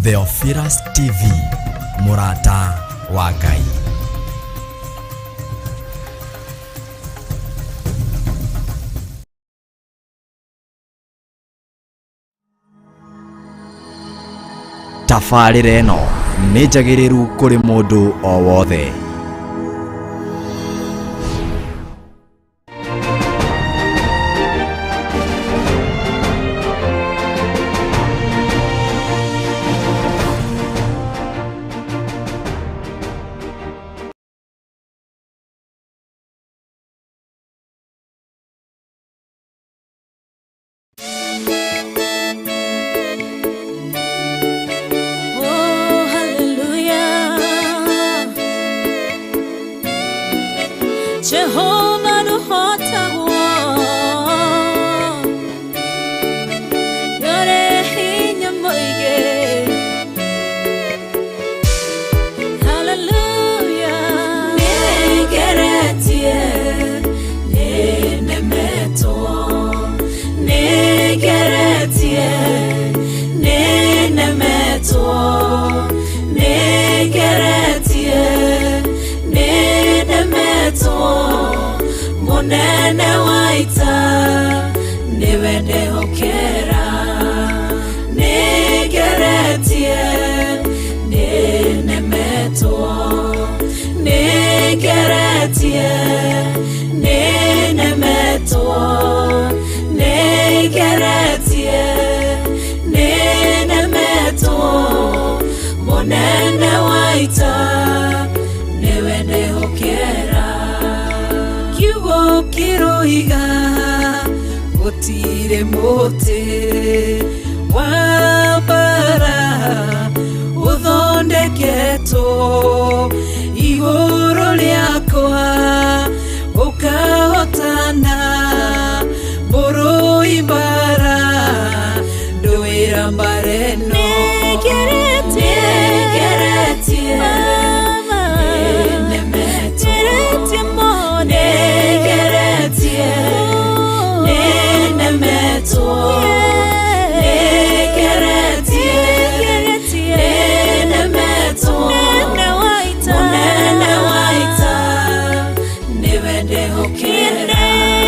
Theophilus TV, mũrata wa Ngai. Tabarĩra ĩno nĩ njagĩrĩru kũrĩ mũndũ o wothe. Oh, hallelujah. Jehovah nũhotagwo. Nĩũrĩ hinya mũingĩ. Hallelujah. Nĩngeretie, nĩnemetwo. Nĩngeretie, nĩnemetwo. Nĩngeretie, nĩnemetwo. Mũnene wa ita nĩwe ndehokera. Nĩngeretie, nĩnemetwo. Nĩngeretie, nĩnemetwo. Nĩngeretie, nĩnemetwo. Mũnene wa ita nĩwe ndehokera. Kiugo kĩroiga gũtirĩ mũtĩ wa mbara ũthondeketwo igũrũ rĩakwa ũkahotana mũrũi mbara ndũĩra mbara ĩno. Nĩngeretie, nĩnemetwo. Nĩngeretie, nĩnemetwo. Nĩngeretie, nĩnemetwo. Mũnene wa ita nĩwe ndehokera.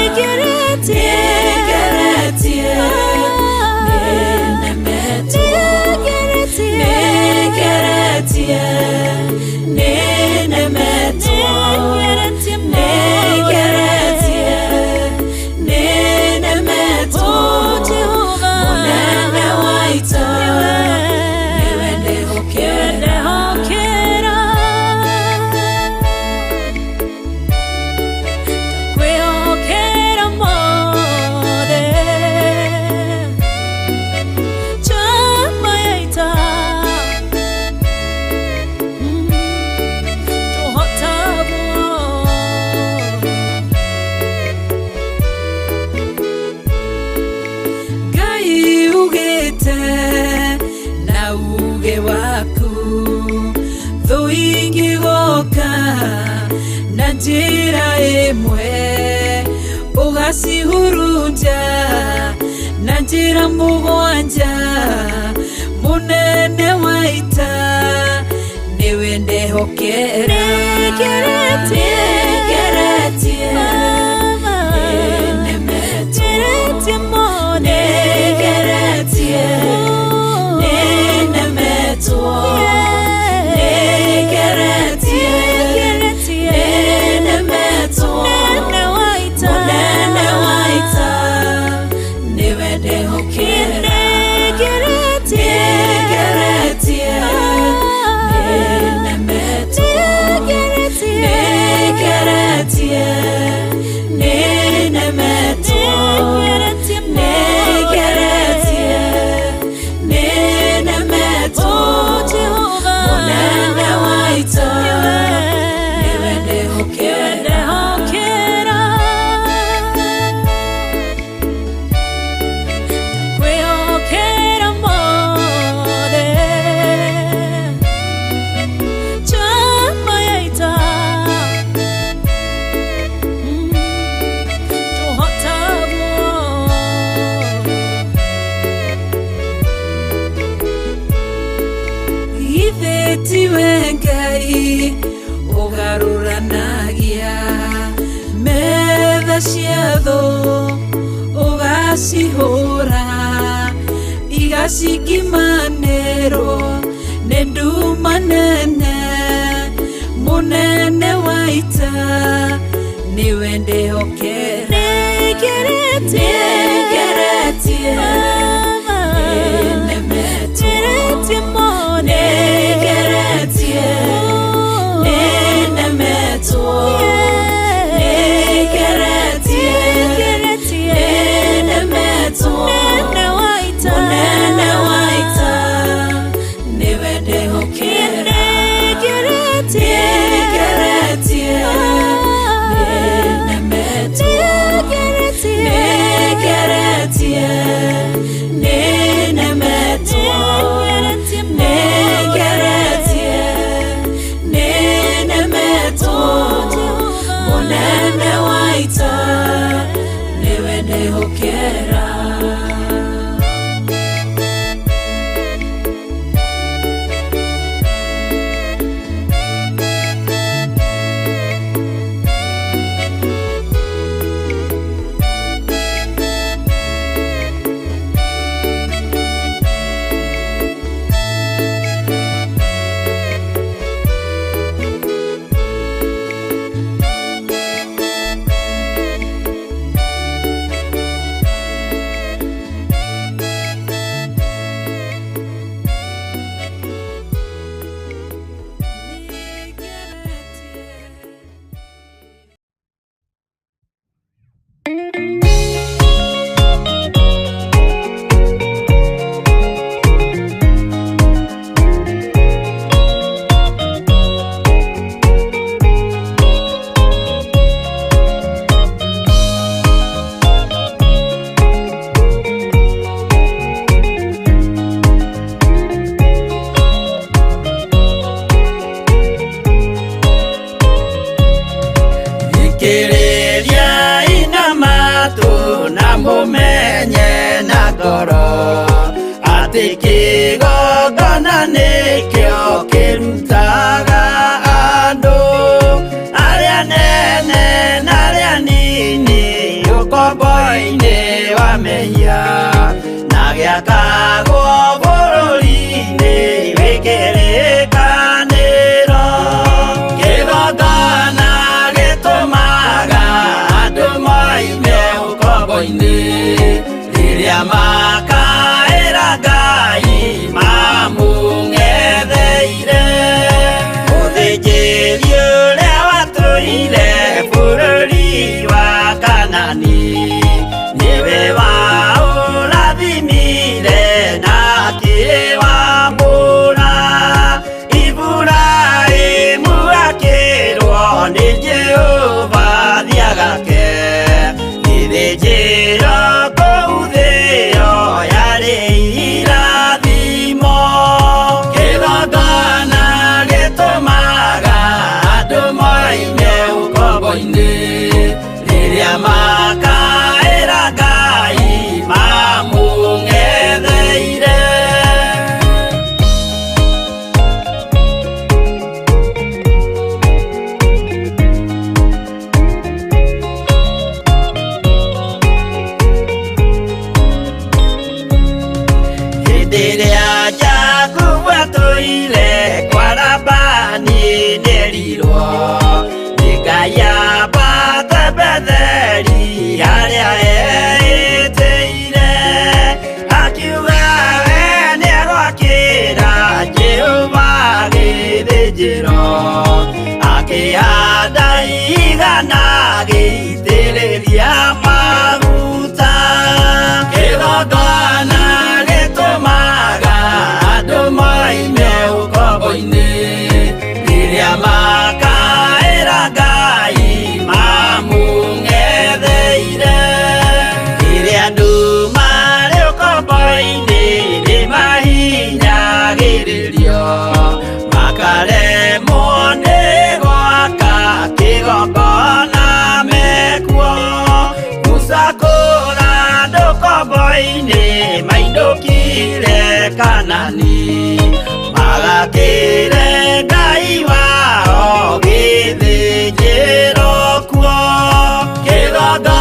Nĩngeretie, nĩnemetwo. Nĩngeretie, nĩnemetwo. Nĩngeretie, nĩnemetwo. Mũnene wa ita nĩwe ndehokera. Kwĩhokera mothe njamba ya ita tũhotagwo. Ngai ugĩte na uge waku thũ ingĩgoka na njĩra ĩmwe ũgacihurunja na njĩra mũgwanja. Mũnene wa ita nĩwe ndehokera. Nĩngeretie, nĩnemetwo. Nĩngeretie, nĩnemetwo. Nĩngeretie, nĩnemetwo. Mũnene wa ita nĩwe ndehokera. Nĩngeretie, nĩnemetwo. Nĩngeretie, Cia thũ ũgacihũra igacikimanĩrwo nĩ nduma nene mũnene wa ita nĩwe ndĩhokera nĩngeretie nĩnemetwo nĩngeretie nĩnemetwo nĩngeretie nĩnemetwo mũnene wa ita nĩwe ndĩhokera nĩngeretie nĩnemetwo nĩngeretie nĩnemetwo nĩngeretie nĩnemetwo mũnene wa ita nĩwe ndĩhokera. Thikĩrĩria ina matũ na mũmenye na ngoro atĩ kĩgongona nĩkĩo kĩrutaga andũ arĩa nene na arĩa nini ũkombo-inĩ wa mehia na gĩakagwo bũrũri-inĩ wĩ kĩrĩkanĩro. Kĩgongona gĩtũmaga andũ moime ũkombo-inĩ rĩrĩa makaĩra Ngai mamũng'etheire. Mũthĩnjĩri ũrĩa watũire bũrũri wa Kanani nĩwe waũrathimire na akĩwamũra. Iburahĩmu akĩrwo nĩ Jehova thiagake gĩthĩnjĩro kũu thĩo yarĩ irathimo. Kĩgongona gĩtũmaga andũ moime ũkombo-inĩ rĩrĩa makaĩra Ngai mamũng'etheire. Hĩndĩ ĩrĩa Jakubu atũire kwa Labani nĩerirwo nĩ Ngai ambate Betheli harĩa eĩtĩire. Akiuga we nĩegwakĩra Jehova gĩthĩnjĩro akĩhanda igana agĩitĩrĩria maguta. Kĩgongona gĩtũmaga andũ moime ũkombo-inĩ rĩrĩa makaĩra Ngai mamũng'etheire. Rĩrĩa andũ marĩ ũkombo-inĩ nĩmahinyagĩrĩrio makaremwo nĩ gwaka kĩgongona mekuo. Musa kũra andũ ũkombo-inĩ mainũkire Kanani magakĩre Ngai wao gĩthĩnjĩro kuo. Kĩgongona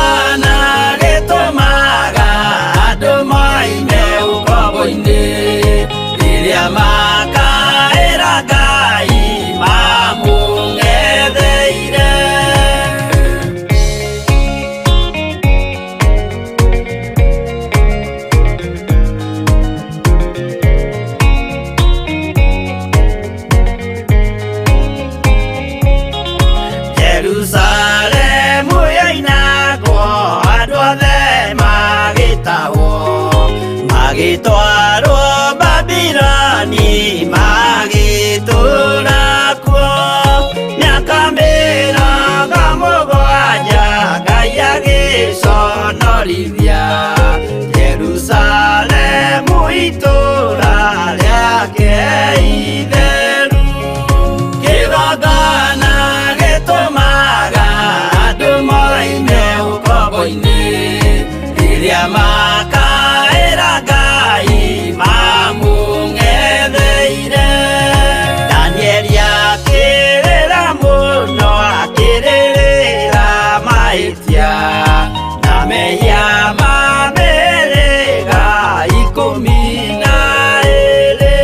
Magĩtwarwo Babiloni magĩtũũra kuo mĩaka 70 Ngai agĩconorithia Jerusalemu itũũra rĩake itheru. Kĩgongona gĩtũmaga andũ moime ũkombo-inĩ rĩrĩa makaĩra Ngai mamũng'etheire. Danieli akĩrĩra mũno akĩrĩrĩra mahĩtia na mehia ma mĩhĩrĩga 12.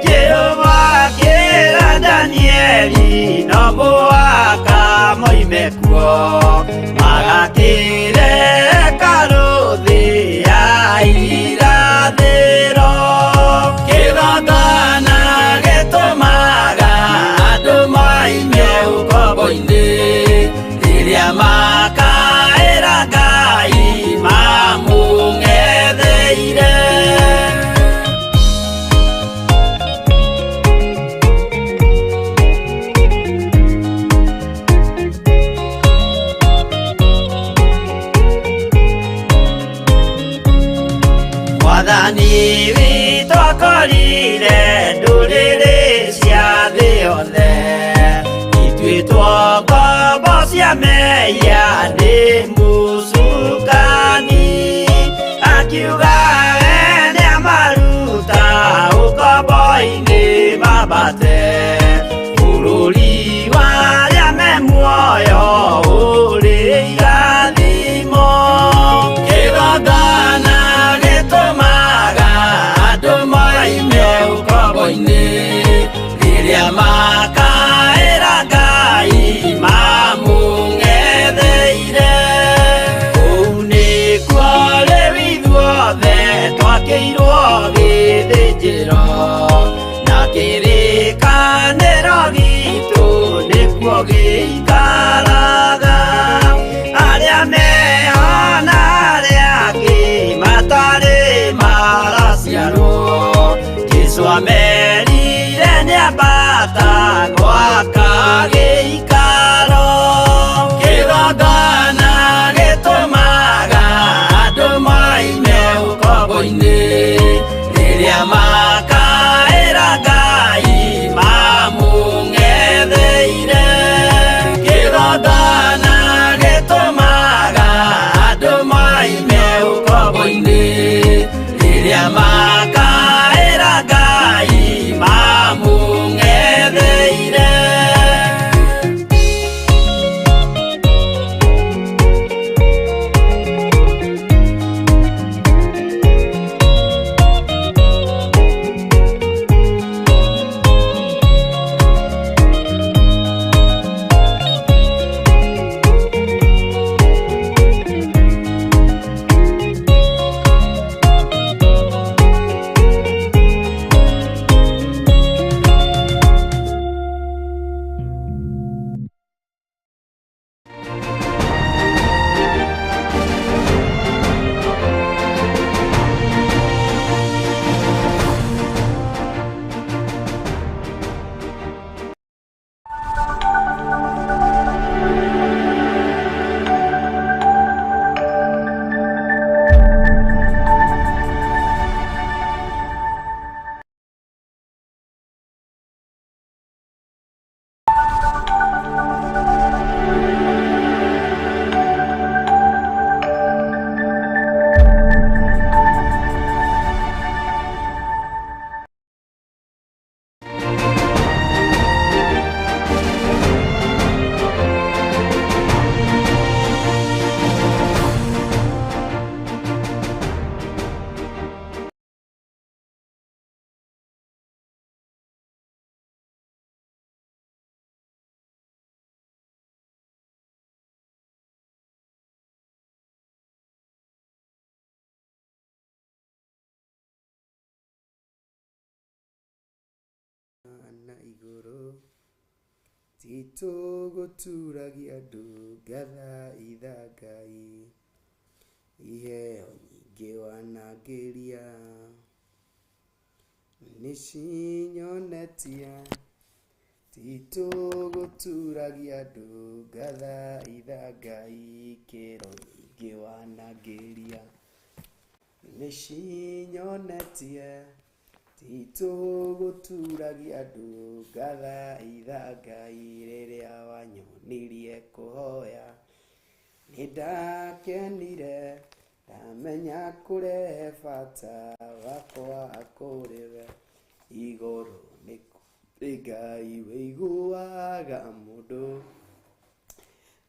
Jehova akĩra Danieli no mũhaka moime kuo magakĩre hekarũ thĩ ya irathĩro. Kĩgongona gĩtũmaga andũ moime ũkombo-inĩ rĩrĩa makaĩra Ngai mamũng'etheire. Mwathani witũ akorire ndũrĩrĩ cia thĩ yothe ituĩtwo ngombo cia mehia nĩ mũcukani, akiuga we nĩamaruta ũkombo-inĩ mambate bũrũri wa arĩa me muoyo ũrĩ irathimo. Kĩgongona gĩtũmaga andũ moime ũkombo-inĩ rĩrĩa makaĩra Ngai mamũng'etheire. Kũu nĩkuo rĩu ithuothe twakĩirwo gĩthĩnjĩro na kĩrĩkanĩro gitũ nĩkuo gĩikaraga. Arĩa meho na arĩa angĩ matarĩ maraciarwo Jesũ amerire nĩambata gwaka gĩikaro. Kĩgongona gĩtũmaga andũ moime ũkombo-inĩ rĩrĩa makaĩra Ngai mamũng'etheire. Kĩgongona gĩtũmaga andũ moime ũkombo-inĩ rĩrĩa makaĩra Ngai mamũng'etheire. Na igũrũ titũgũturagia andũ ngathaitha Ngai iheo nyingĩ. nyingĩ wanangĩria nĩcinyonetie titũgũturagia andũ ngathaitha Ngai kĩro nyingĩ wanangĩria nĩcinyonetie titũgũturagia andũ ngathaitha Ngai rĩrĩa wanyonirie kũhoya nĩndakenire ndamenya kũrehe bata wakwa kũrĩ we igũrũ nĩ kũrĩ Ngai wĩiguaga mũndũ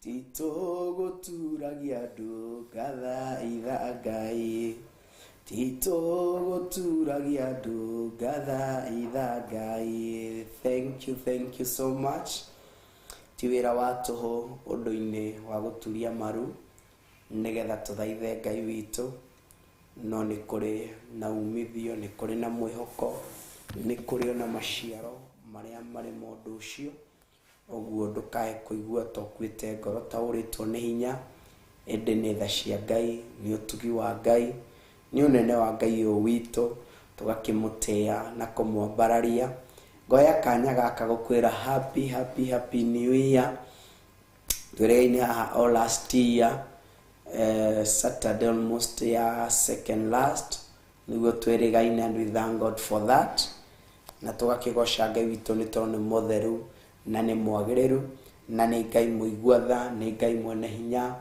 titũgũturagia andũ ngathaitha Ngai titũgũturagia andũ ngathaitha Ngai. Thank you, thank you so much. Ti wĩra wa tũhũ ũndũ-inĩ wa gũturia maru nĩgetha tũthaithe Ngai witũ, no nĩ kũrĩ na umithio, nĩ kũrĩ na mwĩhoko, nĩ kũrĩ ona maciaro marĩa marĩ ma ũndũ ũcio. Ũguo ndũkae kũigua ta ũkuĩte ngoro ta ũrĩtwo nĩ hinya, ĩndĩ nĩ tha cia Ngai, nĩ ũtugi wa Ngai, nĩ ũnene wa Ngai ũyũ witũ, tũgakĩmũtĩa na kũmwambararia. Ngoya kanya gaka gũkwĩra happy happy happy new year. Twĩrĩgaine haha o last year, Saturday almost ya second last nĩguo twĩrĩgaine, and we thank God for that. Na tũgakĩgoca Ngai witũ nĩ tondũ nĩ mũtheru na nĩ mwagĩrĩru na nĩ Ngai mũigua tha, nĩ Ngai mwene hinya,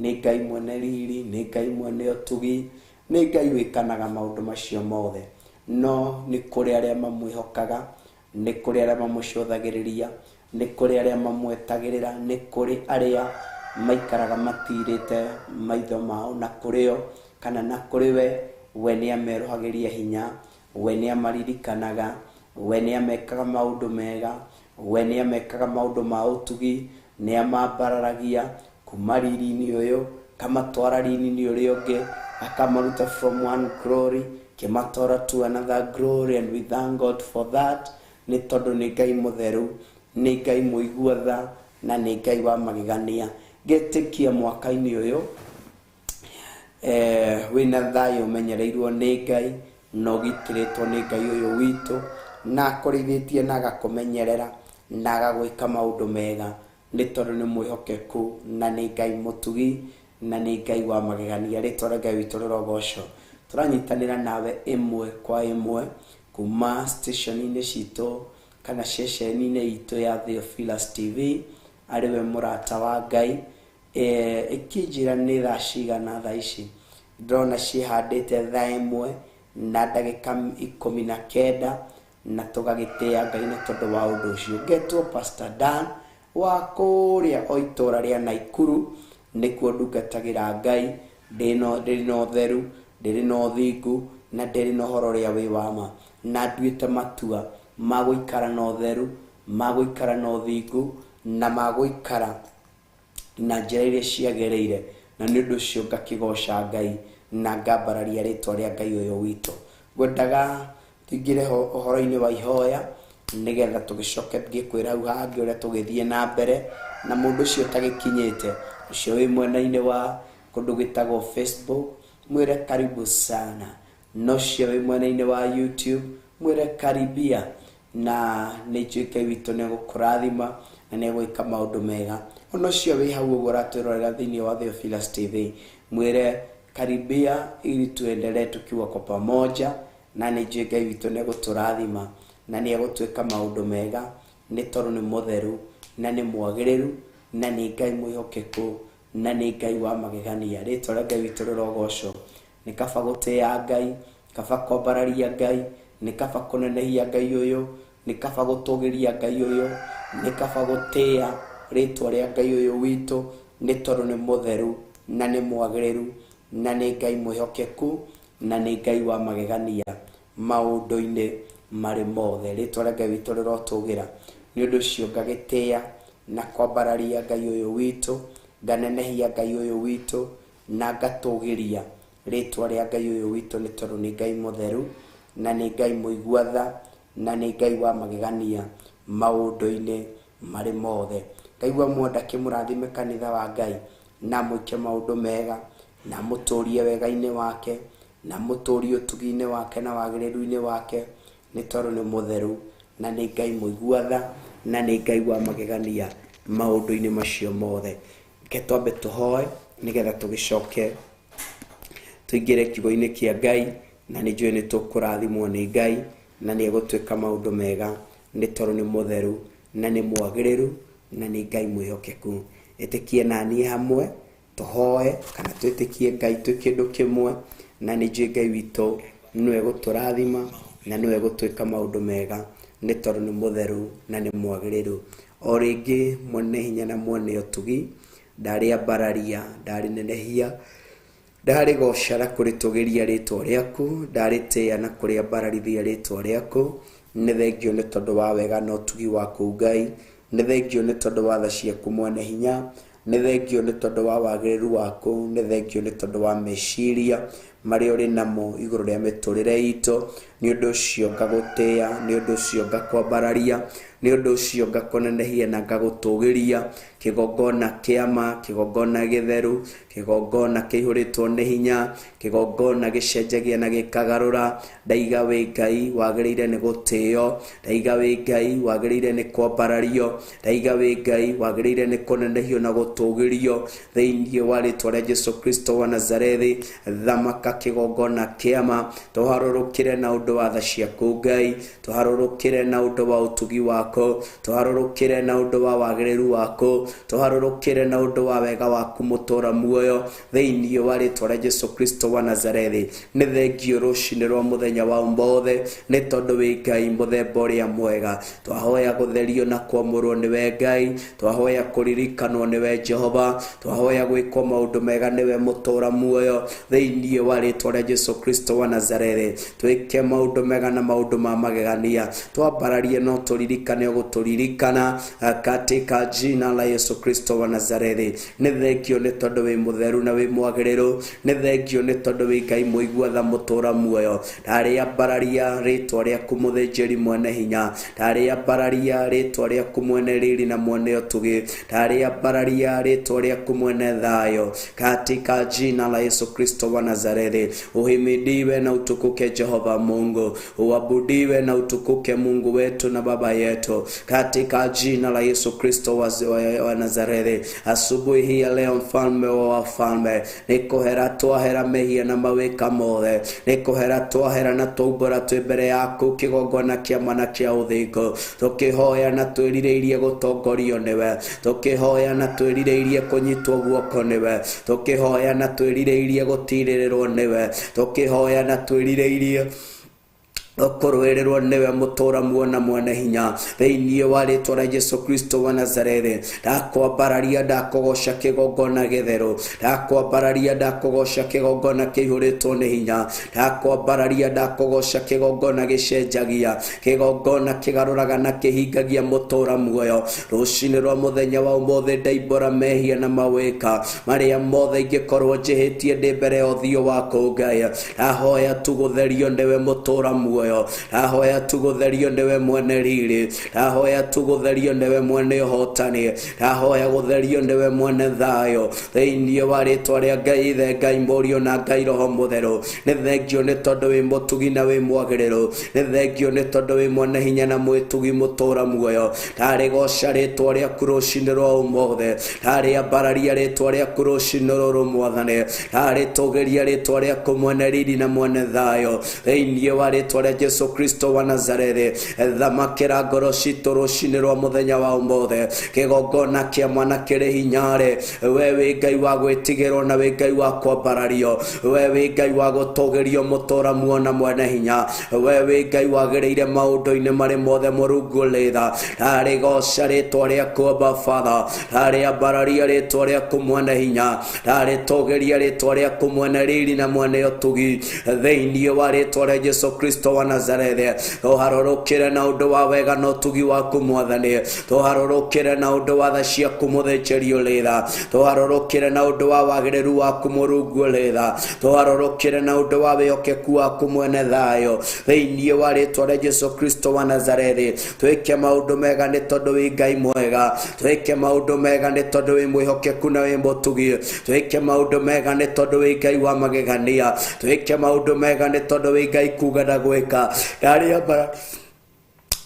nĩ Ngai mwene riri, nĩ Ngai mwene ũtugi, nĩ Ngai wĩkanaga maũndũ macio mothe. No nĩ kũrĩ arĩa mamwĩhokaga, nĩ kũrĩ arĩa mamũcũthagĩrĩria, nĩ kũrĩ arĩa mamwetagĩrĩra, nĩ kũrĩ arĩa maikaraga matirĩte maitho mao na kũrĩ o kana na kũrĩ we. We nĩ amerũhagĩria hinya, we nĩ amaririkanaga, we nĩ amekaga maũndũ mega, we nĩ amekaga maũndũ ma ũtugi, nĩ amambararagia kuma riri-inĩ ũyũ akamatwara riri-inĩ ũrĩa ũngĩ, akamaruta from one glory kĩmatwara to another glory, and we thank God for that. Nĩ tondũ nĩ Ngai mũtheru, nĩ Ngai mũigua tha, na nĩ Ngai wa magegania. Ngetĩkia mwaka-inĩ ũyũ wĩna thayũ ũmenyereirwo nĩ Ngai na ũgitĩrĩtwo nĩ Ngai ũyũ witũ, na akũrĩithĩtie na agakũmenyerera na agagwĩka maũndũ mega, nĩ tondũ nĩ mwĩhokeku na nĩ Ngai mũtugi na nĩ Ngai wa magegania. Rĩtwa rĩa Ngai witũ rĩrogocwo. Tũranyitanĩra nawe ĩmwe kwa ĩmwe kuma station-inĩ citũ kana ceceni-inĩ itũ ya Theophilus TV, arĩ we mũrata wa Ngai. Ĩkĩnjĩra nĩ thaa cigana thaa ici, ndĩrona ciĩhandĩte thaa 1 na ndagĩka 19, na tũgagĩtĩa Ngai nĩ tondũ wa ũndũ ũcio. Ngetwo Pastor Dan wa kũrĩa o itũra rĩa Naikuru, nĩkuo ndungatagĩra Ngai, ndĩrĩ na ũtheru, ndĩrĩ na ũthingu, na ndĩrĩ na ũhoro ũrĩa wĩ wa ma, na nduĩte matua ma gũikara na ũtheru, ma gũikara na ũthingu, na ma gũikara na njĩra iria ciagĩrĩire, na nĩ ũndũ ũcio ngakĩgoca Ngai na ngambararia rĩtwa rĩa Ngai ũyũ witũ. Ngwendaga tũingĩre ũhoro-inĩ wa ihoya nĩgetha tũgĩcoke ngĩkwĩra hau hangĩ ũrĩa tũgĩthiĩ na mbere na mũndũ ũcio ũtagĩkinyĩte, ũcio wĩ mwena-inĩ wa kũndũ gwĩtagwo Facebook, mwĩre karibu sana, na ũcio wĩ mwena-inĩ wa YouTube mwĩre karibia, na nĩ njũĩ Ngai witũ nĩ egũkũrathima na nĩ egwĩka maũndũ mega. Ona ũcio wĩ hau ũguo ũratwĩrorera thĩinĩ wa Theophilus TV, mwĩre karibia ili tuendelee tukiwa kwa pamoja, na nĩ njũĩ Ngai witũ nĩ egũtũrathima na nĩ egũtwĩka maũndũ mega, nĩ tondũ nĩ mũtheru na nĩ mwagĩrĩru na nĩ Ngai mwĩhokeku na nĩ Ngai wa magegania. Rĩtwa rĩa Ngai witũ rĩrogocwo. Nĩ kaba gũtĩa Ngai, kaba kwambararia Ngai, nĩ kaba kũnenehia Ngai ũyũ, nĩ kaba gũtũgĩria Ngai ũyũ, nĩ kaba gũtĩa rĩtwa rĩa Ngai ũyũ witũ, nĩ tondũ nĩ mũtheru na nĩ mwagĩrĩru na nĩ Ngai mwĩhokeku na nĩ Ngai wa magegania maũndũ-inĩ marĩ mothe. Rĩtwa rĩa Ngai witũ rĩrotũgĩra. Nĩ ũndũ ũcio ngagĩtĩa na kwambararia Ngai ũyũ witũ, nganenehia Ngai ũyũ witũ, na ngatũgĩria rĩtwa rĩa Ngai ũyũ witũ, nĩ tondũ nĩ Ngai mũtheru na nĩ Ngai mũigua tha na nĩ Ngai wa magegania maũndũ-inĩ marĩ mothe. Ngaigua mwenda kĩmũrathime kanitha wa Ngai, na mwĩke maũndũ mega, na mũtũrie wega-inĩ wake, Na mũtũũrie ũtugi-inĩ wake na wagĩrĩru-inĩ wake, nĩ tondũ nĩ mũtheru na nĩ Ngai mũigua tha na nĩ Ngai wa magegania maũndũ-inĩ macio mothe. Reke twambe tũhoe nĩgetha tũgĩcoke tũingĩre kiugo-inĩ kĩa Ngai, na nĩ njũĩ nĩ tũkũrathimwo nĩ Ngai na nĩ egũtwĩka maũndũ mega, nĩ tondũ nĩ mũtheru na nĩ mwagĩrĩru na nĩ Ngai mwĩhokeku. Ĩtĩkie na niĩ hamwe tũhoe kana twĩtĩkie Ngai twĩ kĩndũ kĩmwe, na nĩ njũĩ Ngai witũ nĩwe gũtũrathima na nĩwe gũtwĩka maũndũ mega, nĩ tondũ nĩ mũtheru na nĩ mwagĩrĩru. O rĩngĩ mwene hinya na mwene ũtugi, ndarĩambararia, ndarĩnenehia, ndarĩgoca na kũrĩtũgĩria rĩtwa rĩaku, ndarĩtĩĩa na kũrĩambararithia rĩtwa rĩaku. Nĩ thengio nĩ tondũ wa wega na ũtugi waku Ngai, nĩ thengio nĩ tondũ wa tha ciaku mwene hinya, nĩ thengio nĩ tondũ wa wagĩrĩru waku, nĩ thengio nĩ tondũ wa meciria marĩa ũrĩ namo igũrũ rĩa mĩtũrĩre itũ. Nĩ ũndũ ũcio ngagũtĩĩa, nĩ ũndũ ũcio ngakwambararia, nĩ ũndũ ũcio ngakũnenehia na ngagũtũgĩria. Kĩgongona kĩa ma, kĩgongona gĩtheru, kĩgongona kĩihũrĩtwo nĩ hinya, kĩgongona gĩcenjagia na gĩkagarũra. Ndaiga wĩ Ngai wagĩrĩire nĩ gũtĩo, ndaiga wĩ Ngai wagĩrĩire nĩ kwambarario, ndaiga wĩ Ngai wagĩrĩire nĩ kũnenehio na gũtũgĩrio thĩinĩ wa rĩtwa rĩa Jesu Kristo wa Nazarethi. Thamaka kĩgongona kĩa ma, tũharũrũkĩre na ũndũ wa tha ciaku Ngai, tũharũrũkĩre na ũndũ wa ũtugi waku, tũharũrũkĩre na ũndũ wa wagĩrĩru waku, tũharũrũkĩre na ũndũ wa wega waku mũtũra muoyo thĩinĩ wa rĩtwa rĩa Jesu Kristo wa Nazarethi. Nĩ thengio rũcinĩ rwa mũthenya wa ũmũthĩ, nĩ tondũ wĩ Ngai mũthemba ũrĩa mwega. Twahoya gũtherio na kwamũrwo nĩwe Ngai, twahoya kũririkanwo nĩwe Jehova, twahoya gwĩkwo maũndũ mega nĩwe mũtũra muoyo thĩinĩ wa rĩtwa rĩa Jesu Kristo wa Nazarethi. Twĩke maũndũ mega na maũndũ ma magegania, twambararie no tũririkane gũtũririkana katika jina la Yesu Kristo wa Nazarethi. Nĩ thengio nĩ tondũ wĩ mũtheru na wĩ mwagĩrĩru, nĩ thengio nĩ tondũ wĩ Ngai mũigua tha mũtũra muoyo. Ndarĩambararia rĩtwa rĩaku mũthĩnjĩri mwene hinya, ndarĩambararia rĩtwa rĩaku mwene riri na mwene ũtugi, ndarĩambararia rĩtwa rĩaku mwene thayũ katika jina la Yesu Kristo wa Nazarethi. Uhimidiwe na utukuke Jehova Mungu, uabudiwe na utukuke Mungu wetu na Baba yetu katika jina la Yesu Kristo wa Nazarethi. Asubuhi hii ya leo, mfalme wa wafalme, nĩkũhera twahera mehia na mawĩka mothe, nĩkũhera twahera na twaumbũra twĩ mbere yaku kĩgongona kĩa mana kĩa ũthingu, tũkĩhoya na twĩrirĩirie gũtongorio nĩwe, tũkĩhoya na twĩrirĩirie kũnyitwo guoko nĩwe, tũkĩhoya na twĩrirĩirie gũtirĩrĩrwo nĩwe, tũkĩhoya na twĩrirĩirie kũrũĩrĩrwo nĩwe mũtũra muona mwene hinya thĩinĩ wa rĩtwa rĩa Jesu Kristo wa Nazarethi. Ndakwambararia, ndakũgoca kĩgongona gĩtheru, ndakwambararia, ndakũgoca kĩgongona kĩihũrĩtwo nĩ hinya, ndakwambararia, ndakũgoca kĩgongona gĩcenjagia, kĩgongona kĩgarũraga na kĩhingagia mũtũra muoyo. Rũcinĩ rwa mũthenya wa ũmũthĩ ndaimbũra mehia na mawĩka marĩa mothe ingĩkorwo njĩhĩtie ndĩ mbere ya ũthiũ waku Ngai. Ndahoya tu gũtherio nĩwe mũtũra muoyo, ndahoya tu gũtherio nĩwe mwene riri, ndahoya tu gũtherio nĩwe mwene ũhotani, ndahoya gũtherio nĩwe mwene thayũ thĩinĩ wa rĩtwa rĩa Ngai Ithe, Ngai Mũriũ na Ngai Roho Mũtheru. Nĩ thengio nĩ tondũ wĩ mũtugi na wĩ mwagĩrĩru, nĩ thengio nĩ tondũ wĩ mwene hinya na mwĩtugi mũtũra muoyo. Ndarĩgoca rĩtwa rĩaku rũcinĩ rwa ũmũthĩ, ndarĩambararia rĩtwa rĩaku rũcinĩ rũrũ Mwathani, ndarĩtũgĩria rĩtwa rĩaku mwene riri na mwene thayũ thĩinĩ wa rĩtwa rĩa Jesu Kristo wa Nazarethi. Thamakĩra ngoro citũ rũcinĩ rwa mũthenya wa ũmũthĩ, kĩgongona kĩa mwana kĩrĩ hinya-rĩ, we wĩ Ngai wa gwĩtigĩrwo na wĩ Ngai wa kwambarario, we wĩ Ngai wa gũtũgĩrio mũtũra muona mwene hinya, we wĩ Ngai wagĩrĩire maũndũ-inĩ marĩ mothe Mũrungu ũrĩ tha. Ndarĩgoca rĩtwa rĩaku Abba Father, ndarĩambararia rĩtwa rĩaku mwene hinya, ndarĩtũgĩria rĩtwa rĩaku mwene riri na mwene ũtugi thĩinĩ wa rĩtwa rĩa Jesu Kristo wa Kristo wa Nazarethi. Tũharũrũkĩre na ũndũ wa wega na ũtugi waku Mwathani. Tũharũrũkĩre na ũndũ wa tha ciaku mũthĩnjĩri ũrĩ tha. Tũharũrũkĩre na ũndũ wa wagĩrĩru waku Mũrungu ũrĩ tha. Tũharũrũkĩre na ũndũ wa wĩhokeku waku mwene thayũ thĩinĩ wa rĩtwa rĩa Jesu Kristo wa Nazarethi. Twĩke maũndũ mega nĩ tondũ wĩ Ngai mwega. Twĩke maũndũ mega nĩ tondũ wĩ mwĩhokeku na wĩ mũtugi. Twĩke maũndũ mega nĩ tondũ wĩ Ngai wa magegania. Twĩke maũndũ mega nĩ tondũ wĩ Ngai kuga na gwĩka. Ndarĩa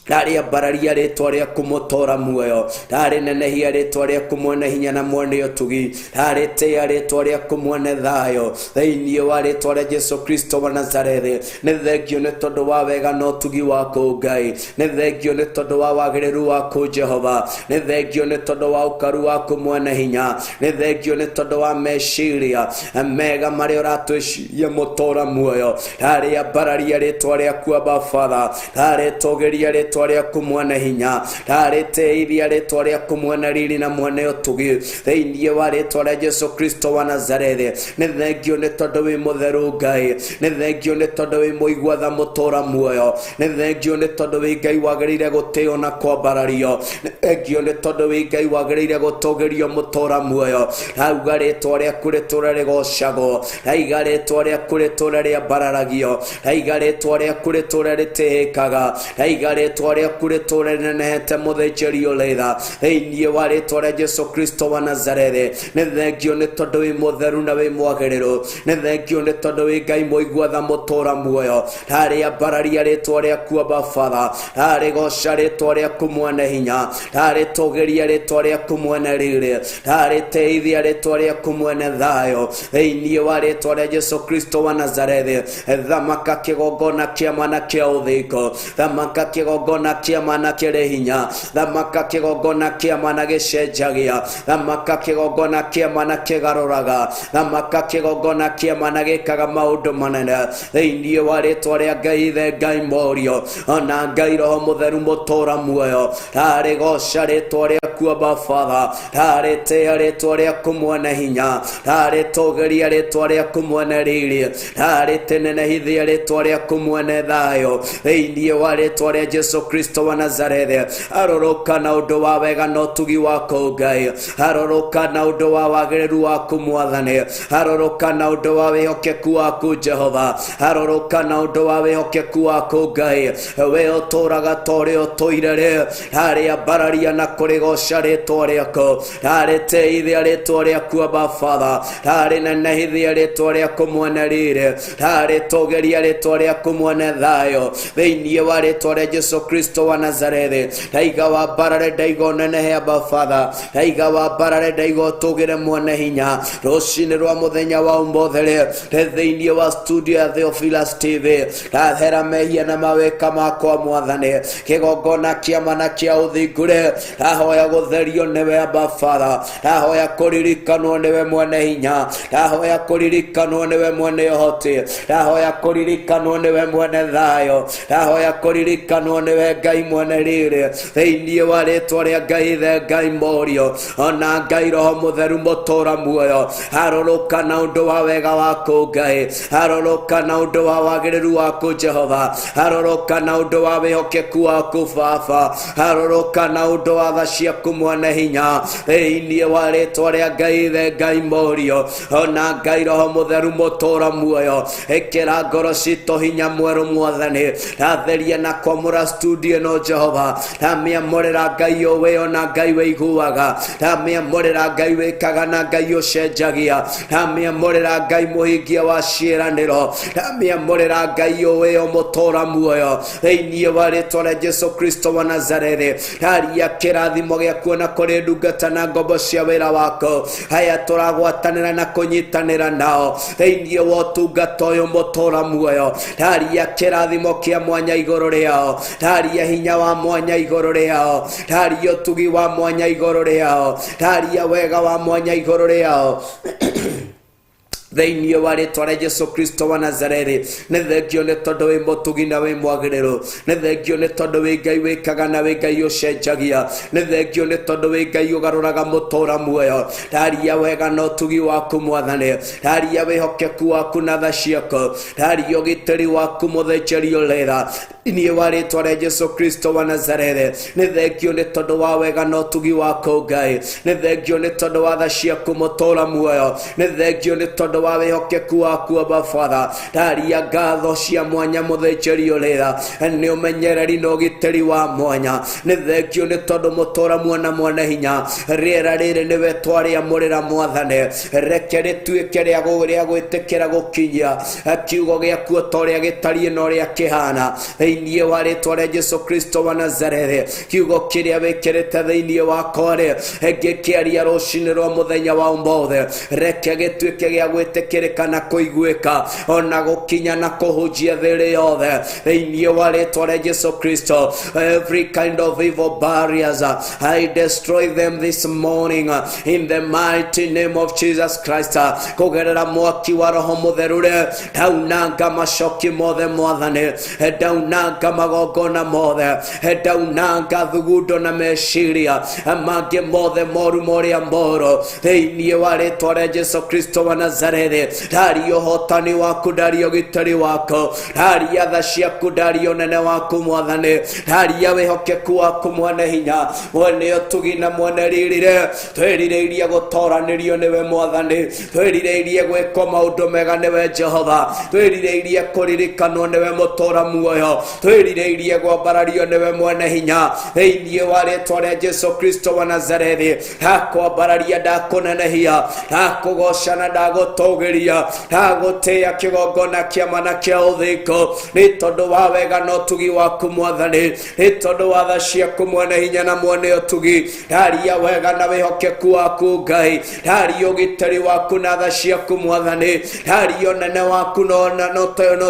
ndarĩambararia rĩtwa rĩaku mũtũra muoyo. Ndarĩnenehia rĩtwa rĩaku mwene hinya na mwene ũtugi. Ndarĩtĩĩa rĩtwa rĩaku mwene thayũ thĩinĩ wa rĩtwa rĩa Jesu Kristo wa Nazarethi. Nĩ thengio nĩ tondũ wa wega na ũtugi waku Ngai. Nĩ thengio nĩ tondũ wa wagĩrĩru waku Jehova. Nĩ thengio nĩ tondũ wa ũkaru waku mwene hinya. Nĩ thengio nĩ tondũ wa meciria mega marĩa ũratwĩciria mũtũra muoyo. Ndarĩambararia rĩtwa rĩaku Abba Father. Ndarĩtũgĩria rĩtwa rĩaku mwene hinya. Ndarĩtĩithia rĩtwa rĩaku mwene riri na mwene ũtugi thĩinĩ wa rĩtwa rĩa Jesu Kristo wa Nazarethi. Nĩ thengio nĩ tondũ wĩ mũtheru Ngai. Nĩ thengio nĩ tondũ wĩ mũigua tha mũtũra muoyo. Nĩ thengio nĩ tondũ wĩ Ngai wagĩrĩire gũtĩo na kwambarario. Nĩ thengio nĩ tondũ wĩ Ngai wagĩrĩire gũtũgĩrio mũtũra muoyo. Ndauga rĩtwa rĩaku rĩtũre rĩgocagwo. Ndaiga rĩtwa rĩaku rĩtũre rĩambararagio. Ndaiga rĩtwa rĩaku rĩtũre rĩtĩĩkaga. Ndaiga rĩtwa rĩaku rĩtũre rĩnenehete mũthĩnjĩri ũrĩ tha thĩinĩ wa rĩtwa rĩa Jesu Kristo wa Nazarethi. Nĩ thengio nĩ tondũ wĩ mũtheru na wĩ mwagĩrĩru. Nĩ thengio nĩ tondũ wĩ Ngai mũigua tha mũtũra muoyo. Ndarĩambararia rĩtwa rĩaku Abba Father. Ndarĩgoca rĩtwa rĩaku mwene hinya. Ndarĩtũgĩria rĩtwa rĩaku mwene riri. Ndarĩtĩithia rĩtwa rĩaku mwene thayũ thĩinĩ wa rĩtwa rĩa Jesu Kristo wa Nazarethi. Thamaka kĩgongona kĩa mana kĩa ũthingu. Thamaka kĩgongona kĩa mana kĩrĩ hinya. Thamaka kĩgongona kĩa mana gĩcenjagia. Thamaka kĩgongona kĩa mana kĩgarũraga. Thamaka kĩgongona kĩa mana gĩkaga maũndũ manene thĩinĩ wa rĩtwa rĩa Ngai Ithe, Ngai Mũriũ ona Ngai Roho Mũtheru mũtũra muoyo. Ndarĩgoca rĩtwa rĩaku Abba Father. Ndarĩtĩĩa rĩtwa rĩaku mwene hinya. Ndarĩtũgĩria rĩtwa rĩaku mwene riri. Ndarĩtĩnenehithia rĩtwa rĩaku mwene thayũ thĩinĩ wa rĩtwa rĩa Jesu Kristo wa Nazarethi. Arũrũka na ũndũ wa wega na ũtugi waku Ngai. Arũrũka na ũndũ wa wagĩrĩru waku Mwathani. Arũrũka na ũndũ wa wĩhokeku waku Jehova. Arũrũka na ũndũ wa wĩhokeku waku Ngai. We ũtũraga ta ũrĩa ũtũire rĩ. Ndarĩambararia na kũrĩgoca rĩtwa rĩaku. Ndarĩtĩithia rĩtwa rĩaku Abba Father. Ndarĩnenehithia rĩtwa rĩaku mwene riri. Ndarĩtũgĩria rĩtwa rĩaku mwene thayũ thĩinĩ wa rĩtwa rĩa Jesu Kristo wa Nazarethi. Ndaiga wambarare, ndaiga ũnenehe Abba Father. Ndaiga wambarare, ndaiga ũtũgĩre mwene hinya rũcinĩ rwa mũthenya wa ũmũthĩ rĩ. Ndĩ thĩinĩ wa studio ya Theophilus TV. Ndathera mehia na mawĩka makwa Mwathani. Kĩgongona kĩa mana kĩa ũthingu rĩ, ndahoya gũtherio nĩwe Abba Father. Ndahoya kũririkanwo nĩwe mwene hinya. Ndahoya kũririkanwo nĩwe mwene ũhoti. Ndahoya kũririkanwo nĩwe mwene thayũ. Ndahoya kũririkanwo nĩwe Ngai mwene riri thĩinĩ wa rĩtwa rĩa Ngai Ithe, Ngai Mũriũ ona Ngai Roho Mũtheru mũtũra muoyo. Arũrũka na ũndũ wa wega waku Ngai. Arũrũka na ũndũ wa wagĩrĩru waku Jehova. Arũrũka na ũndũ wa wĩhokeku waku Baba. Arũrũka na ũndũ wa tha ciaku mwene hinya thĩinĩ wa rĩtwa rĩa Ngai Ithe, Ngai Mũriũ ona Ngai Roho Mũtheru mũtũra muoyo. Ĩkĩra ngoro citũ hinya mwerũ Mwathani. Ndatheria na kwamũra studio ĩno Jehova. Ndamĩamũrĩra Ngai ũĩ ona Ngai wĩiguaga. Ndamĩamũrĩra Ngai wĩkaga na Ngai ũcenjagia. Ndamĩamũrĩra Ngai mũhingia wa ciĩranĩro. Ndamĩamũrĩra Ngai ũĩ o mũtũra muoyo thĩinĩ wa rĩtwa rĩa Jesu Kristo wa Nazarethi. Ndaria kĩrathimo gĩaku na kũrĩ ndungata na ngombo cia wĩra waku haya tũragwatanĩra na kũnyitanĩra nao thĩinĩ wa ũtungata ũyũ mũtũra muoyo. Ndaria kĩrathimo kĩa mwanya igũrũ rĩao. Ndaria hinya wa mwanya igũrũ rĩao. Ndaria ũtugi wa mwanya igũrũ rĩao. Ndaria wega wa mwanya igũrũ rĩao. Thĩinĩ wa rĩtwa rĩa Jesu Kristo wa Nazarethi. Nĩ thengio nĩ tondũ wĩ mũtugi na wĩ mwagĩrĩru. Nĩ thengio nĩ tondũ wĩ Ngai wĩkaga na wĩ Ngai ũcenjagia. Nĩ thengio nĩ tondũ wĩ Ngai ũgarũraga mũtũra muoyo. Ndaria wega na ũtugi waku Mwathani, ndaria wĩhokeku waku na tha ciaku, ndaria ũgitĩri waku mũthĩnjĩri ũrĩra thĩinĩ wa rĩtwa rĩa Jesu Kristo wa Nazarethi. Nĩ thengio nĩ tondũ wa wega na ũtugi waku Ngai. Nĩ thengio nĩ tondũ wa tha ciaku mũtũra muoyo. Nĩ thengio nĩ tondũ wa wĩhokeku waku Abba Father. Ndaria ngatho cia mwanya mũthĩnjĩri ũrĩra nĩ ũmenyereri na ũgitĩri wa mwanya. Nĩ thengio nĩ tondũ mũtũra muona mwana hinya. Rĩera rĩrĩ nĩwe twarĩamũrĩra Mwathani, reke rĩtuĩke rĩa gwĩtĩkĩra gũkinyia kiugo gĩaku o ta ũrĩa gĩtariĩ na ũrĩa kĩhana thĩinĩ wa rĩtwa rĩa Jesu Kristo wa Nazarethi. Kiugo kĩrĩa wĩkĩrĩte thĩinĩ wakwa rĩ, ngĩkĩaria rũcinĩ rwa mũthenya wa ũmũthĩ, reke gĩtuĩke gĩa gwĩtĩkĩrĩka na kũiguĩka ona gũkinya na kũhunjia thĩ yothe thĩinĩ wa rĩtwa rĩa Jesu Kristo. Every kind of evil barriers, I destroy them this morning in the mighty name of Jesus Christ. Kũgerera mwaki wa Roho Mũtheru rĩ, ndaunanga macoki mothe Mwathani, ndaunanga magongona mothe, ndaunanga thugundo na meciria mangĩ mothe moru morĩa moro thĩinĩ wa rĩtwa rĩa Jesu Kristo wa Nazarethi. Ndaria ũhotani waku, ndaria ũgitĩri waku, ndaria tha ciaku, ndaria ũnene waku Mwathani, ndaria wĩhokeku waku mwene hinya, mwene ũtugi na mwene riri rĩ. Twĩrirĩirie gũtoranĩrio nĩwe Mwathani, twĩrirĩirie gwĩkwo maũndũ mega nĩwe Jehova, twĩrirĩirie kũririkanwo nĩwe mũtũra muoyo, twĩrirĩirie gwambarario nĩwe mwene hinya thĩinĩ wa rĩtwa rĩa Jesu Kristo wa Nazarethi. Ndakwambararia, ndakũnenehia, ndakũgoca na ndagũtũgĩria, ndagũtĩĩa kĩgongona kĩama na kĩa ũthingu nĩ tondũ wa wega na ũtugi waku Mwathani, nĩ tondũ wa tha ciaku mwene hinya na mwene ũtugi. Ndaria wega na wĩhokeku waku Ngai, ndaria ũgitĩri waku na tha ciaku Mwathani, ndaria ũnene waku na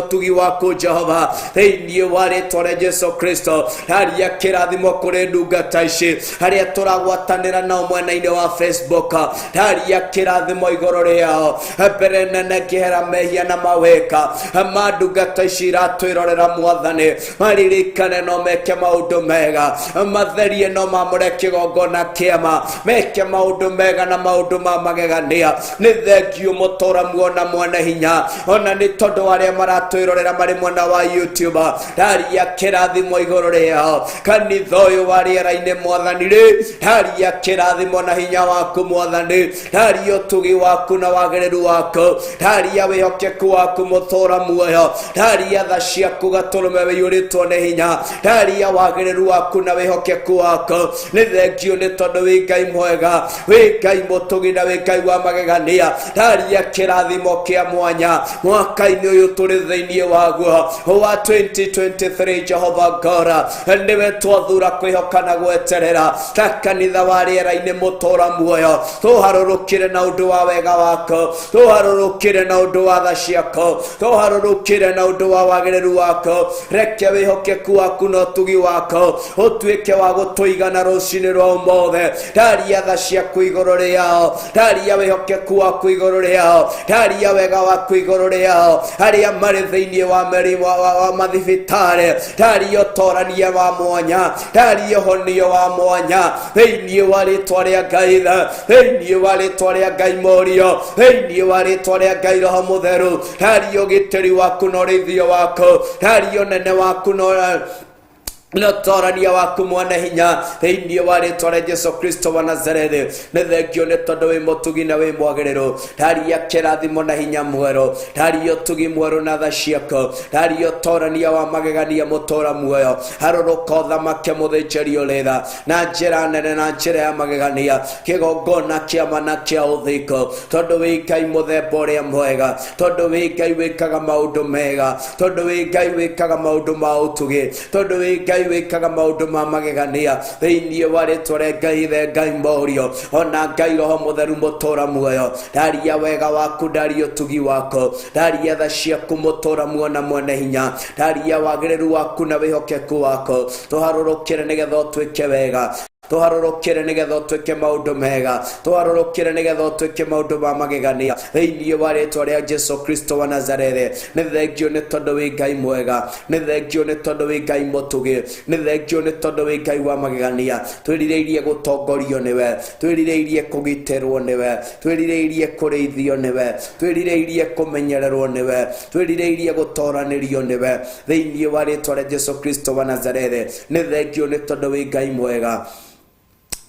ũtugi waku Jehova thĩinĩ wa rĩtwa rĩa Jesu Kristo. Ndaria kĩrathimo kũrĩ ndungata ici arĩa tũragwatanĩra nao mwena-inĩ wa Facebook, ndaria kĩrathimo igũrũ rĩao mbere nene ngĩhera mehia na mawĩka ma ndungata ici iratwĩrorera Mwathani. Maririkane no meke maũndũ mega, matherie no mamũre kĩgongona kĩama, meke maũndũ mega na maũndũ ma magegania. Nĩ thengio mũtũra muona mwene hinya, ona nĩ tondũ arĩa maratwĩrorera marĩ mwena wa YouTube, ndaria kĩrathimo igũrũ rĩao. Kanitha ũyũ wa rĩera-inĩ Mwathani rĩ, ndaria kĩrathimo na hinya waku Mwathani, ndaria ũtugi waku na wagĩrĩru waku, ndaria wĩhokeku waku mũtũra muoyo, ndaria tha ciaku gatũrũme wĩiyũrĩtwo nĩ hinya, ndaria wagĩrĩru waku na wĩhokeku waku. Nĩ thengio nĩ tondũ wĩ Ngai mwega, wĩ Ngai mũtugi na wĩ Ngai wa magegania. Ndaria kĩrathimo kĩa mwanya mwaka-inĩ ũyũ tũrĩ thĩinĩ waguo wa 2023. Jehova God, nĩwe twathura kwĩhoka na gweterera ta kanitha wa rĩera-inĩ mũtũra muoyo. Tũharũrũkĩre na ũndũ wa wega waku, tũharũrũkĩre na ũndũ wa tha ciaku, tũharũrũkĩre na ũndũ wa wagĩrĩru waku. Reke wĩhokeku waku na ũtugi waku ũtuĩke wa gũtũigana rũcinĩ rwa ũmũthĩ. Ndaria tha ciaku igũrũ rĩao, ndaria wĩhokeku waku igũrũ rĩao, ndaria wega waku igũrũ rĩao arĩa marĩ thĩinĩ wa meri wa mathibitarĩ. Ndaria ũtorania wa mwanya, ndaria ũhonio wa mwanya thĩinĩ wa rĩtwa rĩa Ngai Ithe, thĩinĩ wa rĩtwa rĩa Ngai Mũriũ, thĩinĩ wa rĩtwa rĩa Ngai Roho Mũtheru. Ndaria ũgitĩri waku na ũrĩithio waku, ndaria ũnene waku na ũtorania waku mwene hinya thĩinĩ wa rĩtwa rĩa Jesu Kristo wa Nazarethi. Nĩ thengio nĩ tondũ wĩ mũtugi na wĩ mwagĩrĩru. Ndaria kĩrathimo na hinya mwerũ, ndaria ũtugi mwerũ na tha ciaku, ndaria ũtorania wa magegania mũtũra muoyo. Harũrũka ũthamake mũthĩnjĩri ũrĩra na njĩra nene na njĩra ya magegania, kĩgongona kĩama na kĩa ũthingu, tondũ wĩ Ngai mũthemba ũrĩa mwega, tondũ wĩ Ngai wĩkaga maũndũ mega, tondũ wĩ Ngai wĩkaga maũndũ ma ũtugi, tondũ wĩ Ngai wĩkaga maũndũ ma magegania thĩinĩ wa rĩtwa rĩa Ngai Ithe, Ngai Mũriũ, ona Ngai Roho Mũtheru mũtũra muoyo. Ndaria wega waku, ndaria ũtugi waku, ndaria tha ciaku mũtũra muoyo na mwene hinya, ndaria wagĩrĩru waku na wĩhokeku waku. Tũharũrũkĩre nĩgetha ũtuĩke wega. Tũharũrũkĩre nĩgetha ũtwĩke maũndũ mega, tũharũrũkĩre nĩgetha ũtwĩke maũndũ ma magegania thĩinĩ wa rĩtwa rĩa Jesu Kristo wa Nazarethi. Nĩ thengio nĩ tondũ wĩ Ngai mwega, nĩ thengio nĩ tondũ wĩ Ngai mũtugi, nĩ thengio nĩ tondũ wĩ Ngai wa magegania. Twĩrirĩirie gũtongorio nĩwe, twĩrirĩirie kũgitĩrwo nĩwe, twĩrirĩirie kũrĩithio nĩwe, twĩrirĩirie kũmenyererwo nĩwe, twĩrirĩirie gũtoranĩrio nĩwe thĩinĩ wa rĩtwa rĩa Jesu Kristo wa Nazarethi. Nĩ thengio nĩ tondũ wĩ Ngai mwega,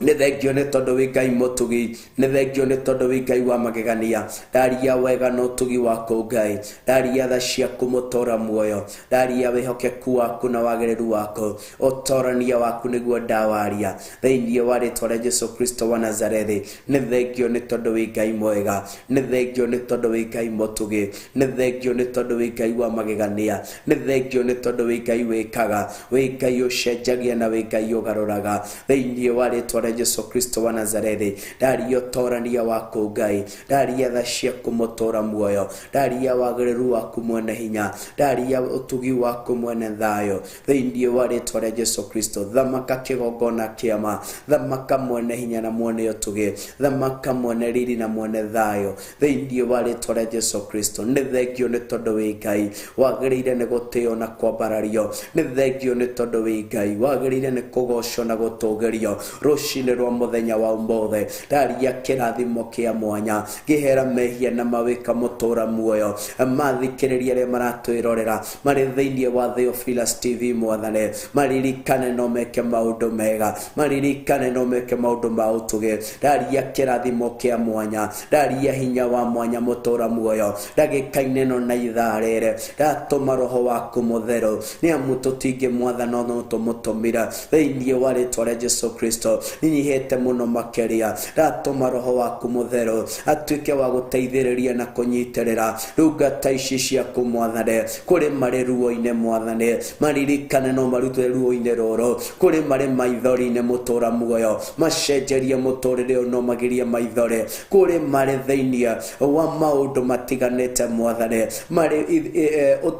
nĩ thengio nĩ tondũ wĩ Ngai mũtugi, nĩ thengio nĩ tondũ wĩ Ngai wa magegania. Ndaria wega na ũtugi waku Ngai, ndaria tha ciaku mũtũra muoyo, ndaria wĩhokeku waku na wagĩrĩru waku, ũtorania waku nĩguo ndawaria thĩinĩ wa rĩtwa rĩa Jesu Kristo wa Nazarethi. Nĩ thengio nĩ tondũ wĩ Ngai mwega, nĩ thengio nĩ tondũ wĩ Ngai mũtugi, nĩ thengio nĩ tondũ wĩ Ngai wa magegania, nĩ thengio nĩ tondũ wĩ Ngai wĩkaga, wĩ Ngai ũcenjagia na wĩ Ngai ũgarũraga thĩinĩ wa rĩtwa rĩa Jesu Kristo wa Nazarethi. Ndaria ũtorania waku Ngai, ndaria tha ciaku mũtũra muoyo, ndaria wagĩrĩru waku mwene hinya, ndaria ũtugi waku mwene thayũ thĩinĩ wa rĩtwa rĩa Jesu Kristo. Thamaka kĩgongona kĩama, thamaka mwene hinya na mwene ũtugi, thamaka mwene riri na mwene thayũ thĩinĩ wa rĩtwa rĩa Jesu Kristo. Nĩ thengio nĩ tondũ wĩ Ngai wagĩrĩire nĩ gũtĩo na kwambarario, nĩ thengio nĩ tondũ wĩ Ngai wagĩrĩire nĩ kũgocwo na gũtũgĩrio rũcinĩ rwa mũthenya wa ũmũthĩ. Ndaria kĩrathimo kĩa mwanya ngĩhera mehia na mawĩka mũtũra muoyo mathikĩrĩria arĩa maratwĩrorera marĩ thĩinĩ wa Theophilus TV. Mwathane, maririkane no meke maũndũ mega, maririkane no meke maũndũ ma ũtugi. Ndaria kĩrathimo kĩa mwanya, ndaria hinya wa mwanya mũtũra muoyo ndagĩka-inĩ ĩno na ithaa rĩrĩ. Ndatũma roho waku mũtheru, nĩ amu tũtingĩmwathana no tũmũtũmire thĩinĩ wa rĩtwa rĩa Jesu Kristo. Nĩnyihĩte mũno makĩria, ndatũma roho waku mũtheru atuĩke wa gũteithĩrĩria na kũnyitĩrĩra ndungata ici ciaku Mwathane. Kũrĩ marĩ ruo-inĩ Mwathane, maririkane no marutwe ruo-inĩ rũrũ. Kũrĩ marĩ maithori-inĩ mũtũra muoyo, macenjerie mũtũrĩre ũyũ no magirie maithori. Kũrĩ marĩ thĩinĩ wa maũndũ matiganĩte Mwathane, marĩ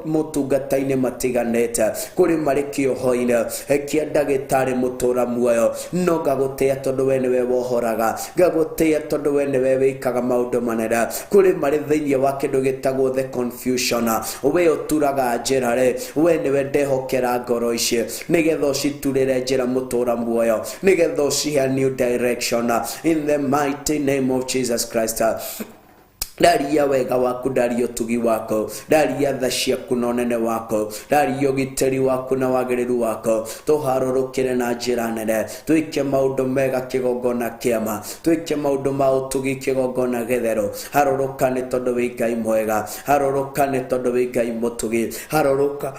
motungata-inĩ matiganĩte, kũrĩ marĩ kĩoho-inĩ kĩa ndagĩtarĩ mũtũra muoyo, no ngagũtĩa tondũ we nĩwe wohoraga, ngagũtĩa tondũ we nĩwe wĩkaga maũndũ manene. Kũrĩ marĩ thĩinĩ wa kĩndũ gĩtagwo the confusion, we ũturaga njĩra rĩ, we nĩwe ndehokera ngoro ici nĩgetha ũciturĩre njĩra mũtũra muoyo, nĩgetha ũcihe new direction in the mighty name of Jesus Christ. Ndaria wega waku, ndaria ũtugi waku, ndaria tha ciaku na ũnene waku, ndaria ũgitĩri waku na wagĩrĩru waku. Tũharũrũkĩre na njĩra nene, twĩke maũndũ mega kĩgongona kĩama, twĩke maũndũ ma ũtugi kĩgongona gĩtheru. Harũrũka nĩ tondũ wĩ Ngai mwega, harũrũka nĩ tondũ wĩ Ngai mũtugi, harũrũka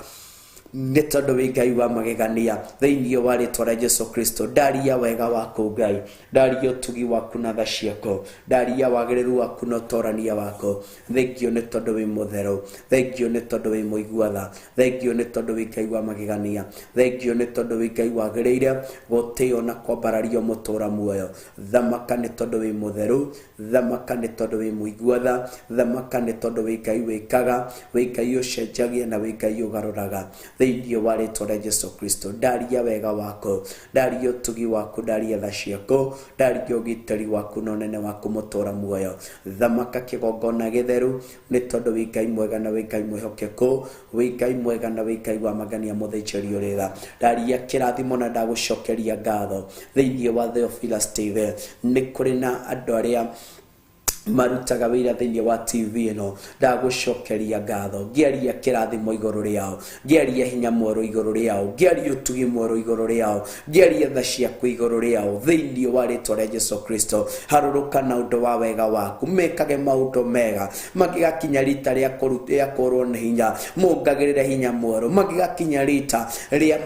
nĩ tondũ wĩ Ngai wa magegania thĩinĩ wa rĩtwa rĩa Jesu Kristo. Ndaria wega waku Ngai, ndaria ũtugi waku na tha ciaku, ndaria wagĩrĩru waku na ũtorania waku. Thengio nĩ tondũ wĩ mũtheru, thengio nĩ tondũ wĩ mũigua tha, thengio nĩ tondũ wĩ Ngai wa magegania, thengio nĩ tondũ wĩ Ngai wagĩrĩire gũtĩo na kwambarario mũtũra muoyo. Thamaka nĩ tondũ wĩ mũtheru, thamaka nĩ tondũ wĩ mũigua tha, thamaka nĩ tondũ wĩ Ngai wĩkaga, wĩ Ngai ũcenjagia na wĩ Ngai ũgarũraga thĩinĩ wa rĩtwa rĩa Jesu Kristo. Ndaria wega waku, ndaria ũtugi waku, ndaria tha ciaku, ndaria ũgitĩri waku na ũnene waku mũtũra muoyo. Thamaka kĩgongona gĩtheru nĩ tondũ wĩ Ngai mwega na wĩ Ngai mwĩhokeku, wĩ Ngai mwega na wĩ Ngai wa magania mũthĩnjĩri ũrĩ tha. Ndaria kĩrathimo na ndagũcokeria ngatho thĩinĩ wa Theophilus TV. Nĩ kũrĩ na andũ arĩa marutaga wĩra thĩinĩ wa TV ĩno, ndagũcokeria ngatho, ngĩaria kĩrathimo igũrũ rĩao, ngĩaria hinya mwerũ igũrũ rĩao, ngĩaria ũtugi mwerũ igũrũ rĩao, ngĩaria tha ciaku igũrũ rĩao thĩinĩ wa rĩtwa rĩa Jesu Kristo. Harũrũka na ũndũ wa wega waku, mekage maũndũ mega mangĩgakinya rita rĩa kũrwo nĩ hinya, mongagĩrĩre hinya mwerũ, mangĩgakinya rita rĩa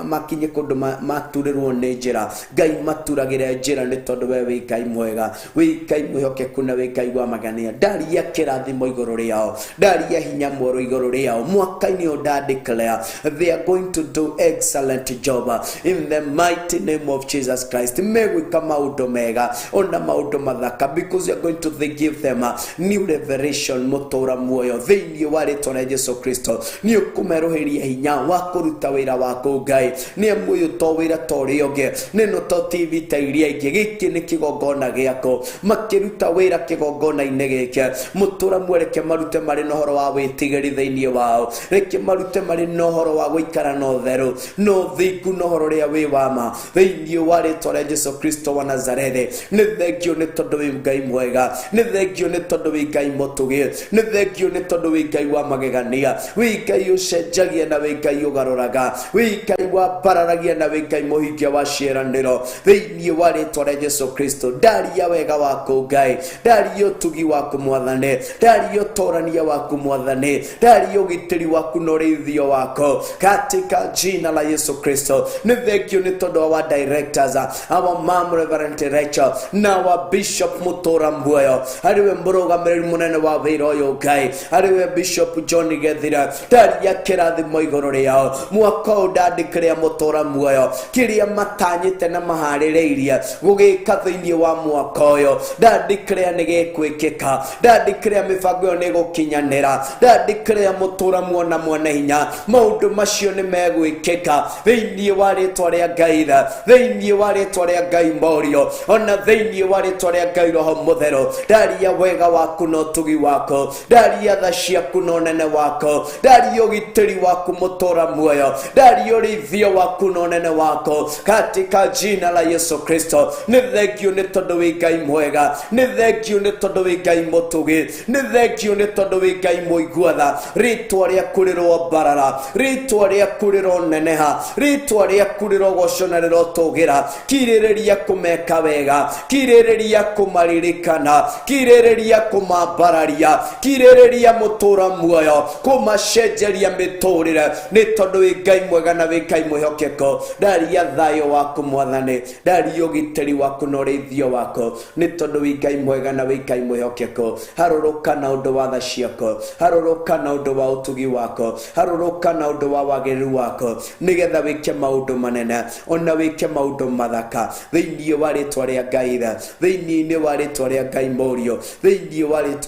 makinye kũndũ maturĩrwo nĩ njĩra, Ngai maturagĩre njĩra nĩ tondũ we wĩ Ngai mwega, wĩ Ngai mwĩhokeku. Mwĩhokeku na wĩ Ngai wa magania. Ndaria kĩrathimo igũrũ rĩao, ndaria hinya mwerũ igũrũ rĩao mwaka-inĩ ũyũ. Nda declare they are going to do excellent job in the mighty name of Jesus Christ. Megwĩka maũndũ mega ona maũndũ mathaka, because you are going to give them a new revelation. Mũtũra muoyo, thĩinĩ wa rĩtwa rĩa Jesu Kristo, nĩ ũkũmerũhĩria hinya wa kũruta wĩra waku, Ngai. Nĩ amu ũyũ to wĩra ta ũrĩa ũngĩ, nĩno to TV ta iria ingĩ, gĩkĩ nĩ kĩgongona gĩako. Makĩruta wĩra kĩgongona-inĩ gĩkĩ, mũtũra mwereke marute marĩ na ũhoro wa wĩtigĩri thĩinĩ wao. Reke marute marĩ na ũhoro wa gũikara na ũtheru na ũthingu na ũhoro ũrĩa wĩ wa ma, thĩinĩ wa rĩtwa rĩa Jesu Kristo wa Nazarethi. Nĩ thengio nĩ tondũ wĩ Ngai mwega, nĩ thengio nĩ tondũ wĩ Ngai mũtugi, nĩ thengio nĩ tondũ wĩ Ngai wa magegania, wĩ Ngai ũcenjagia na wĩ Ngai ũgarũraga, wĩ Ngai wambararagia na wĩ Ngai mũhingia wa ciĩranĩro, thĩinĩ wa rĩtwa rĩa Jesu Kristo. Ndaria wega waku, Ngai, ndaria ũtugi waku, Mwathani, ndaria ũtũrania waku, Mwathani, ndaria ũgitĩri waku na ũrĩithio wako, katika jina la Yesu Kristo. Nĩ thengio nĩ tondũ wa our directors, our mom Reverend Rachel na our Bishop Mũtũra Muoyo, arĩwe mũrũgamĩrĩri mũnene wa wĩra ũyũ, Ngai, arĩwe Bishop John Gethira. Ndaria kĩrathimo igũrũ rĩao mwaka ũyũ. Ndandĩkĩrĩa Mũtũra Muoyo kĩrĩa matanyĩte na maharĩrĩirie gũgĩka thĩinĩ wa mwaka ũyũ, ndandĩkĩrĩa nĩ gĩkwĩkĩka, ndandĩkĩrĩa mĩbango ĩyo nĩ gũkinyanĩra, ndandĩkĩrĩa Mũtũra muona mwene hinya maũndũ macio nĩ megwĩkĩka, thĩinĩ wa rĩtwa rĩa Ngai Ithe, thĩinĩ wa rĩtwa rĩa Ngai Mũriũ, ona thĩinĩ wa rĩtwa rĩa Ngai Roho Mũtheru. Ndaria wega waku na ũtugi waku, ndaria tha ciaku na ũnene waku, ndaria ũgitĩri waku, Mũtũra Muoyo, ndaria ũrĩithio waku na ũnene waku, katika jina la Yesu Kristo. Nĩ thengio nĩ tondũ wĩ Ngai mwega, nĩ thengio nĩ tondũ wĩ Ngai mũtugi, nĩ thengio nĩ tondũ wĩ Ngai mũiguatha. Rĩtwa rĩaku rĩrombarara, rĩtwa rĩaku rĩroneneha, rĩtwa rĩaku rĩrogocwo na rĩrotũgĩra. Kirĩrĩria kũmeka wega, kirĩrĩria kũmaririkana, kirĩrĩria kũmambararia, kirĩrĩria, Mũtũra Muoyo, kũmacenjeria mĩtũrĩre, nĩ tondũ wĩ Ngai mwega na wĩ Ngai mwĩhokeku. Ndaria thayũ waku, Mwathani, ndaria ũgitĩri waku na ũrĩithio waku, nĩ tondũ wĩ Ngai mwega na wĩ Ngai mwĩhokeku. Harũrũka na ũndũ wa tha ciaku, harũrũka na ũndũ wa ũtugi waku, harũrũka na ũndũ wa wagĩrĩru waku, nĩgetha wĩke maũndũ manene ona wĩke maũndũ mathaka, thĩinĩ wa rĩtwa rĩa Ngai Ithe, thĩinĩ wa rĩtwa rĩa Ngai Mũriũ, thĩinĩ wa rĩtwa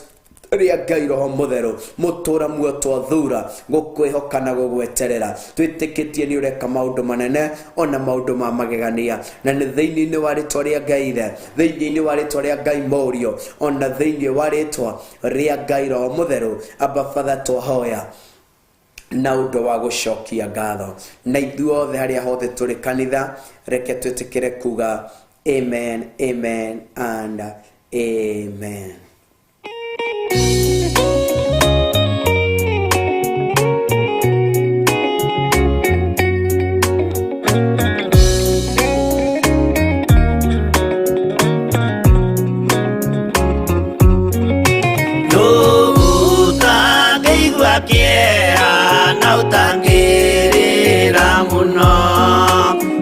rĩa Ngai Roho Mũtheru. Mũtũra muoyo, twathura gũkwĩhoka na gũgweterera, twĩtĩkĩtie nĩ ũreka maũndũ manene ona maũndũ ma magegania, na nĩ thĩinĩ wa rĩtwa rĩa Ngai Ithe, thĩinĩ wa rĩtwa rĩa Ngai Mũriũ, ona thĩinĩ wa rĩtwa rĩa Ngai Roho Mũtheru, Abba Father, twahoya na ũndũ wa gũcokia ngatho. Na ithuothe harĩa hothe tũrĩ kanitha, reke twĩtĩkĩre kuga amen, amen and amen. Ũtangĩigua kĩeha na ũtangĩrĩra mũno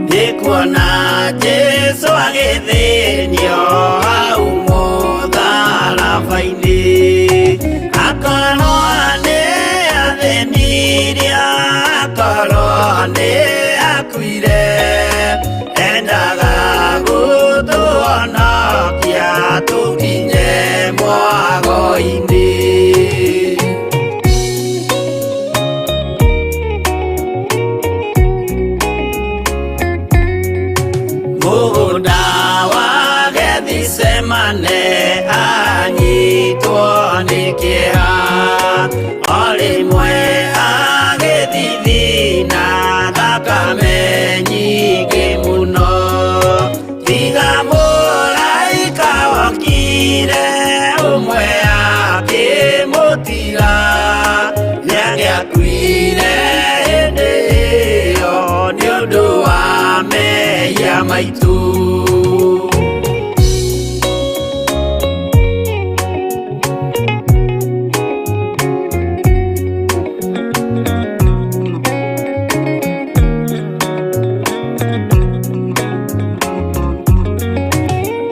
nĩ kuona Jesũ agĩthĩnio hau mũtharaba-inĩ. Akorwo nĩ athĩnirie, akorwo nĩ akuire, endaga gũtũhonokia tũkinye mwago-inĩ. Mũgũnda wa Gethisemane anyitwo nĩ kĩeha, o rĩmwe agĩthithina thakame nyingĩ mũno. Tiga mũraika wokire ũmwe akĩmũtiga, nĩangĩakuire hĩndĩ ĩyo nĩ ũndũ wa mehia maitũ.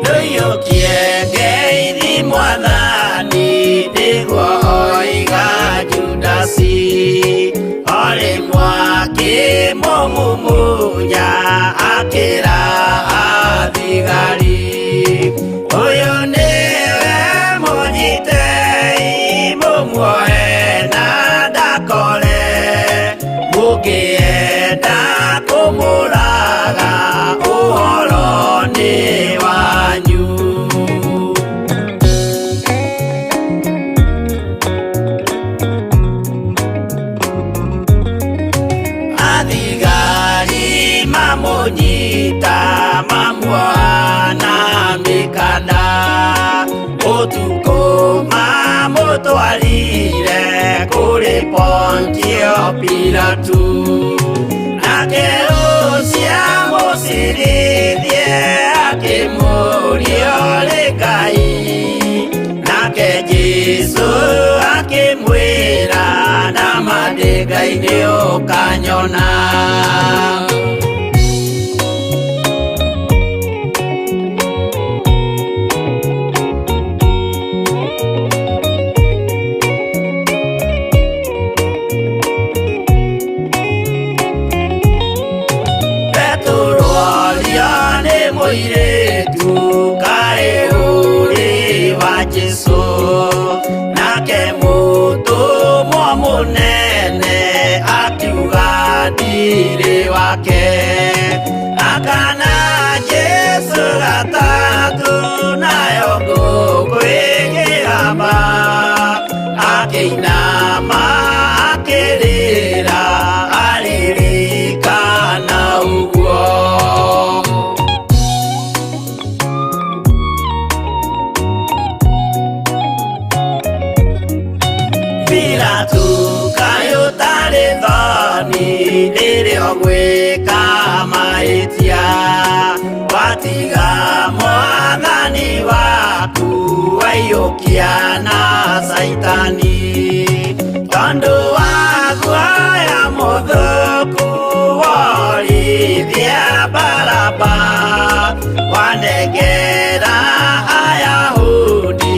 Ndũiyũkie ngeithi. Akĩmũmumunya akĩra athigari, ũyũ nĩwe mũnyitei mũmuoe na ndakore, mũngĩenda kũmũraga ũhoro nĩ wanyu. Athigari mamunyita mamuoha na mĩkanda, ũtukũ mamũtwarire kũrĩ Pontio Pilatu, nake ũcio amũcirithie akĩmũũria ũrĩ Ngai, nake Jesũ akĩmwĩra nama ndĩ Ngai nĩũkanyona. Petero orio nĩ mũirĩtu kaĩ ũrĩ wa Jesũ, nake mũtũmwo mũnene akiuga ndirĩ wake, akana Jesũ gatatũ nayo ngũkũ ĩkĩhamba, akĩinama akĩrĩra aririkana ũguo. Pilatu kaĩ ũtarĩ thoni rĩrĩa ũgwĩka mahĩtia, watiga mwathani waku waiyũkia na Caitani, tondũ wa guoya mũthũku worithia Baraba, wanengera Ayahudi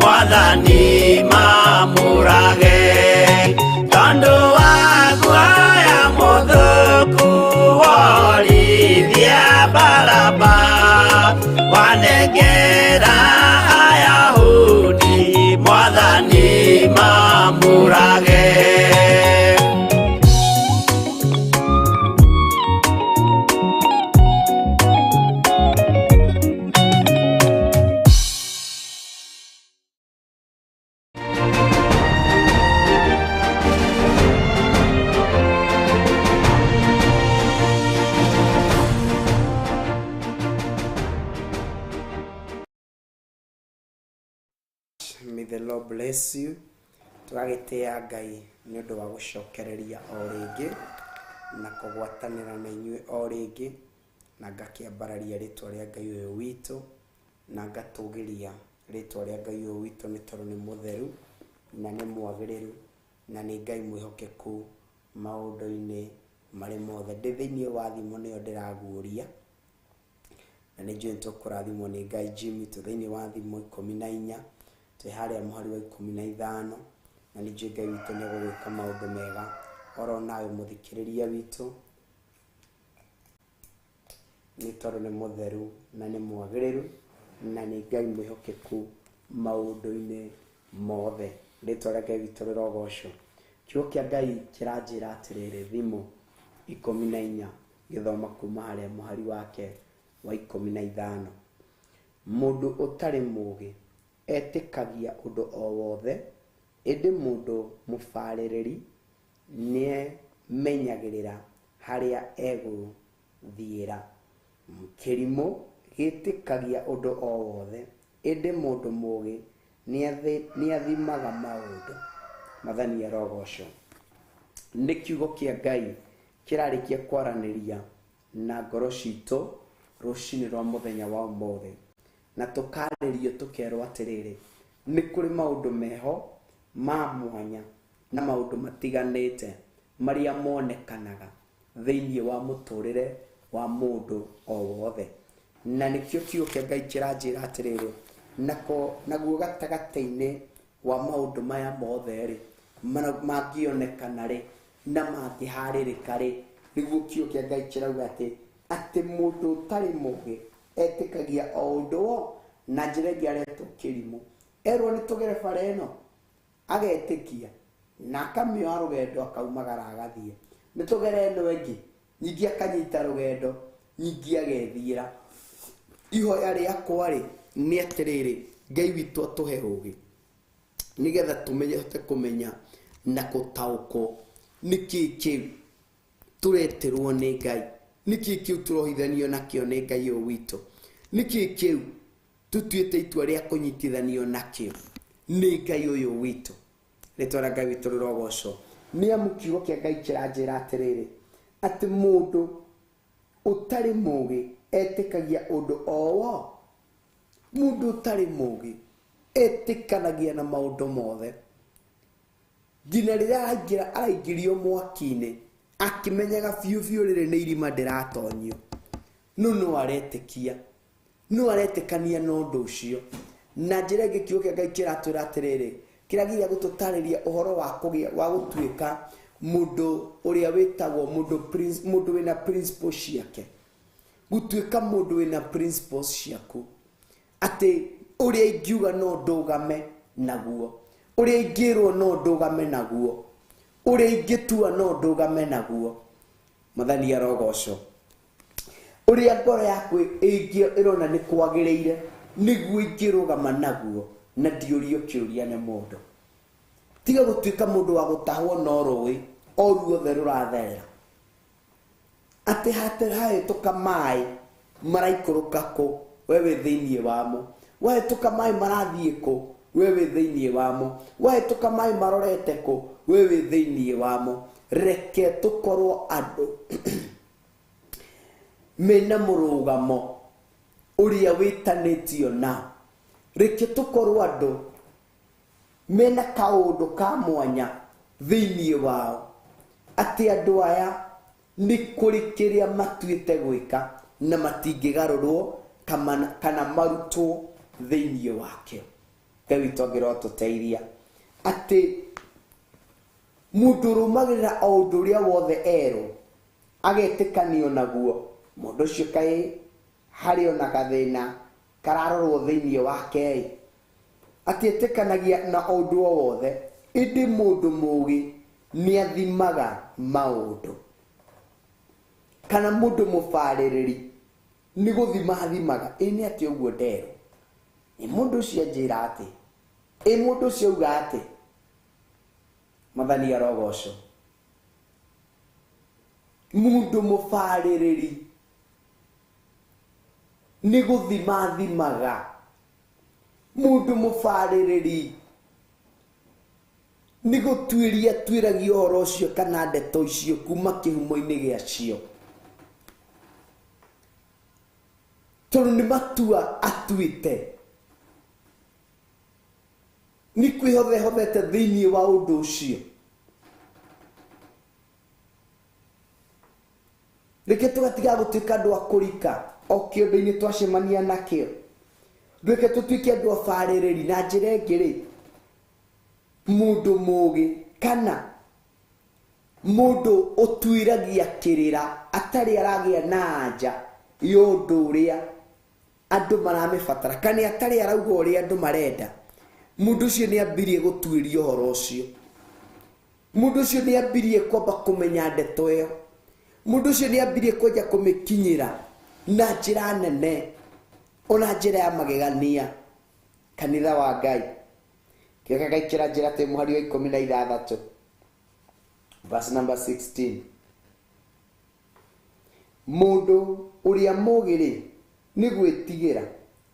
mwathani mamũrage, tondũ wa guoya mũthũku worithia Baraba, wanengera Ayahudi mwathani mamũrage. May the Lord bless you. Tũgagĩtĩa Ngai nĩ ũndũ wa gũcokereria o rĩngĩ na kũgwatanĩra na inyuĩ o rĩngĩ, na ngakĩambararia rĩtwa rĩa Ngai ũyũ witũ na ngatũgĩria rĩtwa rĩa Ngai ũyũ witũ nĩ tondũ nĩ mũtheru na nĩ mwagĩrĩru na nĩ Ngai mwĩhokeku maũndũ-inĩ marĩ mothe. Ndĩ thĩinĩ wa thimũ nĩyo ndĩraguũria na nĩ njũĩ nĩtũkũrathimwo nĩ Ngai. Jimmy tũ thĩinĩ wa thimũ 14 twĩ harĩa mũhari wa 15 na nĩ njũĩ Ngai witũ nĩ egũgwĩka maũndũ mega oro nawe mũthikĩrĩria witũ, nĩ tondũ nĩ mũtheru na nĩ mwagĩrĩru na nĩ Ngai mwĩhokeku maũndũ-inĩ mothe. Rĩtwa rĩa Ngai witũ rĩrogocwo. Kiugo kĩa Ngai kĩranjĩra atĩrĩrĩ, thimo 14 gĩthoma kuma harĩa mũhari wake wa 15. Mũndũ ũtarĩ mũũgĩ etĩkagia ũndũ o wothe, ĩndĩ mũndũ mũbarĩrĩri nĩemenyagĩrĩra harĩa egũthiĩra. Kĩrimũ gĩtĩkagia ũndũ o wothe, ĩndĩ mũndũ mũũgĩ nĩathimaga maũndũ. Mwathani arogocwo. Nĩ kiugo kĩa Ngai kĩrarĩkia kwaranĩria na ngoro citũ rũcinĩ rwa mũthenya wa ũmũthĩ, na tũkarĩrio tũkerwo atĩrĩrĩ, nĩ kũrĩ maũndũ meho ma mwanya na maũndũ matiganĩte marĩa monekanaga thĩinĩ wa mũtũrĩre wa mũndũ o wothe. Na nĩkĩo kiugo kĩa Ngai kĩranjĩra atĩrĩrĩ, naguo gatagatĩ-inĩ wa maũndũ maya mothe rĩ, mangĩonekana rĩ na mangĩharĩrĩka rĩ, Nĩguo kiugo kĩa Ngai kĩrauga atĩ mũndũ ũtarĩ mũũgĩ etĩkagia o ũndũ wo na njĩra ĩngĩ aretwo kĩrimũ. Erwo nĩ tũgere bara ĩno agetĩkia na akamĩoa rũgendo akaumagara agathiĩ. Nĩ tũgere ĩno ĩngĩ nyingĩ akanyita rũgendo nyingĩ agethiĩra. Ihoya rĩakwa rĩ nĩ atĩrĩrĩ, Ngai witũ atũhe ũũgĩ nĩgetha tũmenye hote kũmenya na gũtaũkwo nĩkĩĩ kĩu tũreterwo nĩ Ngai, nĩkĩĩ kĩu tũrohithanio nakĩo nĩ Ngai ũyũ witũ, nĩkĩĩ kĩu tũtuĩte itua rĩa kũnyitithanio nakĩo nĩ Ngai ũyũ witũ. Rĩtwa rĩa Ngai witũ rĩrogocwo. Nĩ amu kiugo kĩa Ngai kĩranjĩra atĩrĩrĩ, atĩ mũndũ ũtarĩ mũũgĩ etĩkagia ũndũ o wo. Mũndũ ũtarĩ mũũgĩ etĩkanagia na maũndũ mothe nginya rĩrĩa araingĩrio mwaki-inĩ akĩmenyaga biũ biũ rĩrĩ nĩ irima ndĩratonyio, no aretĩkia, no aretĩkania na ũndũ ũcio. Na njĩra ĩngĩ kiugo kĩa Ngai kĩratwĩra atĩrĩrĩ, kĩrageria gũtũtarĩria ũhoro wa kũgĩa wa gũtuĩka mũndũ ũrĩa wĩtagwo mũndũ wĩna principles ciake, gũtuĩka mũndũ wĩna principles ciaku, atĩ ũrĩa ingiuga no ndũgame naguo, ũrĩa ingĩrwo no ndũgame naguo, ũrĩa ingĩtua no ndũgame naguo. Mwathani arogocwo. Ũrĩa ngoro yaku ĩrona nĩ kwagĩrĩire nĩguo ingĩrũgama naguo na ndiũrio kĩũria nĩ mũndũ. Tiga gũtuĩka mũndũ wa gũtahwo no rũĩ o ruothe rũratherera, atĩ hahĩtũka maĩ maraikũrũka kũ, we wĩ thĩinĩ wamo, wahĩtũka maĩ marathiĩ kũ, we wĩ thĩinĩ wamo, wahĩtũka maĩ marorete kũ, we wĩ thĩinĩ wamo. Reke tũkorwo andũ mena mũrũgamo ũrĩa wĩtanĩtio na. Reke tũkorwo andũ mena kaũndũ ka mwanya thĩinĩ wao, atĩ andũ aya nĩ kũrĩ kĩrĩa matuĩte gwĩka na matingĩgarũrwo kana marutwo thĩinĩ wakĩo. Ngai witũ angĩrotũteithia atĩ mũndũ ũrũmagĩrĩra o ũndũ ũrĩa wothe erwo agetĩkanio naguo, mũndũ ũcio kaĩ harĩ ona gathĩna kararorwo thĩinĩ wake, atĩ etĩkanagia na ũndũ o wothe. Ĩndĩ mũndũ mũũgĩ nĩ athimaga maũndũ, kana mũndũ mũbarĩrĩri nĩ gũthima athimaga. Ĩ nĩ atĩ ũguo nderwo, ĩ mũndũ ũcio anjĩra atĩ, ĩ mũndũ ũcio auga atĩ. Mwathani arogocwo. Mũndũ mũbarĩrĩri nĩ gũthima athimaga. Mũndũ mũbarĩrĩri nĩ gũtuĩria tuĩragia ũhoro ũcio kana ndeto icio kuma kĩhumo-inĩ gĩacio, tondũ nĩ matua atuĩte, nĩ kwĩhothehotete thĩinĩ wa ũndũ ũcio. Reke tũgatiga gũtuĩka andũ a kũrika o kĩũndũ-inĩ twacemania nakĩo, reke tũtuĩke andũ abarĩrĩri. Na njĩra ĩngĩ rĩ, mũndũ mũũgĩ kana mũndũ ũtuĩragia kĩrĩra atarĩ aragĩa na anja ya ũndũ ũrĩa andũ maramĩbatara, kana atarĩ arauga ũrĩa andũ marenda, mũndũ ũcio nĩ ambirie gũtuĩria ũhoro ũcio. Mũndũ ũcio nĩ ambirie kwamba kũmenya ndeto ĩyo. Mũndũ ũcio nĩ ambirie kwanja kũmĩkinyĩra na njĩra nene ona njĩra ya magegania. Kanitha wa Ngai kĩrĩa Ngai kĩranjĩra atĩ mũhari wa 16 verse number 16, mũndũ ũrĩa mũũgĩ rĩ nĩ gwĩtigĩra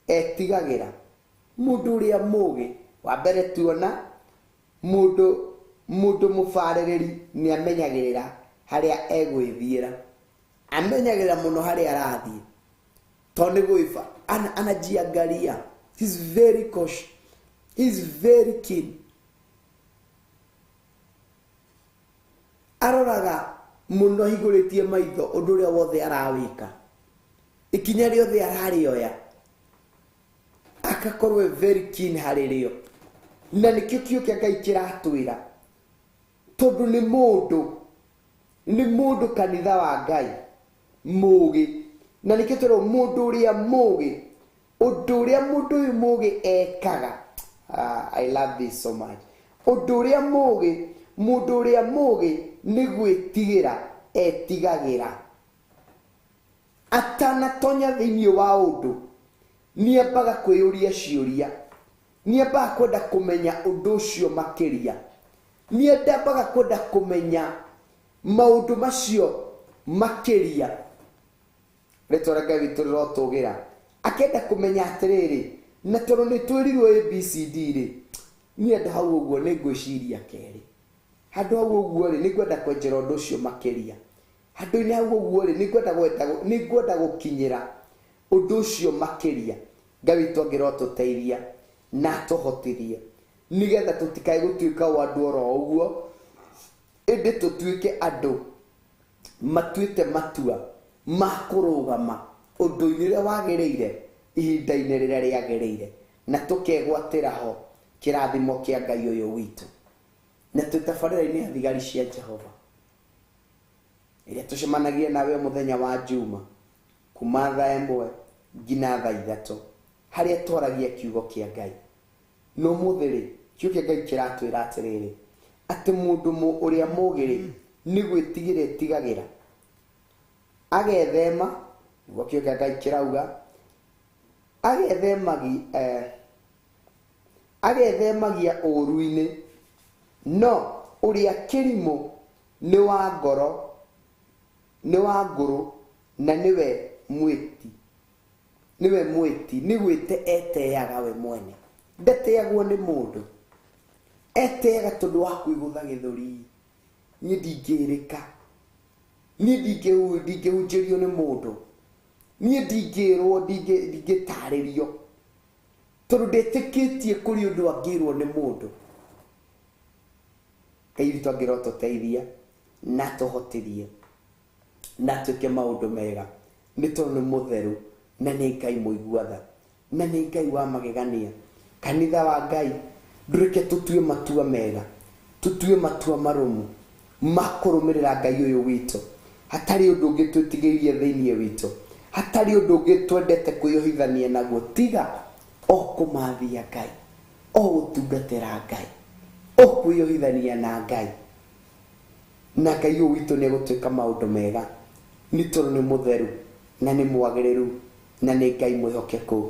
etigagĩra. Mũndũ ũrĩa mũũgĩ, wa mbere tuona mũndũ mũbarĩrĩri nĩ amenyagĩrĩra harĩa egwĩthiĩra, amenyagĩrĩra mũno harĩa arathiĩ, tondũ nĩ gwĩba anajiangalia. He's very cautious, he's very keen. Aroraga mũno ahingũrĩtie maitho ũndũ ũrĩa wothe arawĩka, ikinya rĩothe ararĩoya akakorwo e very keen harĩ rĩo. Na nĩkĩo kiugo kĩa Ngai kĩratwĩra, tondũ nĩ mũndũ Nĩ mũndũ kanitha wa Ngai mũgĩ, na nĩkĩo tũrwo mũndũ ũrĩa mũgĩ, ũndũ ũrĩa mũndũ ũyũ mũgĩ ekaga. I love this so much. Ũndũ ũrĩa mũgĩ, mũndũ ũrĩa mũgĩ nĩ gwĩtigĩra etigagĩra. Atanatonya thĩinĩ wa ũndũ nĩambaga kwĩyũria ciũria, nĩambaga kwenda kũmenya ũndũ ũcio makĩria, nĩambaga kwenda kũmenya maũndũ macio makĩria. Rĩtwa rĩa Ngai witũ rĩrotũgĩra. Akenda kũmenya atĩrĩrĩ, na tondũ nĩ twĩrirwo ABCD rĩ, niĩ handũ hau ũguo nĩ ngwĩciria kerĩ. Handũ hau ũguo rĩ, nĩ ngwenda kwenjera ũndũ ũcio makĩria. Handũ-inĩ hau ũguo rĩ, nĩ ngwenda gũkinyĩra ũndũ ũcio makĩria. Ngai witũ angĩrotũteithia na atũhotithie nĩgetha tũtikae gũtuĩka o andũ oro ũguo, ĩndĩ tũtuĩke andũ matuĩte matua ma kũrũgama ũndũ-inĩ ũrĩa wagĩrĩire ihinda-inĩ rĩrĩa rĩagĩrĩire, na tũkegwatĩra ho kĩrathimo kĩa Ngai ũyũ witũ. Na twĩ tabarĩra-inĩ ya thigari cia Jehova ĩrĩa tũcemanagia nawe mũthenya wa Juma kuma thaa 1 nginya thaa 3, harĩa twaragia kiugo kĩa Ngai. No ũmũthĩ rĩ, kiugo kĩa Ngai kĩratwĩra atĩrĩrĩ, atĩ mũndũ ũrĩa mũgĩ rĩ, nĩ gwĩtigĩra etigagĩra, agethema, nĩguo kiugo kĩa Ngai kĩrauga, agethemagia ũũru-inĩ, no ũrĩa kĩrimũ nĩ wa ngoro, nĩ wa ngũrũ, na nĩwe mwĩti, nĩwe mwĩti, nĩ gwĩte eteaga we mwene, ndateagwo nĩ mũndũ, eteaga tondũ wa kwĩgũtha gĩthũri. Niĩ ndingĩrĩka, niĩ ndingĩhunjĩrio nĩ mũndũ, niĩ ndingĩrwo, ndingĩtarĩrio, tondũ ndĩtĩkĩtie kũrĩ ũndũ angĩrwo nĩ mũndũ. Ngai witũ angĩrotũteithia na atũhotithie na atuĩke maũndũ mega, nĩ tondũ nĩ mũtheru na nĩ Ngai mũigua tha na nĩ Ngai wa magegania. Kanitha wa Ngai, ndũreke tũtue matua mega, tũtue matua marũmu ma kũrũmĩrĩra Ngai ũyũ witũ, hatarĩ ũndũ ũngĩ twĩtigĩirie thĩinĩ witũ, hatarĩ ũndũ ũngĩ twendete kwĩyohithania naguo, tiga o kũmathia Ngai, o gũtungatĩra Ngai, o kwĩyohithania na Ngai. Na Ngai ũyũ witũ nĩ egũtuĩka maũndũ mega, nĩ tondũ nĩ mũtheru na nĩ mwagĩrĩru na nĩ Ngai mwĩhokeku.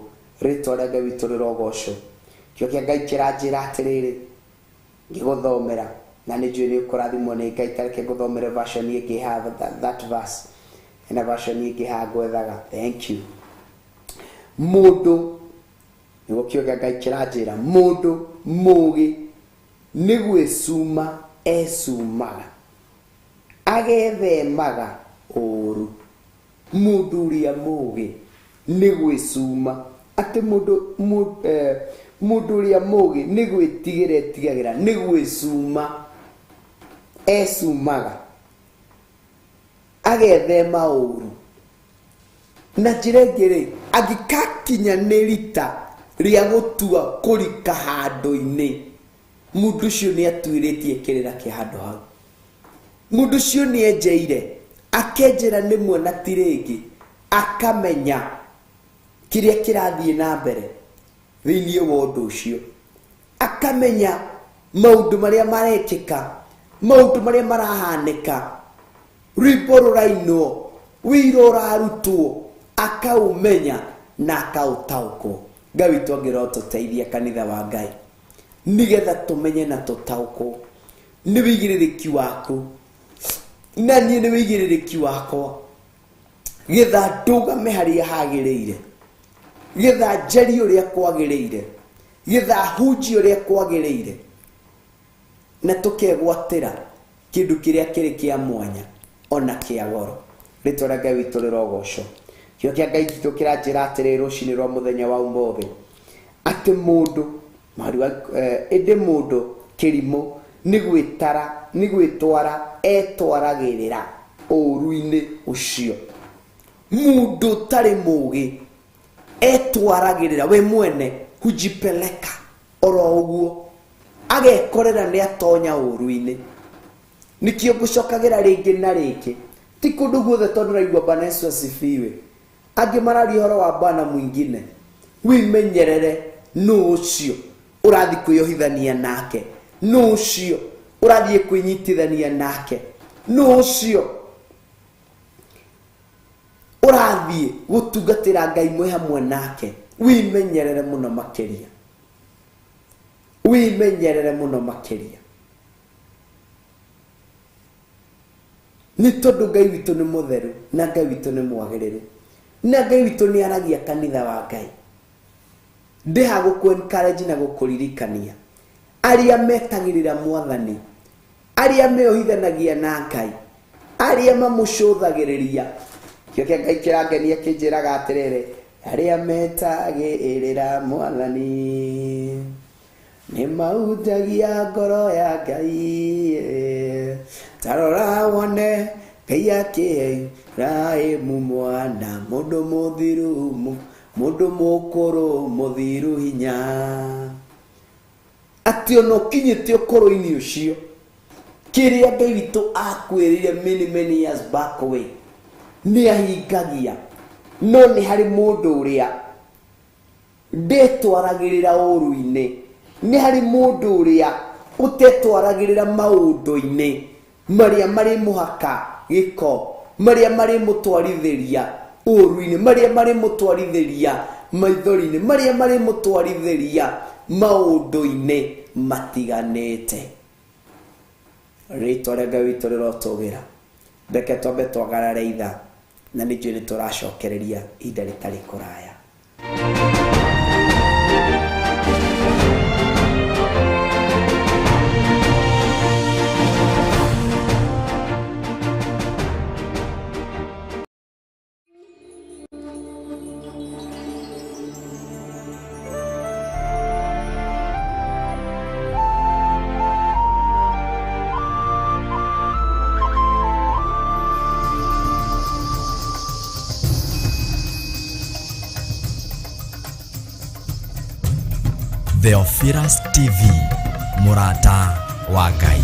Rĩtwa rĩa Ngai witũ rĩrogocwo. Kiugo kĩa Ngai kĩranjĩra atĩrĩrĩ, ngĩgũthomera, na nĩ njũĩ nĩ ũkũrathimwo nĩ Ngai. Ta reke ngũthomere version ĩngĩ haha, that verse ena version ĩngĩ haha ngwethaga. Thank you. Mũndũ, nĩguo kiugo kĩa Ngai kĩranjĩra, mũndũ mũgĩ nĩ gwĩcuma ecumaga, agethemaga ũũru. Mũndũ ũrĩa mũgĩ nĩ gwĩcuma, atĩ mũndũ ũrĩa mũgĩ nĩ gwĩtigĩra etigagĩra, nĩ gwĩcuma ecumaga, agethema ũũru. Na njĩra ĩngĩ rĩ, angĩkakinya nĩ rita rĩa gũtua kũrika handũ-inĩ, mũndũ ũcio nĩ atuĩrĩtie kĩrĩra kĩa handũ hau. Mũndũ ũcio nĩ enjeire, akenjera nĩ mwena ti rĩngĩ, akamenya kĩrĩa kĩrathiĩ na mbere thĩinĩ wa ũndũ ũcio, akamenya maũndũ marĩa marekĩka, maũndũ marĩa marahanĩka, rwĩmbo rũrainwo, wĩira ũrarutwo, akaũmenya na akaũtaũkwo. Ngai witũ angĩrotũteithia kanitha wa Ngai, nĩgetha tũmenye na tũtaũkwo nĩ wĩigĩrĩrĩki waku, na niĩ nĩ wĩigĩrĩrĩki wakwa, getha ndũgame harĩa hagĩrĩire, getha njarie ũrĩa kwagĩrĩire, getha hunjie ũrĩa kwagĩrĩire, na tũkegwatĩra kĩndũ kĩrĩa kĩrĩ kĩa mwanya ona kĩa goro. Rĩtwa rĩa Ngai witũ rĩrogocwo. Kiugo kĩa Ngai gitũ kĩranjĩra atĩrĩrĩ rũcinĩ rwa mũthenya wa ũmũthĩ, atĩ mũndũ ĩndĩ mũndũ kĩrimũ nĩ gwĩtara, nĩ gwĩtwara etwaragĩrĩra ũũru-inĩ ũcio. Mũndũ ũtarĩ mũgĩ etwaragĩrĩra we mwene, hujipeleka oro ũguo, agekorera nĩ atonya ũũru-inĩ. Nĩkĩo ngũcokagĩra rĩngĩ na rĩngĩ, ti kũndũ guothe tondũ raigua Bwana Yesu asifiwe, angĩ mararia ũhoro wa bwana mwingine. Wĩmenyerere nũ ũcio ũrathiĩ kwĩyohithania nake, nũ ũcio ũrathiĩ kwĩnyitithania nake, nũ ũcio ũrathiĩ gũtungatĩra Ngai mwĩ hamwe nake. Wĩmenyerere mũno makĩria, wĩmenyerere mũno makĩria, nĩ tondũ Ngai witũ nĩ mũtheru na Ngai witũ nĩ mwagĩrĩru na Ngai witũ nĩ aragia kanitha wa Ngai. Ndĩha gũkũ encourage na gũkũririkania arĩa metagĩrĩra mwathani, arĩa meohithanagia na Ngai, arĩa mamũcũthagĩrĩria. Kĩo kĩa Ngai kĩrangenia kĩnjĩraga atĩrĩrĩ, arĩa metagĩrĩra mwathani nĩ mahutagia ngoro ya Ngai. Ta rora wone Ngai akĩhe Ibrahimu mwana, mũndũ mũthiru, mũndũ mũkũrũ mũthiru hinya, atĩ ona ũkinyĩte ũkũrũ-inĩ ũcio, kĩrĩa Ngai witũ akwĩrĩire many many years back away nĩ ahingagia. No nĩ harĩ mũndũ ũrĩa ndetwaragĩrĩra ũru-inĩ, nĩ harĩ mũndũ ũrĩa ũtetwaragĩrĩra maũndũ-inĩ marĩa marĩ mũhaka gĩko, marĩa marĩ mũtwarithĩria ũru-inĩ, marĩa marĩ mũtwarithĩria maithori-inĩ, marĩa marĩ mũtwarithĩria maũndũ-inĩ matiganĩte. Rĩtwa rĩa Ngai witũ rĩrotũgĩra. Reke twambe twagarare ithaa, na nĩ njũĩ nĩ tũracokereria ihinda rĩtarĩ kũraya. Theophilus TV, mũrata wa Ngai.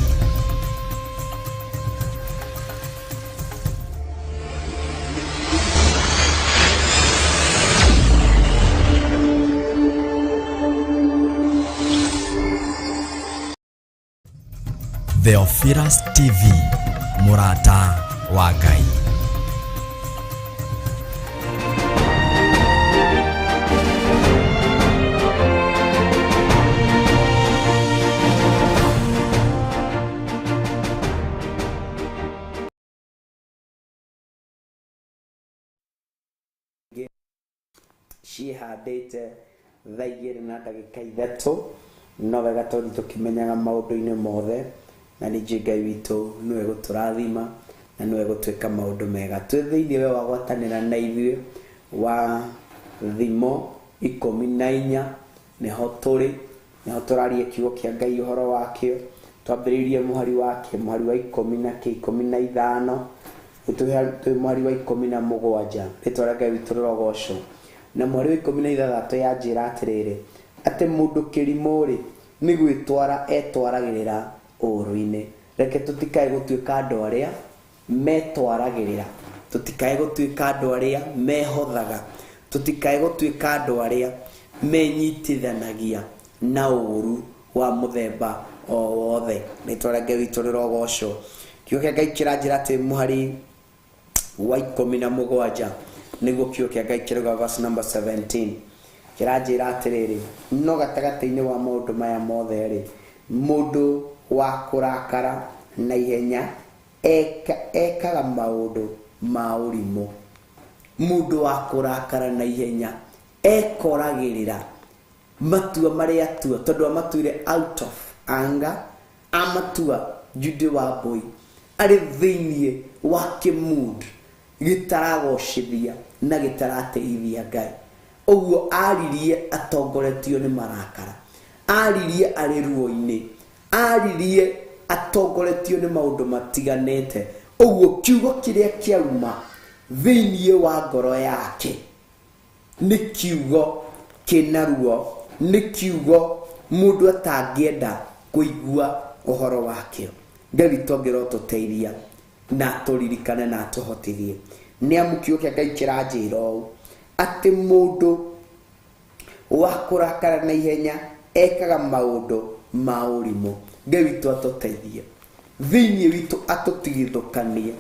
Theophilus TV, mũrata wa Ngai. Ciĩhandĩte thaa 2:03. No wega tondũ tũkĩmenyaga maũndũ-inĩ mothe, na ningĩ Ngai witũ nĩwe gũtũrathima na nĩwe gũtwĩka maũndũ mega. Twĩ thĩinĩ we wagwatanĩra na ithuĩ wa Thimo 14, nĩho tũrĩ, nĩho tũraria kiugo kĩa Ngai ũhoro wakĩo. Twambĩrĩirie mũhari wake, mũhari wa ikũmi na kĩ, 15, twĩ mũhari wa 17. Rĩtwa rĩa Ngai witũ rĩrogocwo. Na mũhari wa 16 yanjĩra atĩrĩrĩ, atĩ mũndũ kĩrimũ-rĩ nĩ gwĩtwara etwaragĩrĩra ũũru-inĩ. Reke tũtikae gũtuĩka andũ arĩa metwaragĩrĩra, tũtikae gũtuĩka andũ arĩa mehothaga, tũtikae gũtuĩka andũ arĩa menyitithanagia na ũũru wa mũthemba o wothe. Rĩtwa rĩa Ngai witũ rĩrogocwo. Kiugo kĩa Ngai kĩranjĩra atĩ mũhari wa 17 nĩguo kiugo kĩa Ngai kĩrauga, verse number 17 kĩranjĩra atĩrĩrĩ, no gatagatĩ-inĩ wa maũndũ maya mothe rĩ, mũndũ wa kũrakara na ihenya ekaga maũndũ ma ũrimũ. Mũndũ wa kũrakara na ihenya ekoragĩrĩra matua marĩa atua, tondũ amatuire out of anger, amatua Jude wa Mbui arĩ thĩiniĩ wa kĩmood gĩtaragocithia na gĩtarateithia Ngai. Ũguo aririe atongoretio nĩ marakara, aririe arĩ ruo-inĩ, aririe atongoretio nĩ maũndũ matiganĩte. Ũguo kiugo kĩrĩa kĩauma thĩiniĩ wa ngoro yake nĩ kiugo kĩna ruo, nĩ kiugo mũndũ atangĩenda kũigua ũhoro wakĩo. Ngai witũ angĩrotũteithia na tũririkane na atũhotithie. Nĩ amu kiugo kĩa Ngai kĩranjĩra ũũ atĩ mũndũ wa kũrakara na ihenya ekaga maũndũ ma ũrimũ. Ngai witũ atũteithie thĩinĩ witũ, atũtigithũkanie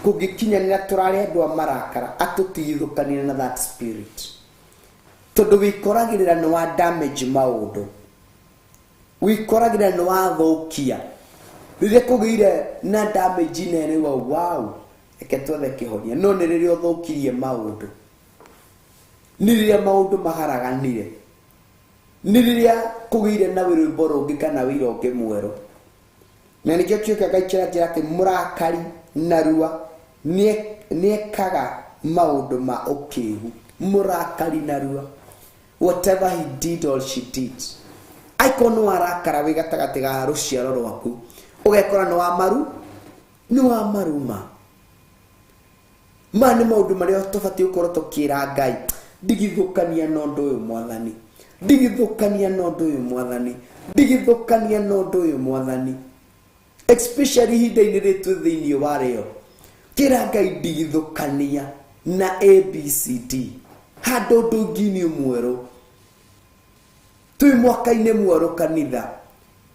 kũngĩkinyanĩra tũrarĩ andũ a marakara, atũtigithũkanie na that spirit, tondũ wĩkoragĩrĩra nĩ wa damage maũndũ, wĩkoragĩrĩra nĩ wathũkia. Rĩrĩa kũgĩire na damage nene wa wow, reke twethe kĩhonia. No nĩ rĩrĩa ũthũkirie maũndũ, nĩ rĩrĩa maũndũ maharaganire, nĩ rĩrĩa kũgĩire na rwĩmbo rũngĩ kana wĩira ũngĩ mwerũ. Na nĩkĩo kiugo kĩa Ngai kĩranjĩra atĩ mũrakari narua nĩekaga maũndũ ma ũkĩgu. Mũrakari narua, whatever he did or she did, aikorwo nĩ warakara wĩ gatagatĩ ga rũciaro rwaku, ũgekora nĩ wa maru, nĩ wa maruma. Maya nĩ maũndũ marĩa tũbatiĩ gũkorwo tũkĩra Ngai, ndigithũkania na ũndũ ũyũ mwathani, ndigithũkania na ũndũ ũyũ mwathani, ndigithũkania na ũndũ ũyũ mwathani, especially ihinda-inĩ rĩrĩ twĩ thĩinĩ wa rĩo. Kĩra Ngai ndigithũkania na ABCD, handũ ũndũ ũngĩ-inĩ mwerũ. Twĩ mwaka-inĩ mwerũ kanitha,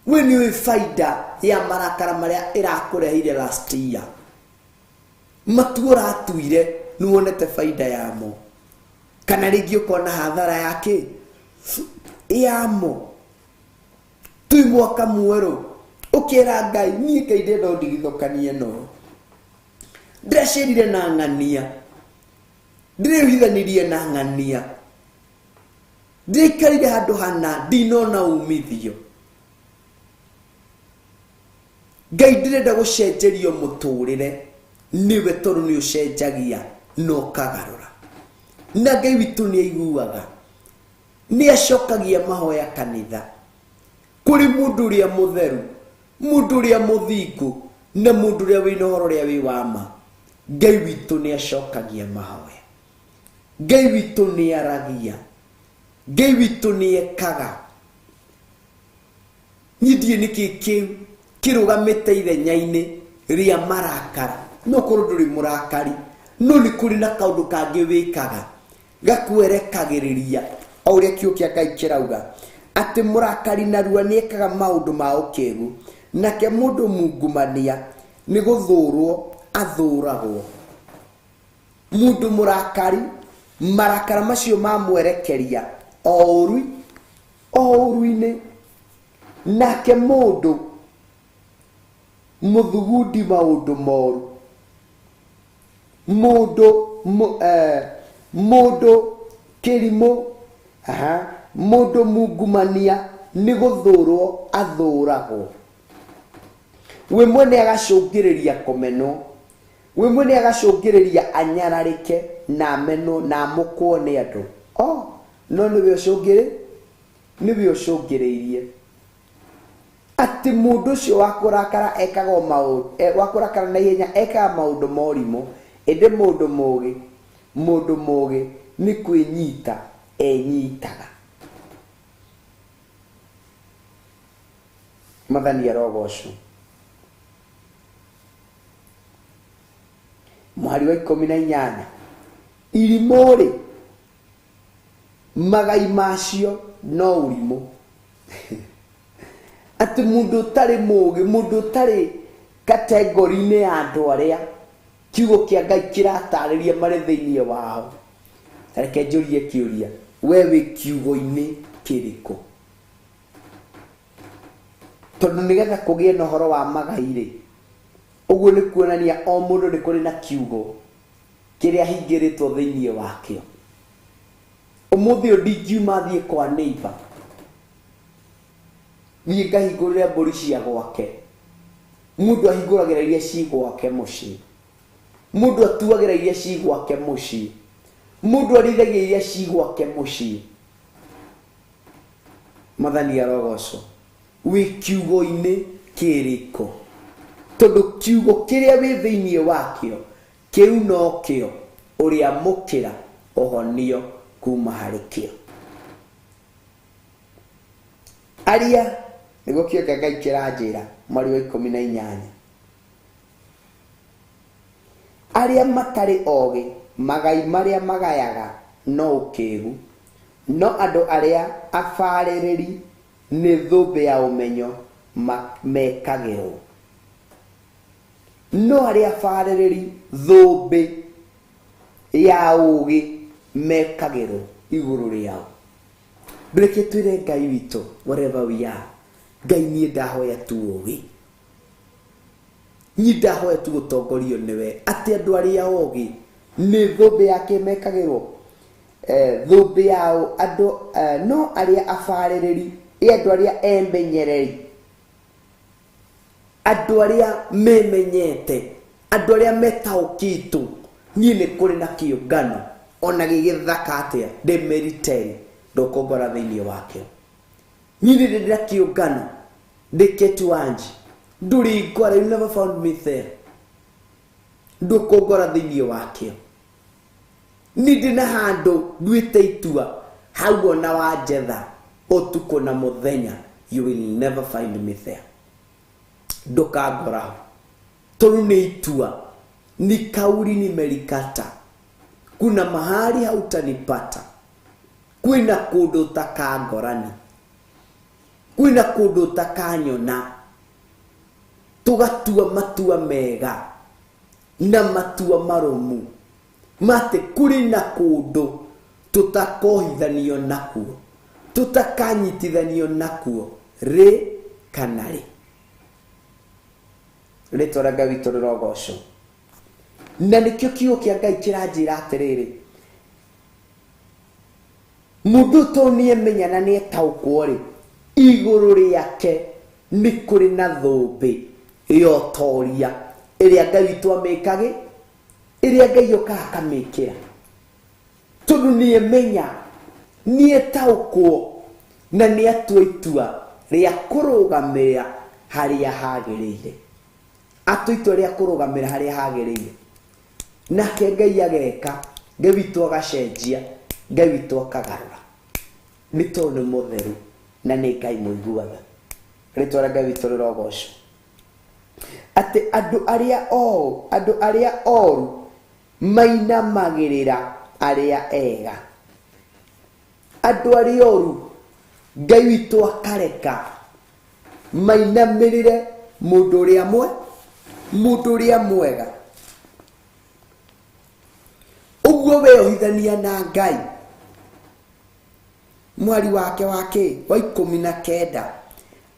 we nĩ ũĩ baida ya marakara marĩa ĩrakũreheire last year, matua ũratuire nĩ wonete baida yamo, kana rĩngĩ ũkona hathara yake yamo. Twĩ mwaka mwerũ, ũkĩra Ngai niĩ Ngai ndĩrenda ũndigithũkanie no ndĩracerire na ng'ania, ndĩrehithanirie na ng'ania, ndĩraikarire handũ hana ndinona umithio. Ngai ndĩrenda gũcenjerio mũtũrĩre nĩwe, tondũ nĩ ũcenjagia na ũkagarũra. Na Ngai witũ nĩ aiguaga, nĩ acokagia mahoya kanitha kũrĩ mũndũ ũrĩa mũtheru, mũndũ ũrĩa mũthingu, na mũndũ ũrĩa wĩna ũhoro ũrĩa wĩ wa ma. Ngai witũ nĩ acokagia mahoya, Ngai witũ nĩ aragia, Ngai witũ nĩ ekaga. Niĩ ndiũĩ nĩkĩ kĩu kĩrũgamĩte ithenya-inĩ rĩa marakara. No korwo ndũrĩ mũrakari, no nĩ kũrĩ na kaũndũ kangĩ wĩkaga gakwerekagĩrĩria o ũrĩa kiugo kĩa Ngai kĩrauga atĩ mũrakari narua nĩ ekaga maũndũ ma ũkĩgu, nake mũndũ mungumania nĩ gũthũrwo athũragwo. Mũndũ mũrakari, marakara macio mamwerekeria o ũru o ũru-inĩ, nake mũndũ mũthugundi maũndũ moru, mũndũ mũndũ kĩrimũ, mũndũ mungumania nĩ gũthũrwo athũragwo. We mwene agacũngĩrĩria kũmenwo, we mwene agacũngĩrĩria anyararĩke na amenwo na amũkwo nĩ andũ. Oh, no nĩwe ũcũngĩrĩ, nĩwe ũcũngĩrĩirie atĩ mũndũ ũcio wa kũrakara ekaga o maũndũ, wa kũrakara na ihenya ekaga maũndũ ma ũrimũ, ĩndĩ mũndũ mũgĩ, mũndũ mũgĩ nĩ kwĩnyita enyitaga. Mwathani arogocwo. Mũhari wa 18, irimũ-rĩ, magai macio no ũrimũ. Atĩ mũndũ ũtarĩ mũgĩ, mũndũ ũtarĩ kategori-inĩ ya andũ arĩa kiugo kĩa Ngai kĩratarĩria marĩ thĩinĩ wao. Reke njũrie kĩũria, we wĩ kiugo-inĩ kĩrĩkũ? Tondũ nĩgetha kũgĩe na ũhoro wa magai-rĩ, ũguo nĩ kuonania o mũndũ nĩ kũrĩ na kiugo kĩrĩa ahingĩrĩtwo thĩinĩ wakĩo. Ũmũthĩ ũyũ ndingiuma thiĩ kwa neighbor, thiĩ ngahingũrĩre mbũri cia gwake. Mũndũ ahingũragĩra iria ci gwake mũciĩ, mũndũ atuagĩra iria ci gwake mũciĩ, mũndũ arĩithagia iria ci gwake mũciĩ. Mwathani arogocwo. Wĩ kiugo-inĩ kĩrĩkũ? Tondũ kiugo kĩrĩa wĩ thĩinĩ wakĩo kĩu nokĩo ũrĩamũkĩra ũhonio kuma harĩ kĩo. Aria Nĩguo kiugo kĩa Ngai kĩranjĩra mweri wa 18. Arĩa matarĩ ogĩ magai marĩa magayaga no ũkĩgu, no andũ arĩa abarĩrĩri nĩ thũmbĩ ya ũmenyo mekagĩrwo. No arĩa abarĩrĩri thũmbĩ ya ũgĩ mekagĩrwo igũrũ rĩao. Ndũreke twĩre Ngai witũ wherever we are, Ngai niĩ ndahoya tu ũgĩ, niĩ ndahoya tu gũtongorio nĩwe, atĩ andũ arĩa ogĩ nĩ thũmbĩ yake mekagĩrwo, thũmbĩ yao andũ, no arĩa abarĩrĩri, andũ arĩa emenyereri, andũ arĩa memenyete, andũ arĩa metaũkĩtwo, niĩ nĩ kũrĩ na kĩũngano ona gĩgĩthaka atĩa ndĩ mĩriteri ndũkũngora thĩinĩ wakĩo. Niĩ nĩ ndĩ na kĩũngano ndĩ Ketuanji, ndũrĩngora, you never found me there, ndũkũngora thĩinĩ wakĩo. Niĩ ndĩ na handũ nduĩte itua hau ona wanjetha ũtukũ na mũthenya, you will never find me there, ndũkangora ho, tondũ nĩ itua, ni kauli nimelikata, kuna mahali hautanipata, kwĩna kũndũ ũtakangorani, kwĩna kũndũ ũtakanyona. Tũgatua matua mega na matua marũmu matĩ kũrĩ na kũndũ tũtakohithanio nakuo, tũtakanyitithanio nakuo rĩ kana rĩ. Rĩtwa rĩa Ngai witũ rĩrogocwo. Na nĩkĩo kiugo kĩa Ngai kĩranjĩra atĩrĩrĩ, mũndũ to nĩemenya na nĩetaũkwo rĩ, igũrũ rĩake nĩ kũrĩ na thũmbĩ ya ũtoria ĩrĩa Ngai witũ amĩkagĩ, ĩrĩa Ngai okaga akamĩkĩra, tondũ nĩemenya, nĩetaũkwo na nĩatua itua rĩa kũrũgamĩrĩra harĩa hagĩrĩire. Atua itua rĩa kũrũgamĩrĩra harĩa hagĩrĩire, nake Ngai ageka, Ngai witũ agacenjia, Ngai witũ akagarũra, nĩ tondũ nĩ mũtheru na nĩ Ngai mũiguaga. Rĩtwa rĩa Ngai witũ rĩrogocwo. Atĩ andũ arĩa oru, andũ arĩa oru mainamagĩrĩra arĩa ega. Andũ arĩa oru Ngai witũ akareka mainamĩrĩre mũndũ ũrĩa mwe, mũndũ ũrĩa mwega. Ũguo weohithania na Ngai. Mwari wake wake wa 19,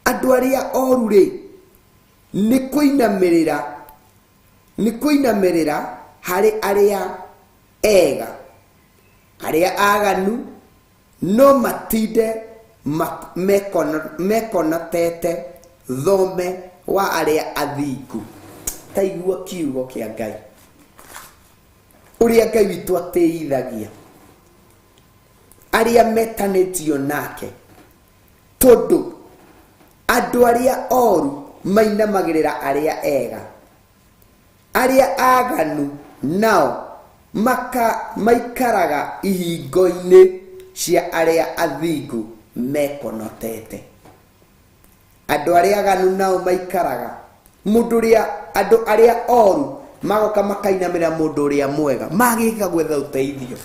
andũ arĩa oru rĩ nĩ kũinamĩrĩra, nĩ kũinamĩrĩra harĩ arĩa ega, arĩa aganu no matinde mekonotete thome wa arĩa athingu. Ta igua kiugo kĩa Ngai, ũrĩa Ngai witũ atĩithagia arĩa metanĩtio nake, tondũ andũ arĩa oru mainamagĩrĩra arĩa ega, arĩa aganu nao maikaraga ihingo-inĩ cia arĩa athingu mekonotete. Andũ arĩa aganu nao maikaraga mũndũ ũrĩa, andũ arĩa oru magoka makainamĩrĩra mũndũ ũrĩa mwega, magĩka gwetha ũteithio,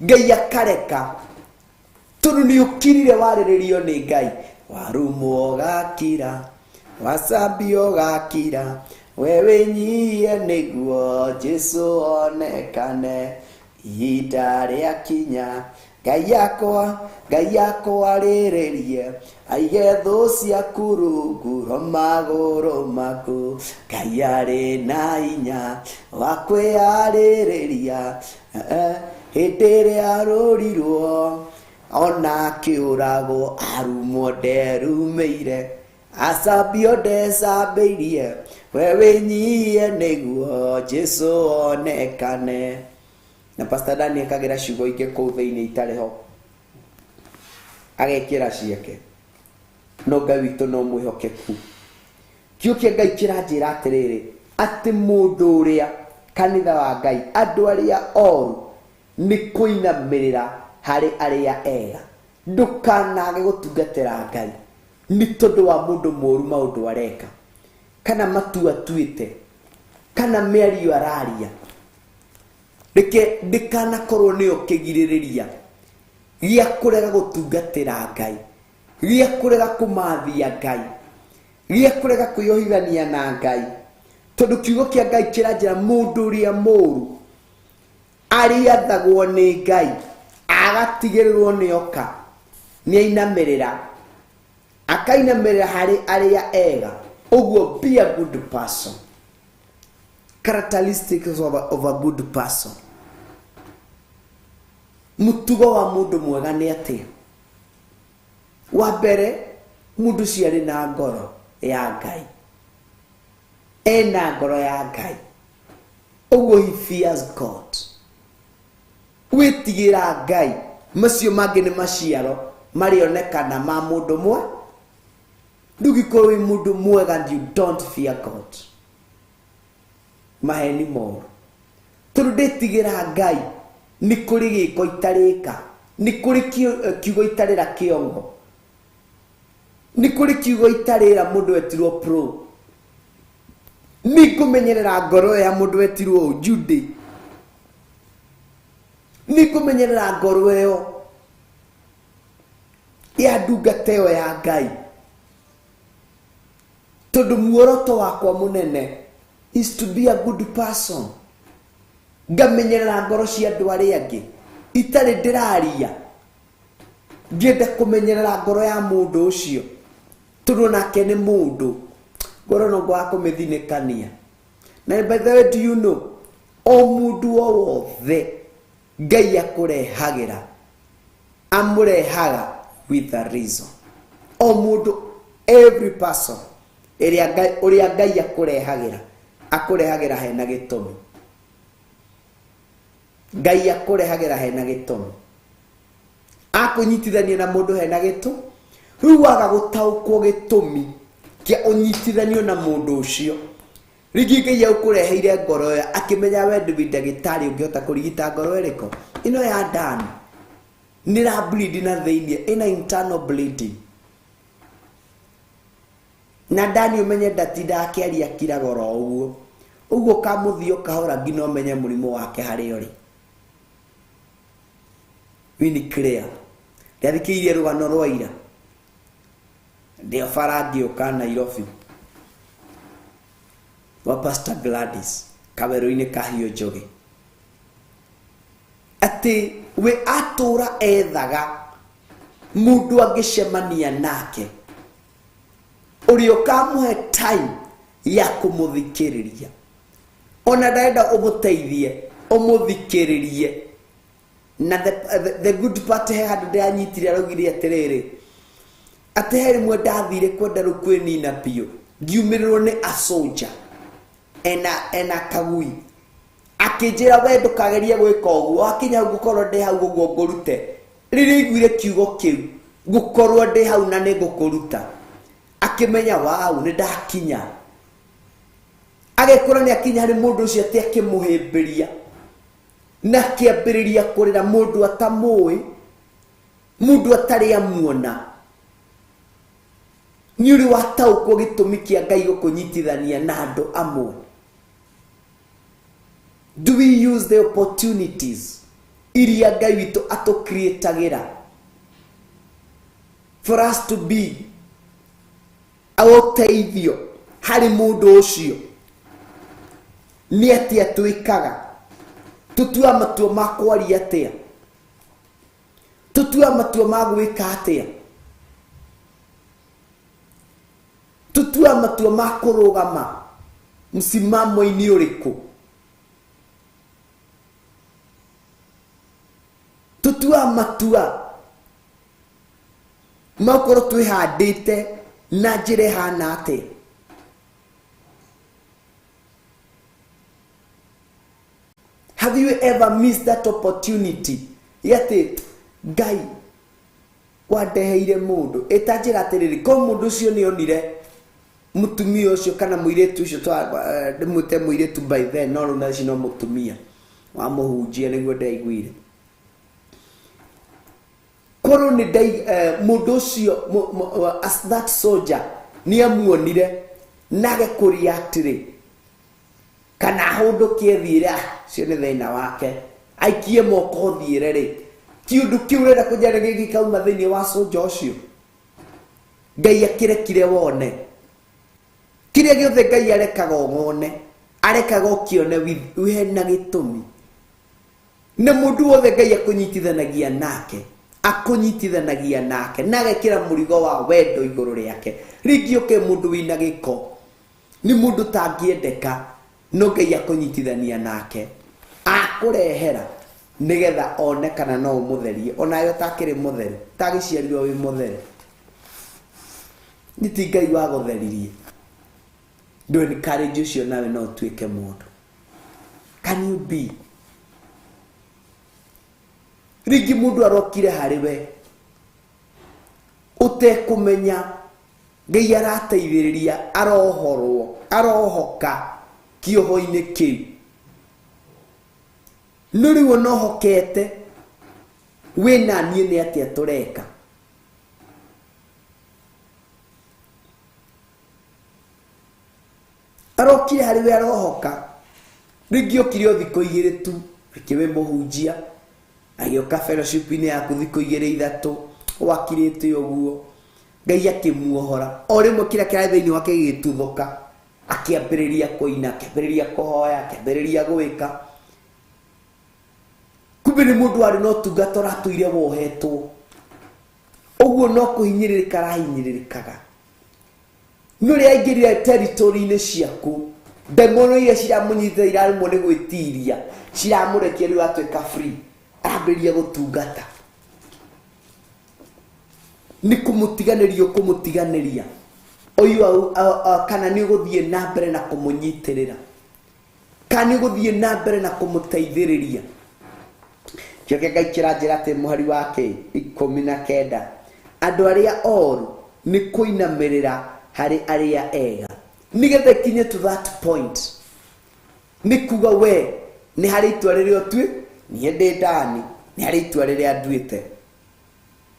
Ngai akareka, tondũ nĩ ũkirire warĩrĩrio nĩ Ngai. Warumwo ũgakira, wacambio ũgakira, we wĩnyihie nĩguo Jesũ onekane. Ihinda rĩakinya, Ngai yakwa, Ngai yakwa arĩrĩrie, aige thũ ciaku rungu rwa magũrũ maku. Ngai arĩ na hinya wa kwĩyarĩrĩria, hĩndĩ ĩrĩa arũrirwo ona akĩũragwo, arumwo nderumĩire, acambio ndecambĩirie, we wĩnyihie nĩguo Jesũ onekane. Na Pastor Dani ekagĩra ciugo ingĩ kũu thĩinĩ itarĩ ho, agekĩra ciake, no Ngai witũ no mwĩhokeku. Kiugo kĩa Ngai kĩranjĩra atĩrĩrĩ, atĩ mũndũ ũrĩa kanitha wa Ngai, andũ arĩa oru nĩ kũinamĩrĩra harĩ arĩa ega. Ndũkanage gũtungatĩra Ngai Nĩ tondũ wa mũndũ mũũru maũndũ areka kana matua atuĩte kana mĩario araria, reke ndĩkanakorwo nĩyo kĩgirĩrĩria gĩa kũrega gũtungatĩra Ngai, gĩa kũrega kũmathia Ngai, gĩa kũrega kwĩyohithania na Ngai. Tondũ kiugo kĩa Ngai kĩranjĩra mũndũ ũrĩa mũũru arĩathagwo nĩ Ngai agatigĩrĩrwo nĩ oka nĩ ainamĩrĩra, akainamĩrĩra harĩ arĩa ega. Ũguo be a good person. Characteristics of a good person. Mũtugo wa mũndũ mwega nĩ atĩa? Wa mbere, mũndũ ũcio arĩ na ngoro ya Ngai, ena ngoro ya Ngai, ũguo he fears God, wĩtigĩra Ngai. Macio mangĩ nĩ maciaro marĩonekana ma mũndũ mwe. Ndũngĩkorwo wĩ mũndũ mwega and you don't fear God. Maheni moru. Tondũ ndĩtigĩra Ngai, nĩ kũrĩ gĩko itarĩka, nĩ kũrĩ kiugo itarĩra kĩongo, nĩ kũrĩ kiugo itarĩra mũndũ wetirwo pro. Nĩ ngũmenyerera ngoro ya mũndũ wetirwo Jude, nĩ ngũmenyerera ngoro ĩyo ya ndungata ĩyo ya Ngai, tondũ muoroto wakwa mũnene is to be a good person. Ngamenyerera ngoro cia andũ arĩa angĩ itarĩ ndĩraria, ngĩenda kũmenyerera ngoro ya mũndũ ũcio, tondũ nake nĩ mũndũ, ngoro no ngwaga kũmĩthinĩkania. Na by the way, do you know, o mũndũ o wothe Ngai akũrehagĩra, amũrehaga with a reason. O mũndũ, every person ĩrĩa Ngai, ũrĩa Ngai akũrehagĩra, akũrehagĩra hena gĩtũmi. Ngai akũrehagĩra hena gĩtũmi. Akũnyitithania na mũndũ hena gĩtũmi. Rĩu waga gũtaũkwo gĩtũmi kĩa ũnyitithanio na mũndũ ũcio, rĩngĩ Ngai agũkũreheire ngoro ĩyo akĩmenya we ndũrĩ ndagĩtarĩ ũngĩhota kũrigita ngoro ĩrĩkũ ĩno ya ndani, nĩ ra bleed na thĩiniĩ, ĩna internal bleeding. Na ndani ũmenye ndatindaga akĩaria akiraga oro ũguo. Ũguo ũkamũthiĩ ũkahora nginya ũmenye mũrimũ wake harĩa ũrĩ. Wini clear. Ndathikĩrĩirie rũgano rwa ira ndĩ bara ngĩũka Nairobi wa Pastor Gladys kawerũ-inĩ ka Hiũ Njũgĩ, atĩ we atũra ethaga mũndũ angĩcemania nake ũrĩa ũkamũhe time ya kũmũthikĩrĩria, ona ndarenda ũmũteithie ũmũthikĩrĩrie. Na the good part, he handũ ndĩranyitire araugire atĩrĩrĩ, atĩ he rĩmwe ndathire kwenda rĩu kwĩnina biũ, ngiumĩrĩrwo nĩ a soldier ena kagui, akĩnjĩra we ndũkagerie gwĩka ũguo, wakinya hau ngũkorwo ndĩ hau ũguo ngũrute. Rĩrĩa aiguire kiugo kĩu, ngũkorwo ndĩ hau na nĩ ngũkũruta, akĩmenya wau nĩ ndakinya. Agĩkũra nĩ akinya harĩ mũndũ ũcio atĩ akĩmũhĩmbĩria na akĩambĩrĩria kũrĩra, mũndũ atamũĩ, mũndũ atarĩ amuona. Nĩ ũrĩ wataũkwo gĩtũmi kĩa Ngai gũkũnyitithania na andũ amwe? Do we use the opportunities iria Ngai witũ atũcreatagĩra for us to be ũteithio harĩ mũndũ ũcio? Nĩ atĩa twĩkaga? Tũtuaga matua ma kwaria atĩa? Tũtuaga matua ma gwĩka atĩa? Tũtuaga matua ma kũrũgama msimamo-inĩ ũrĩkũ? Tũtuaga matua makorwo twĩhandĩte na njĩra ĩhana atĩa? Have you ever missed that opportunity? Yatĩ Ngai wandeheire mũndũ ĩtanjĩra atĩrĩrĩ, ko mũndũ ũcio nĩ onire mũtumia ũcio kana mũirĩtu ũcio, ndĩmwĩte mũirĩtu by then, no rĩu na ici no mũtumia wa mũhunjia nĩguo ndaiguire. Ko Korwo nĩ ndai mũndũ ũcio as that soldier nĩ amuonire nage kũreact rĩ, kana ahũndũkie thiĩre, ũcio nĩ thĩna wake, aikie moko thiĩre rĩ, kĩũndũ kĩu ũrenda kũnjara gĩgĩkauma thĩinĩ wa soldier ũcio. Ngai akĩrekire wone kĩrĩa gĩothe Ngai arekaga wone, arekaga ũkĩone hena gĩtũmi. Na mũndũ wothe Ngai akũnyitithanagia nake, akũnyitithanagia nake na agekĩra mũrigo wa wendo igũrũ rĩake. Rĩngĩ ũke mũndũ wĩna gĩko, nĩ mũndũ tangĩendeka, no Ngai akũnyitithania nake, akũrehera nĩgetha one kana no ũmũtherie. Onawe ũtakĩrĩ mũtheru, ũtagĩciarirwo wĩ mũtheru, nĩ ti Ngai wagũtheririe. Ndũ encourage ũcio nawe no ũtuĩke mũndũ. Can you be? Rĩngĩ mũndũ arokire harĩ we ũtekũmenya, Ngai arateithĩrĩria, arohorwo, arohoka kĩoho-inĩ kĩu. No rĩu ona ũhokete, wĩ na niĩ nĩ atĩa tũreka? Arokire harĩ we arohoka. Rĩngĩ okire o thikũ igĩrĩ tu, rĩngĩ wĩ mũhunjia, agĩũka fellowship-inĩ yaku thikũ igĩrĩ ithatũ, wakirĩte ũguo, Ngai akĩmuohora. O rĩmwe kĩrĩa kĩrarĩ thĩinĩ wake gĩgĩtuthũka, akĩambĩrĩria kũina, akĩambĩrĩria kũhoya, akĩambĩrĩria gwĩka. Kumbe nĩ mũndũ warĩ na ũtungata ũratũire wohetwo. Ũguo no kũhinyĩrĩrĩka arahinyĩrĩrĩkaga. No rĩrĩa aingĩrire territory-inĩ ciaku, ndaimono iria ciramũnyitĩte iraremwo nĩ gwĩtiria, ciramũrekia rĩu atuĩka free, arambĩrĩria gũtungata. Nĩ kũmũtiganĩria ũkũmũtiganĩria, ũyũ kana nĩ ũgũthiĩ na mbere na kũmũnyitĩrĩra, kana nĩ ũgũthiĩ na mbere na kũmũteithĩrĩria. Kĩo Ngai kĩranjĩra atĩ mũhari wa kĩ 19, andũ arĩa oru nĩ kũinamĩrĩra harĩ arĩa ega. Nĩgetha ikinye to that point, nĩ kuga we nĩ harĩ itua rĩrĩa ũtue, niĩ ndĩ ndani, nĩ harĩ itua rĩrĩa nduĩte.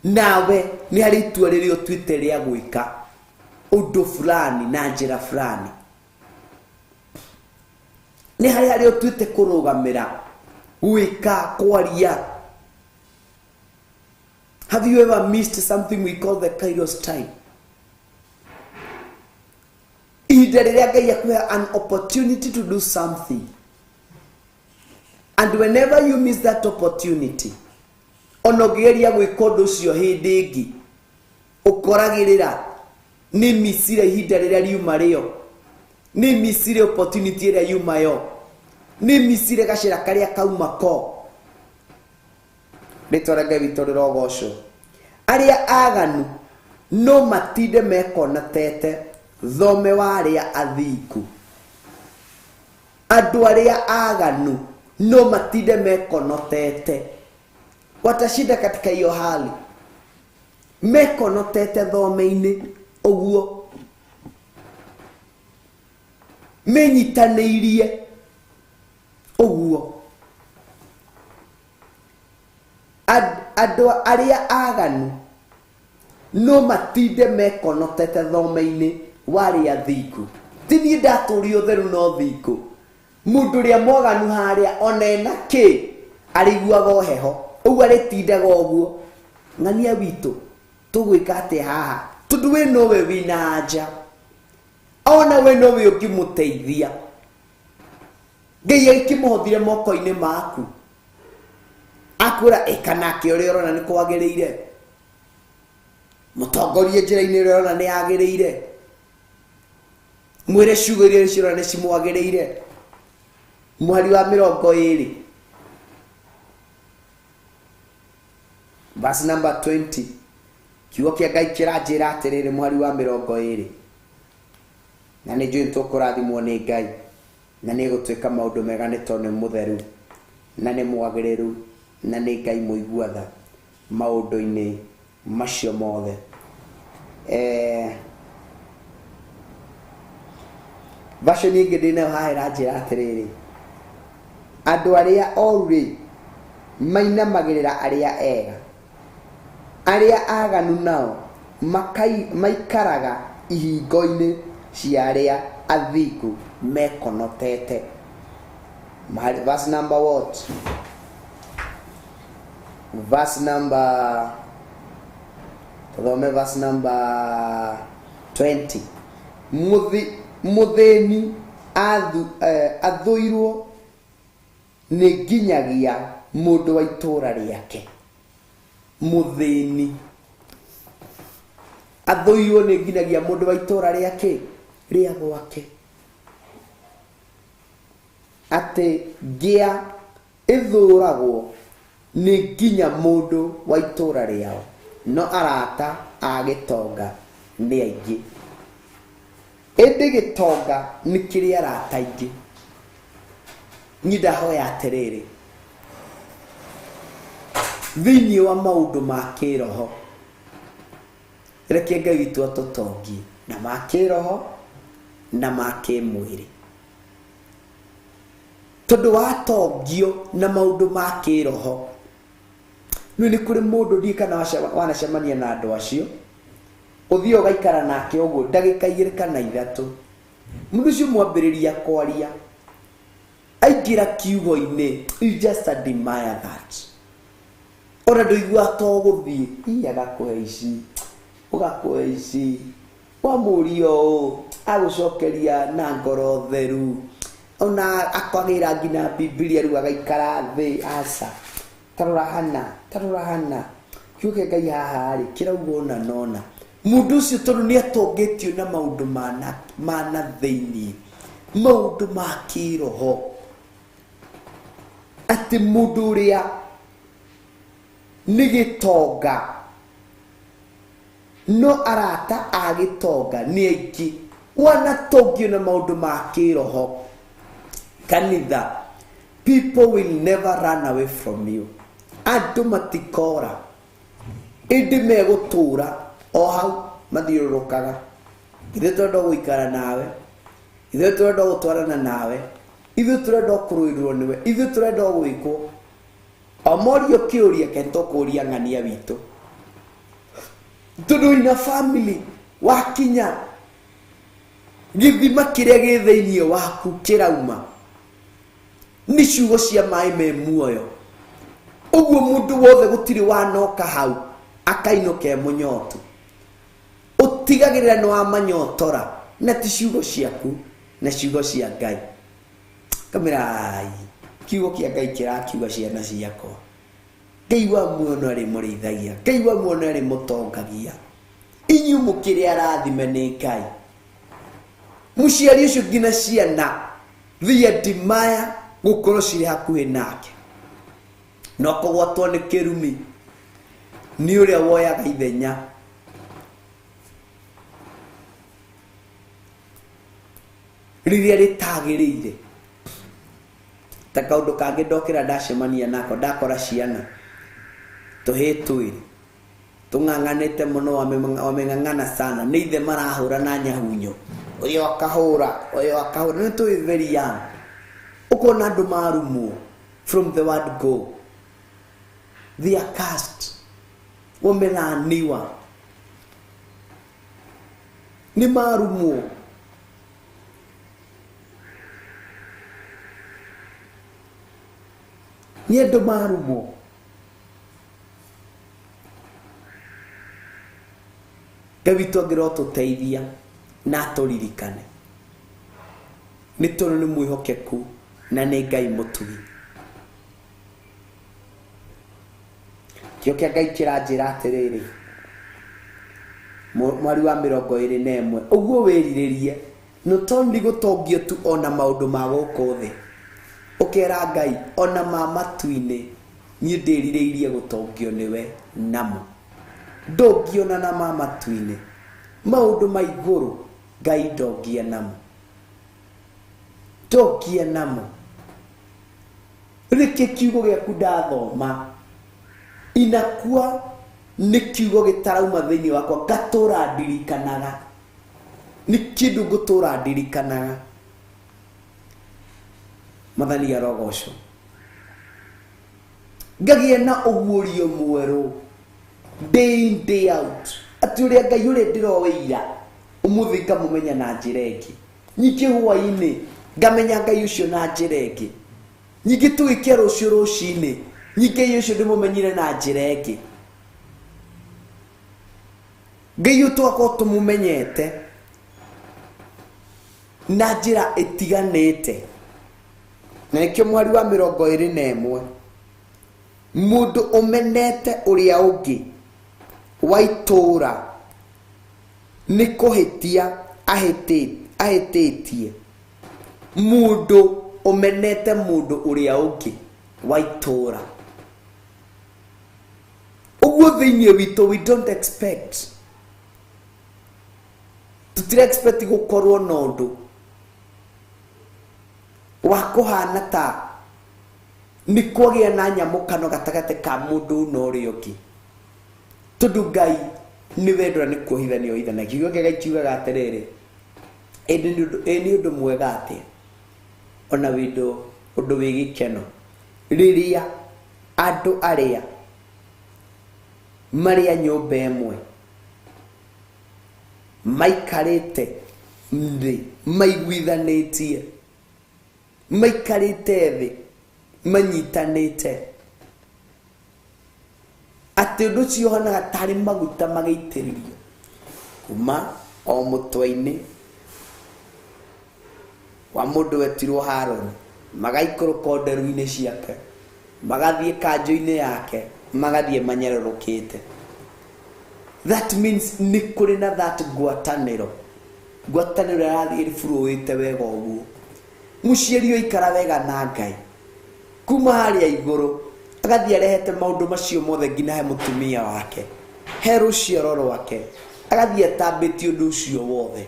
Nawe nĩ harĩ itua rĩrĩa ũtuĩte rĩa gwĩka ũndũ fulani na njĩra fulani. Nĩ harĩ harĩa ũtuĩte kũrũgamĩra, gwĩka, kwaria. Have you ever missed something we call the Kairos time? Ihinda rĩrĩa Ngai akũhe an opportunity to do something, and whenever you miss that opportunity, ona ũngĩgeria gwĩka ũndũ ũcio hĩndĩ ĩngĩ, ũkoragĩrĩra nĩ missire ihinda rĩrĩa riuma rĩo, nĩ missire opportunity ĩrĩa yuma yo, nĩ missire gacĩra karĩa kauma ko. Rĩtwa rĩa Ngai witũ rĩrogocwo. Arĩa aganu no matinde mekonatete thome wa arĩa athingu. Andũ arĩa aganu no matinde mekonotete, watashinda katika hiyo hali, mekonotete thome-inĩ ũguo, menyitanĩirie ũguo. Andũ arĩa aganu no matinde mekonotete thome-inĩ wa arĩa athingu. Ti niĩ ndatũria ũtheru no thingu. Mũndũ ũrĩa mwaganu harĩa ona ena kĩ arĩiguaga o heho, ũguo arĩtindaga ũguo. Ng'ania witũ tũgwĩka atĩa haha? Tondũ we nowe wĩna anja, ona we nowe ũngĩmũteithia. Ngai agĩkĩmũhothire moko-inĩ maku, akwĩra ĩka nake ũrĩa ũrona nĩ kwagĩrĩire, mũtongorie njĩra-inĩ ĩrĩa ũrona nĩ yagĩrĩire, mwĩre ciugo iria cirona nĩ cimwagĩrĩire. Mũhari wa 20, verse number 20, kiugo kĩa Ngai kĩranjĩra atĩrĩrĩ, mũhari wa 20, na nĩ njũĩ nĩtũkũrathimwo nĩ Ngai na nĩ gũtuĩka maũndũ mega, nĩ tondũ nĩ mũtheru na nĩ mwagĩrĩru na nĩ Ngai mũigua tha maũndũ-inĩ macio mothe. Version ĩngĩ ndĩnayo haha ĩranjĩra atĩrĩrĩ, andũ arĩa oru rĩ mainamagĩrĩra arĩa ega. Arĩa aganu nao maikaraga ihingo-inĩ cia arĩa athingu mekonotete. Verse number what? Verse number, tuthome verse number 20. Muthĩni athũirwo nĩ nginyagia mũndũ wa itũũra rĩake. Mũthĩni athũirwo nĩ nginyagia mũndũ wa itũũra rĩake rĩa gwake. Atĩ ngĩa ĩthũragwo nĩ nginya mũndũ wa itũũra rĩao, no arata a gĩtonga nĩ aingĩ. Ĩndĩ gĩtonga nĩ kĩrĩ arata aingĩ. Niĩ ndahoya atĩrĩrĩ, thĩinĩ wa maũndũ ma kĩroho, reke Ngai witũ atũtongie na ma kĩroho na ma kĩmwĩrĩ. Tondũ watongio na maũndũ ma kĩroho, nĩ kũrĩ mũndũ ndiĩ kana wanacemania na andũ acio, ũthiĩ ũgaikara nake ũguo ndagĩka igĩrĩ kana ithatũ, mũndũ ũcio mwambĩrĩria kwaria aingĩra kiugo-inĩ, you just admire that. Ona ndũiguaga to gũthiĩ, ii agakũhe ici, ũgakũhe ici, wamũria ũũ agũcokeria na ngoro theru, ona akagĩra nginya Bibilia rĩu agaikara thĩ. Aca, tarora hana, tarora hana, kiugo kĩa Ngai haha rĩ kĩrauga ũna na ũna. Mũndũ ũcio tondũ nĩ atongĩtio na maũndũ ma na thĩinĩ, maũndũ ma kĩroho, atĩ mũndũ ũrĩa nĩ gĩtonga no arata a gĩtonga nĩ aingĩ, wanatongio na maũndũ ma kĩroho. Kanitha, people will never run away from you. Andũ matikora, ĩndĩ megũtũra o hau mathiũrũrũkaga. Ithuĩ tũrenda gũikara nawe, ithuĩ tũrenda gũtwarana nawe, ithuĩ tũrenda kũrũĩrwo nĩwe, ithuĩ tũrenda gwĩkwo. O morio kĩũria ke tũkũria ng'ania witũ, tondũ wĩna family wakinya gĩthima kĩrĩa gĩ thĩinĩ waku kĩrauma nĩ ciugo cia maĩ me muoyo. Ũguo mũndũ wothe gũtirĩ wanoka hau akainũka e mũnyotu. Ũtigagĩrĩra nĩ wamanyotora na ti ciugo ciaku na ciugo cia Ngai. Kamĩra ai, kiugo kĩa Ngai kĩrakiuga ciana ciakwa, Ngai wa muoyo no arĩmũrĩithagia, Ngai wa muoyo no arĩmũtongagia, inyuĩ mũkĩrĩ arathime nĩ Ngai. Mũciari ũcio nginya ciana they admire gũkorwo cirĩ hakuhĩ nake, no kũgwatwo nĩ kĩrumi nĩ ũrĩa woyaga ithenya. Rĩrĩa rĩtagĩrĩire. Ta kaũndũ kangĩ ndokĩra ndacemania nako, ndakora ciana tũhĩĩ twĩrĩ tũng'ang'anĩte mũno, wameng'ang'ana sana, nĩ ithe marahũra na nyahunyo, ũyũ akahũra, ũyũ akahũra, nĩ tũĩ very young. Ũkona andũ marumwo from the word go, they are cursed, wamelaaniwa, nĩ marumwo. Nĩ andũ marumwo. Ngai witũ angĩrotũteithia na atũririkane, nĩ tondũ nĩ mwĩhokeku na nĩ Ngai mũtugi. Kĩo kĩa Ngai kĩranjĩra atĩrĩrĩ, mweri wa 21, ũguo wĩrirĩrie not only gũtongio tu ona maũndũ ma gũkũ thĩ, ũkera Ngai ona ma matu-inĩ niĩ ndĩrirĩirie gũtongio nĩwe namo. Ndongiona na ma matu-inĩ, maũndũ ma igũrũ Ngai ndongie namo, ndongie namo. Rĩkĩ kiugo gĩaku ndathoma inakuwa nĩ kiugo gĩtarauma thĩinĩ wakwa, ngatũra ndirikanaga, nĩ kĩndũ ngũtũra ndirikanaga. Mwathani arogocwo. Ngagĩa na ũguũrio mwerũ Day in day out, atĩ ũrĩa Ngai ũrĩa ndĩroĩ ira, ũmũthĩ ngamũmenya na njĩra ĩngĩ. Ningĩ hwaĩ-inĩ ngamenya Ngai ũcio na njĩra ĩngĩ. Ningĩ tũgĩkia rũciũ rũcinĩ, ningĩ Ngai ũcio ndĩmũmenyire na njĩra ĩngĩ. Ngai ũyũ tũgakorwo tũmũmenyete na njĩra ĩtiganĩte. Na nĩkĩo mweri wa 21, mũndũ ũmenete ũrĩa ũngĩ wa itũũra nĩ kũhĩtia ahĩtĩtie. Mũndũ ũmenete mũndũ ũrĩa ũngĩ wa itũũra. Ũguo thĩinĩ witũ we don't expect, tutira expect gũkorwo na ũndũ wa kũhana ta nĩ kwagĩa na nyamũkano gatagatĩ ka mũndũ na ũrĩa ũngĩ, tondũ Ngai nĩ wendo na nĩ kuohithania oithanagia. Kiugo kĩa Ngai kiugaga atĩrĩrĩ, ĩ nĩ ũndũ mwega atĩa ona wendo ũndũ wĩ gĩkeno rĩrĩa andũ arĩa marĩ a nyũmba ĩmwe maikarĩte thĩ maiguithanĩtie, maikarĩte thĩ manyitanĩte, atĩ ũndũ ũcio ũhanaga tarĩ maguta magĩitĩrĩrio kuma o mũtwe-inĩ wa mũndũ wetirwo Harũni, magaikũrũka nderu-inĩ ciake, magathiĩ kanjũ-inĩ yake, magathiĩ manyererũkĩte. That means nĩ kũrĩ na that ngwatanĩro, ngwatanĩro ĩrathiĩ ĩflowĩte wega ũguo. Mũciari oikara wega na Ngai kuma harĩa igũrũ agathiĩ arehete maũndũ macio mothe nginya he mũtumia wake, he rũciaro rwake, agathiĩ atambĩtie ũndũ ũcio wothe.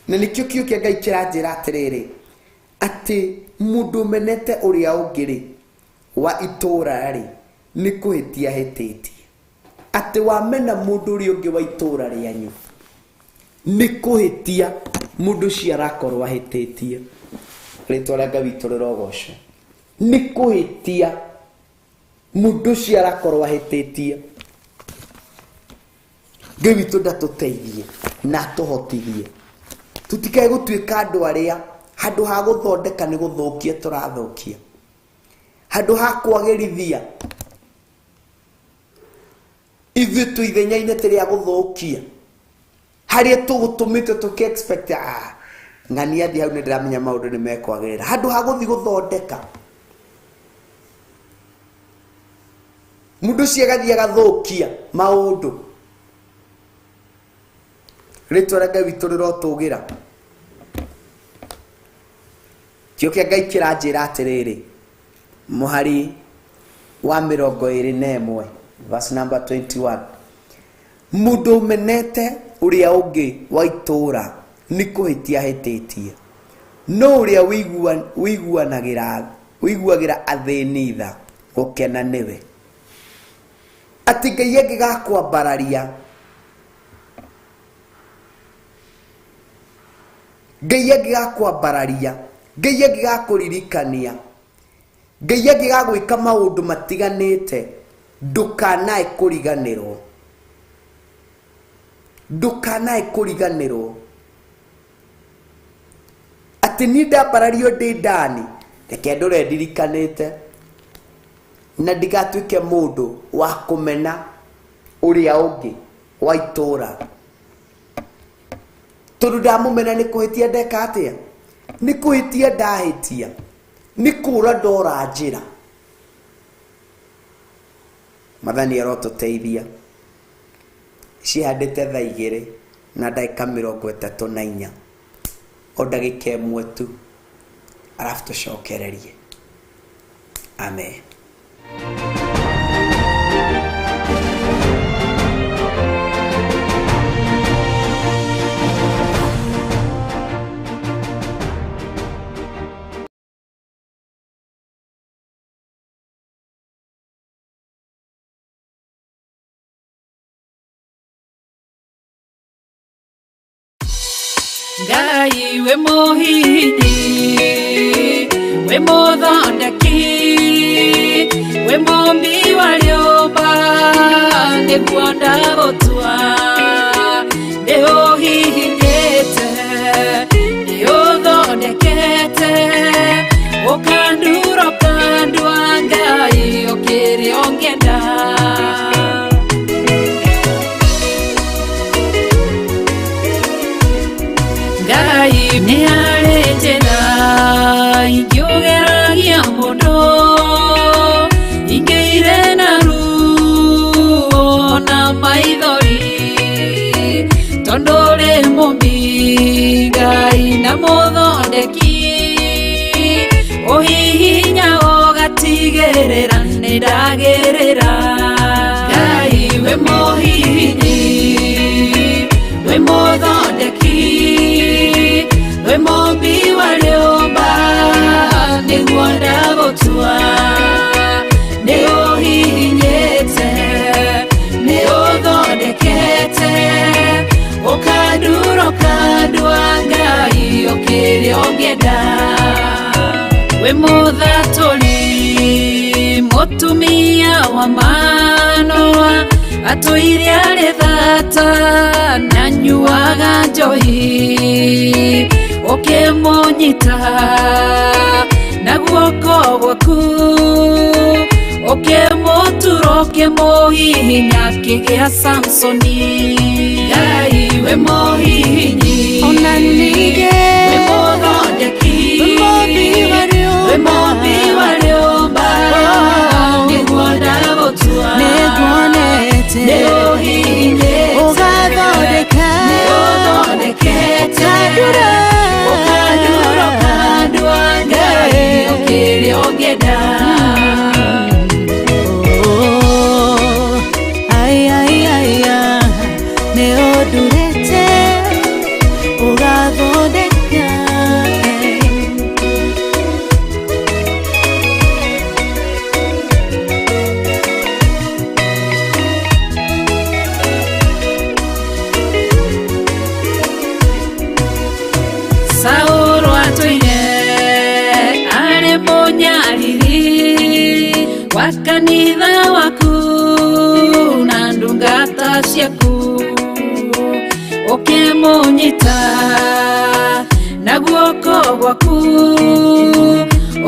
Na nĩkĩo kiugo kĩa Ngai kĩranjĩra atĩrĩrĩ, atĩ mũndũ ũmenete ũrĩa ũngĩ rĩ wa itũũra rĩ nĩ kũhĩtia ahĩtĩtie. Atĩ wamena mũndũ ũrĩa ũngĩ wa itũũra rĩanyu nĩ kũhĩtia mũndũ ũcio arakorwo ahĩtĩtie. Rĩtwa rĩa Ngai witũ rĩrogocwo. Nĩ kũhĩtia mũndũ ũcio arakorwo ahĩtĩtie. Ngai witũ ndatũteithie na atũhotithie tũtikae gũtuĩka andũ arĩa handũ ha gũthondeka nĩ gũthũkia tũrathũkia, handũ ha kwagĩrithia ithuĩ twĩ ithenya-inĩ tĩ rĩa gũthũkia, harĩa tũgũtũmĩte tũkĩ expect ng'ania athiĩ hau nĩ ndĩramenya maũndũ nĩ mekwagĩrĩra, handũ ha gũthiĩ gũthondeka mũndũ ũcio agathiĩ agathũkia maũndũ. Rĩtwa rĩa Ngai witũ rĩrotũgĩra. Kiugo kĩa Ngai kĩranjĩra atĩrĩrĩ, mũhari wa 21, verse number 21, mũndũ ũmenete ũrĩa ũngĩ wa itũũra nĩ kũhĩtia ahĩtĩtie, no ũrĩa ũiguagĩra athĩni tha gũkena nĩwe. Atĩ Ngai angĩgakwambararia, Ngai angĩgakwambararia, Ngai angĩgakũririkania, Ngai angĩgagwĩka maũndũ matiganĩte, ndũkanae kũriganĩrwo, ndũkanae kũriganĩrwo atĩ niĩ ndambarario ndĩ ndani, reke ndũre ndirikanĩte na ndigatuĩke mũndũ wa kũmena ũrĩa ũngĩ wa itũũra, tondũ ndamũmena nĩ kũhĩtia ndeka atĩa? Nĩ kũhĩtia ndahĩtia, nĩ kũra ndora njĩra. Mwathani arotũteithia. Cihandĩte thaa 2 na ndagĩka 34, o ndagĩka ĩmwe tu, arabu tũcokererie. Amen. Ngai we muhinyi, we muthondeki, we We mũmbi wa rĩũmba nĩguo ndagũtua nĩ ũhihinyĩte nĩ ũthondekete ũkandura ũkandua Ngai ũkĩrĩa ũngĩenda. Ngai nĩ harĩ njĩra ingĩũgeragia mũndũ ingĩire na ruo na maithori tondũ ũrĩ mũmbi Ngai na mũthondeki ũhihinya ũgatigĩrĩra nĩ ndagĩrĩra. Ngai wĩ mũhihinyi wĩ mũthondeki wĩ mũmbi wa rĩũmba nĩguo ndagũtua nĩ ũhihinyĩte nĩ ũthondekete ũkandura ũkandua Ngai ũkĩrĩa ũngĩenda. Wĩ mũthatũri mũtumia wa Manoa atũire arĩ thata na anyuaga njohi ũkĩmũnyita na guoko gwaku ũkĩmũtura ũkĩmũhihinya akĩgĩa Samsoni. Ngai wĩ mũhihinyi Ona ningĩ wĩ mũthondeki wĩ mũmbi wa wĩ mũmbi wa rĩũmba nĩguo ndagũtua nĩnguonete nĩ ũhihinyĩte ũgathondeka nĩ ũthondekete ũkandura ũkandura ũkandua Ngai ũkĩrĩa ũngĩenda. Oh, ai, ai, ai, ah, nĩ ũndurĩte ũgathondeka Saũlũ atũire arĩ mũnyariri wa kanitha waku na ndungata ciaku ũkĩmũnyita na guoko gwaku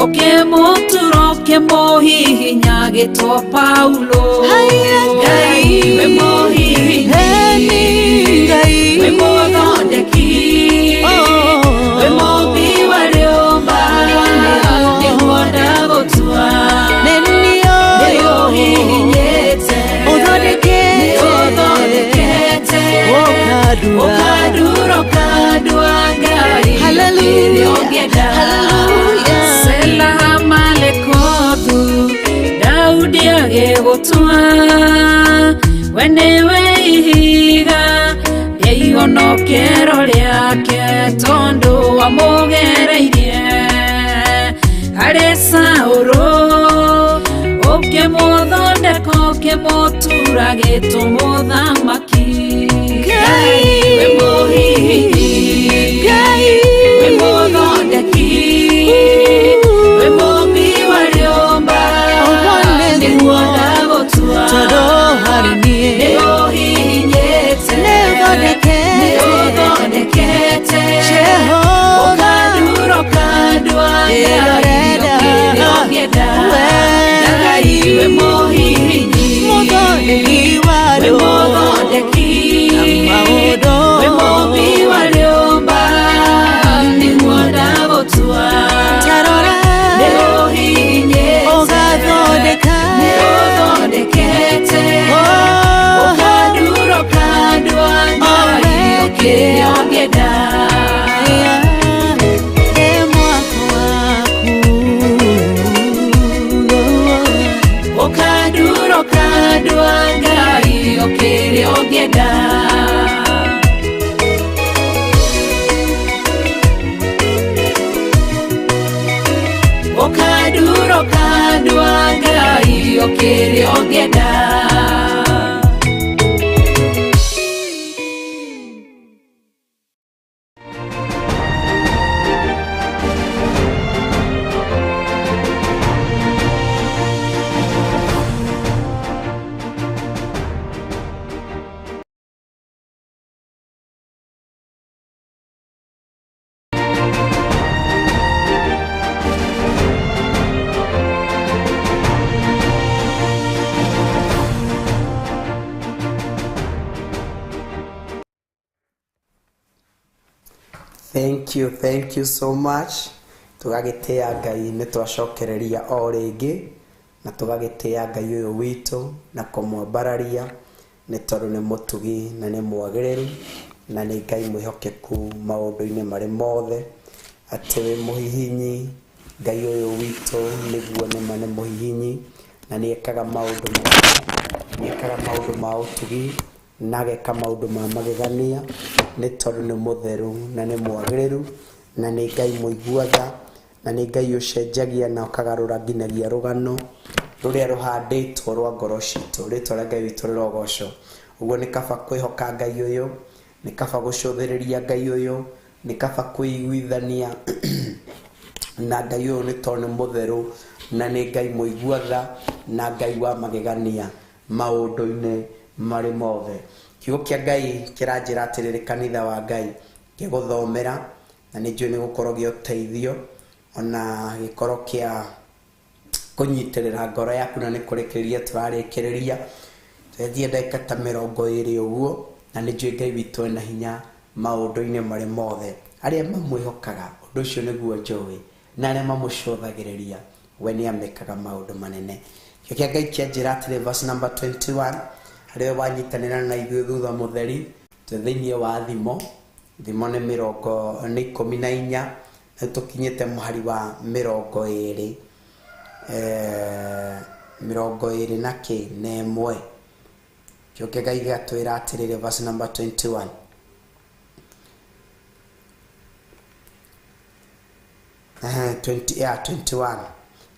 ũkĩmũtura ũkĩmũhihinya agĩtwo Paulo. Haiya, Ngai wĩ mũhihinyi Eni Ngai wĩ mũthondeki Oh. wĩ mũmbi wa rĩũmba nĩguo ndagũtua Nĩ nĩ niĩ ũhihinyĩte Ũthondekete. nĩ ũthondekete Ũkandura. ũkandura ũkandua Ngai Hallelujah. ũkĩrĩa ũngĩenda. Hallelujah. Sela Malekothu Daudi agĩgũtua we nĩwe ihiga rĩa ihonokero rĩake tondũ wamũgereirie harĩ Saũlũ ũkĩmũthondeka ũkĩmũtura gĩtũmũthamaki. Ngai. Wĩ mũhihinyi Ngai. wĩ mũthondeki wĩ mũmbi wa rĩũmba Ũguo nĩguo. nĩguo ndagũtua Tondũ harĩ niĩ nĩ ũhihinyĩte Nĩ ũthondekete. nĩ ũthondekete Jehova. ũkandura ũkandua Ngai Ĩrorera. ũkĩrĩa ũngĩenda. We. Ngai wĩ mũhihinyi Mũthondeki wa wĩ rĩũmba. mũthondeki Na maũndũ. wĩ mũmbi wa rĩũmba nĩguo ndagũtua Tarora. nĩ ũhihinyĩte Ũgathondeka. nĩ ũthondekete Oh. ũkandura ũkandua Ngai ũkĩrĩa ũngĩenda. Ĩ mwako waku ũkandura ũkandua Ngai ũkĩrĩa ũngĩenda. Ũkandura ũkandua Ngai ũkĩrĩa ũngĩenda. you, thank you so much. Tũgagĩtĩa Ngai nĩ twacokereria o rĩngĩ na tũgagĩtĩa Ngai ũyũ witũ na kũmwambararia nĩ tondũ nĩ mũtugi na nĩ mwagĩrĩru na nĩ Ngai mwĩhokeku maũndũ-inĩ marĩ mothe, atĩ wĩ mũhihinyi Ngai ũyũ witũ nĩguo nĩma nĩ mũhihinyi na nĩ ekaga maũndũ manene, nĩ ekaga maũndũ ma ũtugi na ageka maũndũ ma magegania nĩ tondũ nĩ mũtheru na nĩ mwagĩrĩru na nĩ Ngai mũigua tha na nĩ Ngai ũcenjagia na ũkagarũra nginyagia rũgano rũrĩa rũhandĩtwo rwa ngoro citũ. Rĩtwa rĩa Ngai witũ rĩrogocwo. Ũguo nĩ kaba kwĩhoka Ngai ũyũ, nĩ kaba gũcũthĩrĩria Ngai ũyũ, nĩ kaba kwĩiguithania na Ngai ũyũ nĩ tondũ nĩ mũtheru na nĩ Ngai mũigua tha na Ngai wa magegania maũndũ-inĩ marĩ mothe. Kiugo kĩa Ngai kĩranjĩra atĩrĩrĩ, kanitha wa Ngai, ngĩgũthomera na nĩ njũĩ nĩ gũkorwo gĩa ũteithio ona gĩkorwo kĩa kũnyitĩrĩra ngoro yaku na nĩ kũrĩkĩrĩria tũrarĩkĩrĩria. Twethiĩ ndagĩka ta 20 ũguo na nĩ njũĩ Ngai witũ ena hinya maũndũ-inĩ marĩ mothe. Arĩa mamwĩhokaga, ũndũ ũcio nĩguo njũĩ, na arĩa mamũcũthagĩrĩria, we nĩ amekaga maũndũ manene. Kĩo kĩa Ngai kĩanjĩra atĩrĩ, verse number 21, harĩa wanyitanĩra na ithuĩ thutha mũtheri, twĩ thĩinĩ wa Thimo. Thimo nĩ mĩrongo nĩ 14, na tũkinyĩte mũhari wa 20, 21. Kĩo kĩa Ngai gĩatwĩra atĩrĩrĩ, verse number 21. 21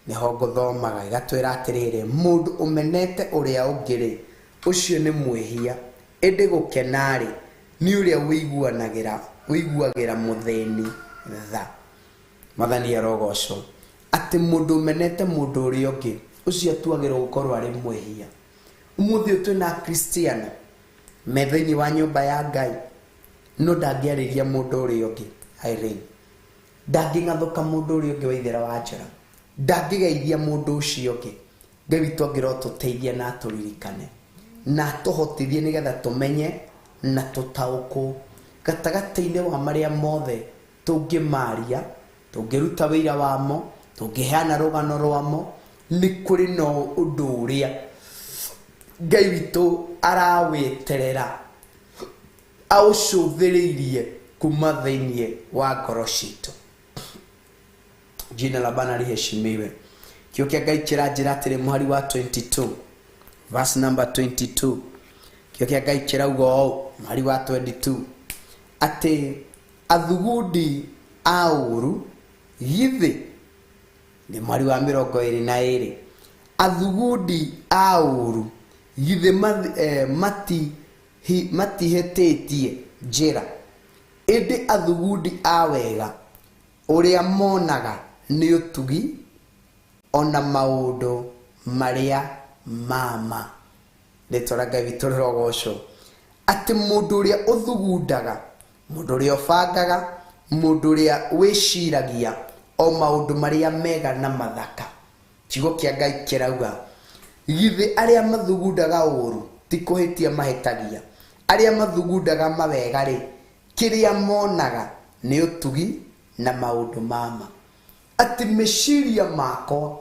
nĩho ngũthomaga, ĩgatwĩra atĩrĩrĩ, mũndũ ũmenete ũrĩa ũngĩ-rĩ, ũcio nĩ mwĩhia, ĩndĩ gũkena-rĩ, nĩ ũrĩa ũiguagĩra mũthĩni tha. Mwathani arogocwo. Atĩ mũndũ ũmenete mũndũ ũrĩa ũngĩ, ũcio atuagĩrwo gũkorwo arĩ mwĩhia. Ũmũthĩ ũyũ twĩna Akristiano me thĩinĩ wa nyũmba ya Ngai, no ndangĩarĩria mũndũ ũrĩa ũngĩ. Irene, ndangĩng'athũka mũndũ ũrĩa ũngĩ wa ithera wa njora, ndangĩgeithia mũndũ ũcio ũngĩ. Ngai witũ angĩrotũteithia na atũririkane na atũhotithie nĩgetha tũmenye na tũtaũkwo gatagatĩ-inĩ wa marĩa mothe tũngĩmaria, tũngĩruta wĩira wamo, tũngĩheana rũgano rwamo, nĩ kũrĩ na ũndũ ũrĩa Ngai witũ arawĩterera aũcũthĩrĩirie kuma thĩinĩ wa ngoro citũ. Jina la Bwana liheshimiwe. Kĩo kĩa Ngai kĩranjĩra atĩrĩ, mũhari wa 22, verse number 22. Kĩo kĩa Ngai kĩrauga ũũ, mũhari wa 22, atĩ athugundi a ũũru githĩ, nĩ mũhari wa 22, athugundi a ũũru githĩ matihĩtĩtie njĩra, ĩndĩ athugundi a wega ũrĩa monaga nĩ ũtugi ona maũndũ marĩa mama. Rĩtwa rĩa Ngai witũ rĩrogocwo. Atĩ mũndũ ũrĩa ũthugundaga, mũndũ ũrĩa ũbangaga, mũndũ ũrĩa wĩciragia o maũndũ marĩa mega na mathaka. Kiugo kĩa Ngai kĩrauga, githĩ arĩa mathugundaga ũũru ti kũhĩtia mahĩtagia, arĩa mathugundaga mawega-rĩ, kĩrĩa monaga nĩ ũtugi na maũndũ mama. Atĩ meciria makwa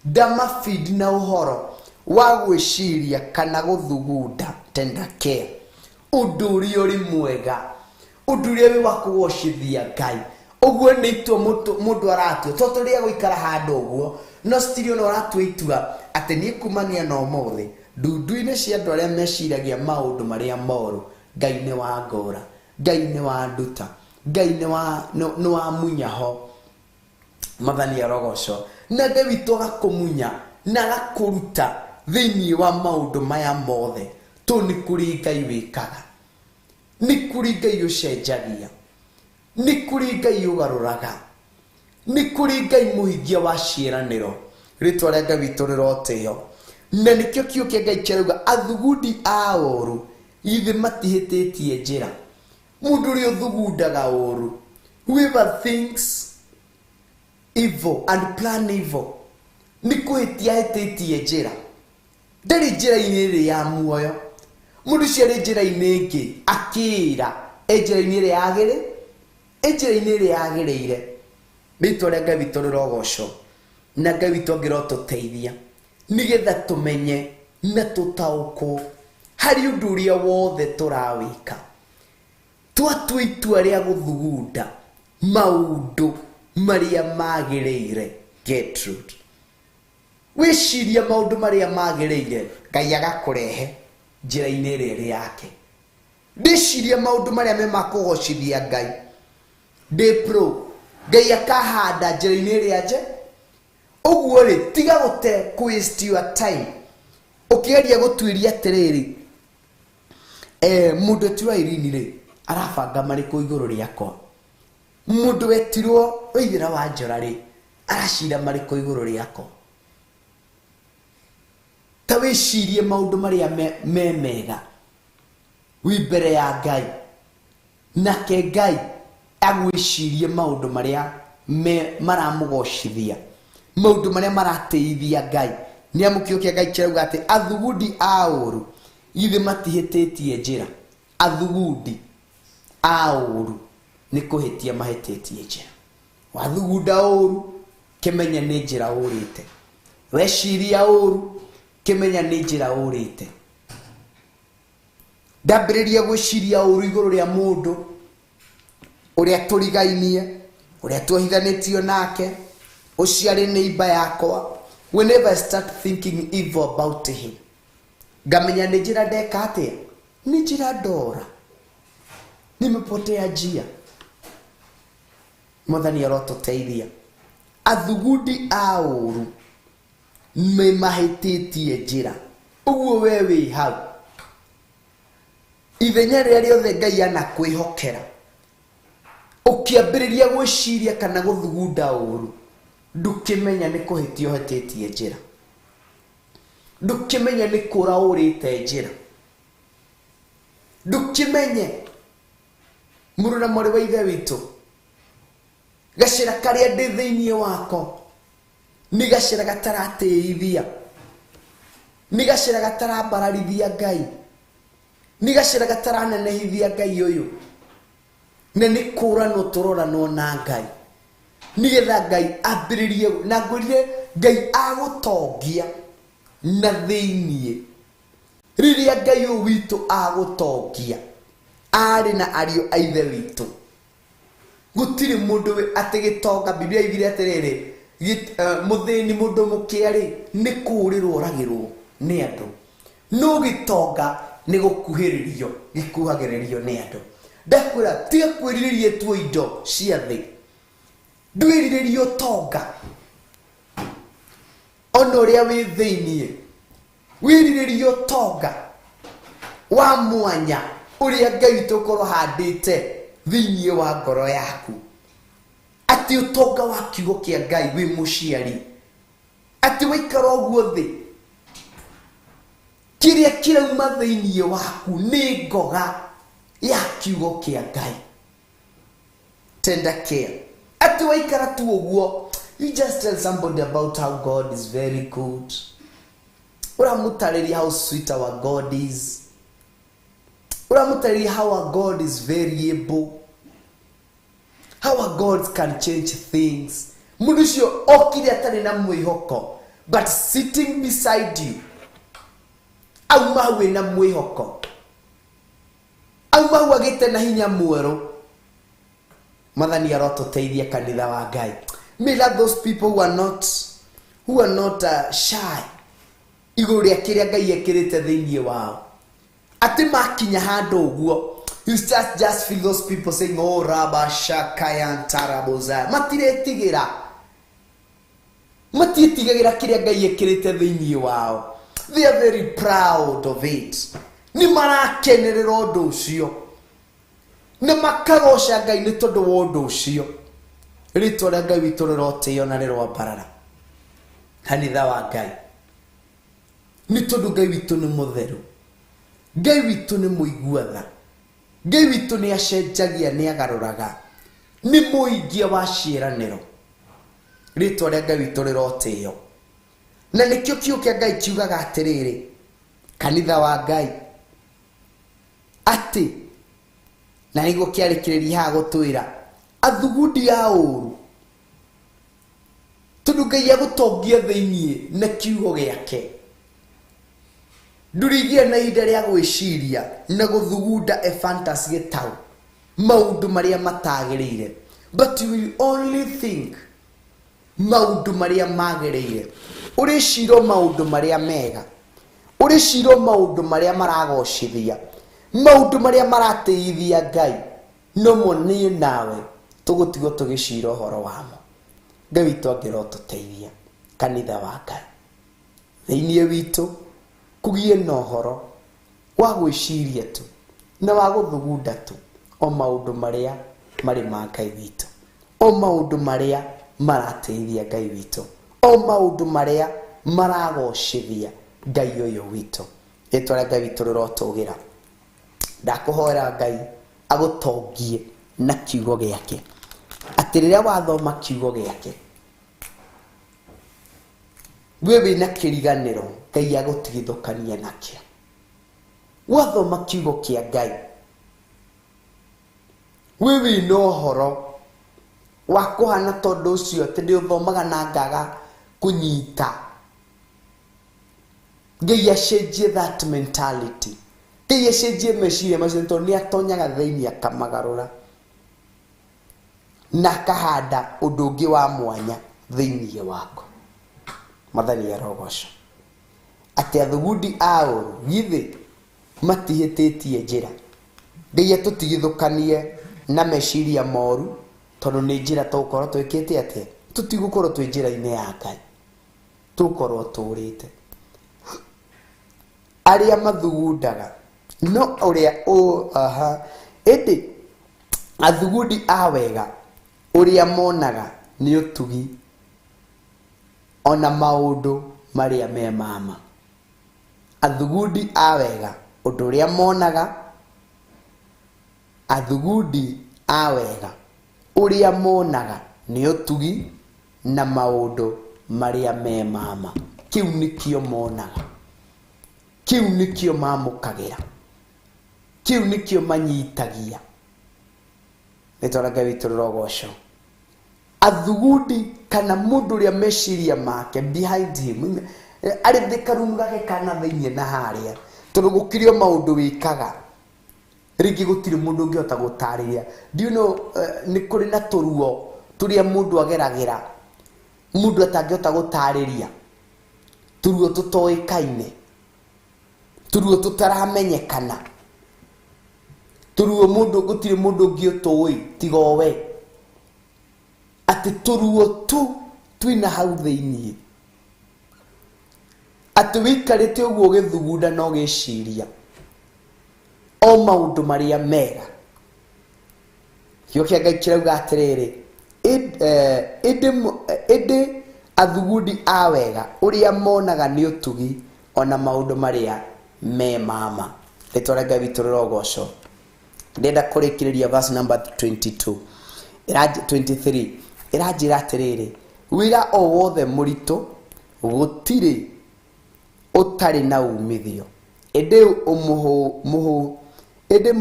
ndamabindi na ũhoro wa gwĩciria kana gũthugunda tender care, ũndũ ũrĩa ũrĩ mwega, ũndũ ũrĩa wĩ wa kũgocithia Ngai. Ũguo nĩ itua mũndũ aratua, to tũrĩa gũikara handũ ũguo, no still ona ũratua itua atĩ niĩ kumania na ũmũthĩ ndundu-inĩ cia andũ arĩa meciragia maũndũ marĩa moru, Ngai nĩ wa ngũra, Ngai nĩ wa nduta, Ngai nĩ wa munya ho. Mwathani arogocwo. Na Ngai witũ agakũmunya na agakũruta thĩinĩ wa maũndũ maya mothe, tondũ nĩ kũrĩ Ngai wĩkaga, nĩ kũrĩ Ngai ũcenjagia, nĩ kũrĩ Ngai ũgarũraga, nĩ kũrĩ Ngai mũhingia wa ciĩranĩro. Rĩtwa rĩa Ngai witũ rĩrotĩo. Na nĩkĩo kiugo kĩa Ngai kĩrauga, athugundi a ũũru githĩ matihĩtĩtie njĩra. Mũndũ ũrĩa ũthugundaga ũũru, whoever thinks evil and plan evil, nĩ kũhĩtia ahĩtĩtie njĩra. Ndarĩ njĩra-inĩ ĩrĩa ya muoyo. Mũndũ ũcio arĩ njĩra-inĩ ĩngĩ akĩĩra e njĩra-inĩ ĩrĩa Njĩra-inĩ ĩrĩa yagĩrĩire. Rĩtwa rĩa Ngai witũ rĩrogocwo na Ngai witũ angĩrotũteithia nĩgetha tũmenye na tũtaũkwo harĩ ũndũ ũrĩa wothe tũrawĩka. Twatua itua rĩa gũthugunda maũndũ marĩa magĩrĩire. Gertrude, wĩcirie maũndũ marĩa magĩrĩire, Ngai agakũrehe njĩra-inĩ ĩrĩa ĩrĩ yake. Ndĩcirie maũndũ marĩa me ma kũgocithia Ngai, ndĩ pro Ngai akahanda njĩra-inĩ ĩrĩa nje. Ũguo rĩ, tiga gũte waste your time ũkĩgeria gũtuĩria atĩrĩrĩ, mũndũ etirwo Irene rĩ, arabanga marĩkũ igũrũ rĩakwa? Mũndũ wetirwo Waithĩra wa Njora rĩ, aracira marĩkũ igũrũ rĩakwa? Ta wĩcirie maũndũ marĩa me mega wĩ mbere ya Ngai, nake Ngai agwĩcirie maũndũ marĩa maramũgocithia, maũndũ marĩa maratĩithia Ngai. Nĩ amu kiugo kĩa Ngai kĩrauga atĩ athugundi a ũũru githĩ matihĩtĩtie njĩra. Athugundi a ũũru nĩ kũhĩtia mahĩtĩtie njĩra. Wathugunda ũũru, kĩmenya nĩ njĩra ũrĩte. Weciria ũũru, kĩmenya nĩ njĩra ũrĩte. Ndambĩrĩria gwĩciria ũũru igũrũ rĩa mũndũ ũrĩa tũrigainie, ũrĩa tuohithanĩtio nake, ũcio arĩ neighbor yakwa. Whenever I start thinking evil about him, ngamenya nĩ njĩra ndeka atĩa, nĩ njĩra ndora, nimepotea njia. Mwathani arotũteithia. Athugundi a ũũru nĩ mahĩtĩtie njĩra. Ũguo we wĩ hau, ithenya rĩrĩa rĩothe Ngai anakwĩhokera, ũkĩambĩrĩria gwĩciria kana gũthugunda ũũru, ndũkĩmenya nĩ kũhĩtia ũhĩtĩtie njĩra, ndũkĩmenya nĩ kũra ũrĩte njĩra, ndũkĩmenye mũrũ na mwarĩ wa ithe witũ, gacĩra karĩa ndĩ thĩinĩ wako nĩ gacĩra gataratĩithia, nĩ gacĩra gatarambararithia Ngai, nĩ gacĩra gataranenehithia Ngai ũyũ, na nĩ kũranwo tũroranwo na Ngai nĩgetha Ngai ambĩrĩrie. Na ngwĩrire Ngai agũtongia na thĩiniĩ. Rĩrĩa Ngai ũyũ witũ agũtongia, arĩ na ariũ a ithe witũ, gũtirĩ mũndũ atĩ gĩtonga. Biblia ĩgire atĩrĩrĩ, mũthĩni mũndũ mũkĩa rĩ, nĩ kũũrĩrwo oragĩrwo nĩ andũ, no gĩtonga nĩ gũkuhĩrĩrio gĩkuhagĩrĩrio nĩ andũ. Ndakwĩra tiga kwĩrirĩria tuo indo cia thĩ, ndwĩrirĩrie ũtonga ona ũrĩa wĩ thĩiniĩ, wĩrirĩrie ũtonga wa mwanya ũrĩa Ngai witũ ũkorwo handĩte thĩiniĩ wa ngoro yaku, atĩ ũtonga wa kiugo kĩa Ngai wĩ mũciari, atĩ waikara ũguo thĩ, kĩrĩa kĩrauma thĩiniĩ waku nĩ ngoga ya kiugo kĩa Ngai. Tender care. Atĩ waikara tu ũguo, you just tell somebody about how God is very good. Ũramũtarĩria how sweet our God is. Ũramũtarĩria how our God is very able. How our God can change things. Mũndũ ũcio okire atarĩ na mwĩhoko, but sitting beside you, auma hau ĩna mwĩhoko, auma hau agĩte na hinya mwerũ. Mwathani arotũteithia kanitha wa Ngai. May let those people who are not shy igũrũ rĩa kĩrĩa Ngai ekĩrĩte thĩiniĩ wao, atĩ makinya handũ ũguo, you start just feel those people saying, "Oh, raba shakayantaraboza." Matiretigĩra, matiĩtigagĩra kĩrĩa Ngai ekĩrĩte thĩiniĩ wao. They are very proud of it. Nĩ marakenerera ũndũ ũcio na makagoca Ngai nĩ tondũ wa ũndũ ũcio. Rĩtwa rĩa Ngai witũ rĩrotĩo na rĩrwambarara, kanitha wa Ngai, nĩ tondũ Ngai witũ nĩ mũtheru, Ngai witũ nĩ mũigua tha, Ngai witũ nĩ acenjagia, nĩ agarũraga, nĩ mũingia wa ciĩranĩro. Rĩtwa rĩa Ngai witũ rĩrotĩo. Na nĩkĩo kiugo kĩa Ngai kiugaga atĩrĩrĩ, kanitha wa Ngai, atĩ na nĩguo kĩarĩkĩrĩria haha gũtwĩra Athugundi a ũũru, tondũ Ngai agũtongia thĩiniĩ na kiugo gĩake, ndũrĩgĩa na ihinda rĩa gwĩciria na gũthugunda Ephantus Gĩtaũ maũndũ marĩa matagĩrĩire, but you will only think maũndũ marĩa magĩrĩire. Ũrĩcira maũndũ marĩa mega, ũrĩcira maũndũ marĩa maragocithia, maũndũ marĩa maratĩithia Ngai, nomo niĩ nawe tũgũtigwo tũgĩcira ũhoro wamo. Ngai witũ angĩrotũteithia, kanitha wa Ngai, thĩiniĩ witũ kũgĩe na ũhoro wa gwĩciria tu na wa gũthugunda tu o maũndũ marĩa marĩ ma Ngai witũ, o maũndũ marĩa maratĩithia Ngai witũ, o maũndũ marĩa maragocithia Ngai ũyũ witũ. Rĩtwa rĩa Ngai witũ rĩrotũgĩra. Ndakũhoera Ngai agũtongie na kiugo gĩake, atĩ rĩrĩa wathoma kiugo gĩake we wĩna kĩriganĩro, Ngai agũtigithũkania nakĩo. Wathoma kiugo kĩa Ngai we wĩna ũhoro wa kũhana tondũ ũcio atĩ ndĩũthomaga na ngaga kũnyita. Ngai acenjie that mentality, Ngai acenjie meciria macio, tondũ nĩ atonyaga thĩinĩ akamagarũra na akahanda ũndũ ũngĩ wa mwanya thĩinĩ waku. Mwathani arogocwo. Atĩ athugundi a ũũru githĩ matihĩtĩtie njĩra. Ngai atũtigithũkanie na meciria moru, tondũ nĩ njĩra tũgũkorwo twĩkĩte atĩa, tũtigũkorwo twĩ njĩra-inĩ ya Ngai, tũgũkorwo tũrĩte. Arĩa mathugundaga no ũrĩa aha, ĩndĩ athugundi a wega ũrĩa monaga nĩ ũtugi ona maũndũ marĩa me mama. Athugundi a wega ũndũ ũrĩa monaga, athugundi a wega ũrĩa monaga nĩ ũtugi na maũndũ marĩa me mama. Kĩu nĩkĩo monaga, kĩu nĩkĩo mamũkagĩra, kĩu nĩkĩo manyitagia. Rĩtwa rĩa Ngai witũ rĩrogocwo. Athugundi kana mũndũ ũrĩa meciria make behind him arĩ thĩ karumu gake kana thĩiniĩ na harĩa, tondũ gũkĩrĩ o maũndũ wĩkaga rĩngĩ gũtirĩ mũndũ ũngĩhota gũtarĩria. Do you know, nĩ kũrĩ na tũruo tũrĩa mũndũ ageragĩra mũndũ atangĩhota gũtarĩria, tũruo tũtoĩkaine, tũruo tũtaramenyekana, tũruo mũndũ gũtirĩ mũndũ ũngĩ ũtũĩ tiga o we, atĩ tũruo tu twĩna hau thĩiniĩ, atĩ wĩikarĩte ũguo ũgĩthugunda na ũgĩciria o maũndũ marĩa mega. Kiugo kĩa Ngai kĩrauga atĩrĩrĩ, ĩndĩ athugundi a wega ũrĩa monaga nĩ ũtugi ona maũndũ marĩa me mama. Rĩtwa rĩa Ngai witũ rĩrogocwo. Ndĩrenda kũrĩkĩrĩria verse number 22 23 ĩranjĩra atĩrĩrĩ, wĩra o wothe mũritũ gũtirĩ ũtarĩ na umithio, ĩndĩ ĩndĩ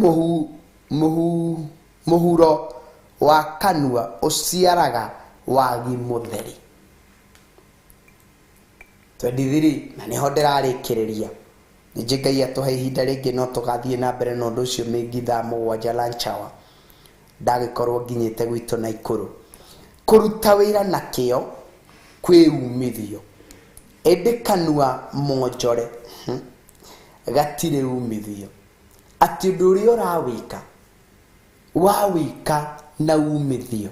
mũhuro wa kanua ũciaraga wagi mũtheri. 23 na nĩho ndĩrarĩkĩrĩria. Ningĩ Ngai atũhe ihinda rĩngĩ no tũgathiĩ na mbere na ũndũ ũcio mĩngĩ thaa mũgwanja lunch hour ndagĩkorwo nginyĩte gwitũ Naikuru. Kũruta wĩra na kĩo kwĩ umithio, ĩndĩ kanua monjore gatirĩ umithio. Atĩ ũndũ ũrĩa ũrawĩka wawĩka na umithio,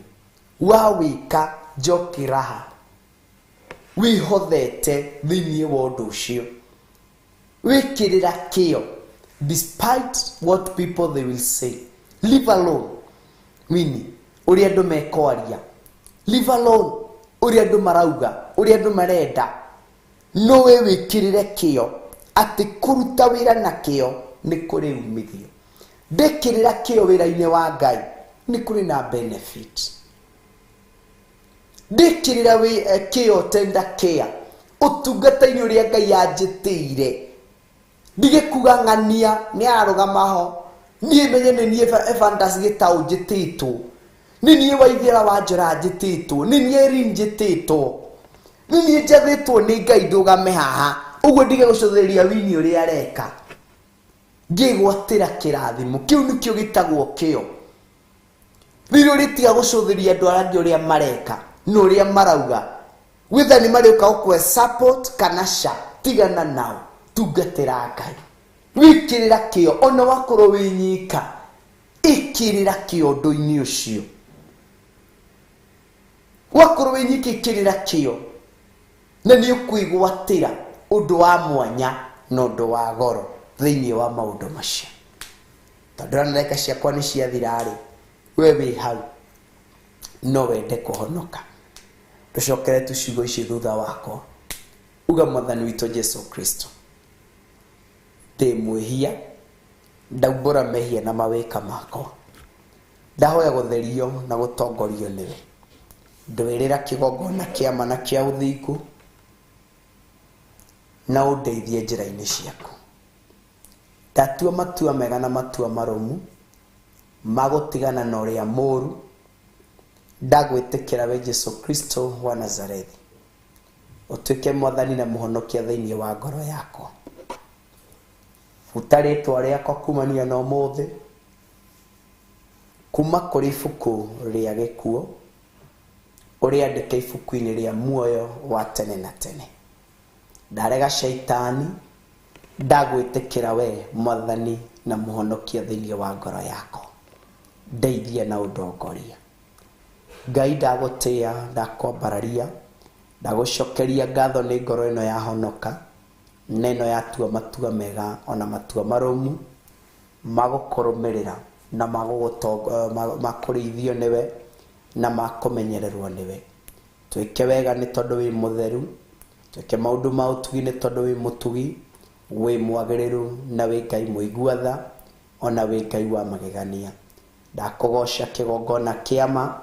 wawĩka njoki raha, wĩhothete thĩiniĩ wa ũndũ ũcio, wĩkĩrĩra kĩo despite what people they will say. Leave alone wini ũrĩa andũ mekwaria, leave alone ũrĩa andũ marauga, ũrĩa andũ marenda, no we wĩkĩrĩre kĩo atĩ kũruta wĩra na kĩo nĩ kũrĩ umithio. Ndĩkĩrĩra kĩo wĩra-inĩ wa Ngai nĩ kũrĩ na benefit. Ndĩkĩrĩra kĩo tenda care ũtungata-inĩ ũrĩa Ngai anjĩtĩire, ndige kuga ng'ania nĩ ararũgama ho, niĩ menye nĩ niĩ Ephantus Gĩtaũ njĩtĩtwo. Nĩ niĩ Waithĩra wa Njora njĩtĩtwo, nĩ niĩ Irene njĩtĩtwo, nĩ niĩ njathĩtwo nĩ Ngai ndũgame haha ũguo, ndige gũcũthĩrĩria Wini ũrĩa areka, ngĩgwatĩra kĩrathimo kĩu. Nĩkĩo gĩtagwo kĩo. Rĩrĩa ũrĩtiga gũcũthĩria andũ arĩa angĩ ũrĩa mareka na ũrĩa marauga, witha nĩ marĩũka gũkũhe support kana ca, tigana nao, tungatĩra Ngai, wĩkĩrĩra kĩo. Ona wakorwo wĩ nyika, ĩkĩrĩra kĩo ũndũ-inĩ ũcio. Wakorwo wĩ nyika, ĩkĩrĩra kĩo na nĩ ũkwĩgwatĩra ũndũ wa mwanya na ũndũ wa goro thĩinĩ wa maũndũ macio. Tondũ ndĩrona ndagĩka ciakwa nĩ ciathira-rĩ, we wĩ hau no wende kũhonoka, tũcokere tu ciugo ici thutha wakwa. Uga, "Mwathani witũ Jesu Kristo, ndĩ mwĩhia, ndaumbũra mehia na mawĩka makwa, ndahoya gũtherio na gũtongorio nĩwe. Ndwĩrĩra kĩgongona kĩa ma na kĩa ũthingu na ũndeithie njĩra-inĩ ciaku. Ndatua matua mega na matua marũmu ma gũtigana na ũrĩa mũũru. Ndagwĩtĩkĩra we Jesu Kristo wa Nazarethi, ũtuĩke mwathani na mũhonokia thĩinĩ wa ngoro yakwa. Buta rĩtwa rĩakwa kumania na ũmũthĩ kuma kũrĩ ibuku rĩa gĩkuũ, ũrĩandĩke ibuku-inĩ rĩa muoyo wa tene na tene. Ndarega shaitani, ndagwĩtĩkĩra we mwathani na mũhonokia thĩinĩ wa ngoro yakwa. Ndeithia na ũndongoria. Ngai, ndagũtĩa, ndakwambararia, ndagũcokeria ngatho nĩ ngoro ĩno yahonoka na ĩno yatua matua mega ona matua marũmu magũkũrũmĩrĩra na makũrĩithio nĩwe na makũmenyererwo nĩwe. Twĩke wega nĩ tondũ wĩ mũtheru, twĩke maũndũ ma ũtugi nĩ tondũ wĩ mũtugi, wĩ mwagĩrĩru na wĩ Ngai mũigua tha ona wĩ Ngai wa magegania. Ndakũgoca kĩgongona kĩama,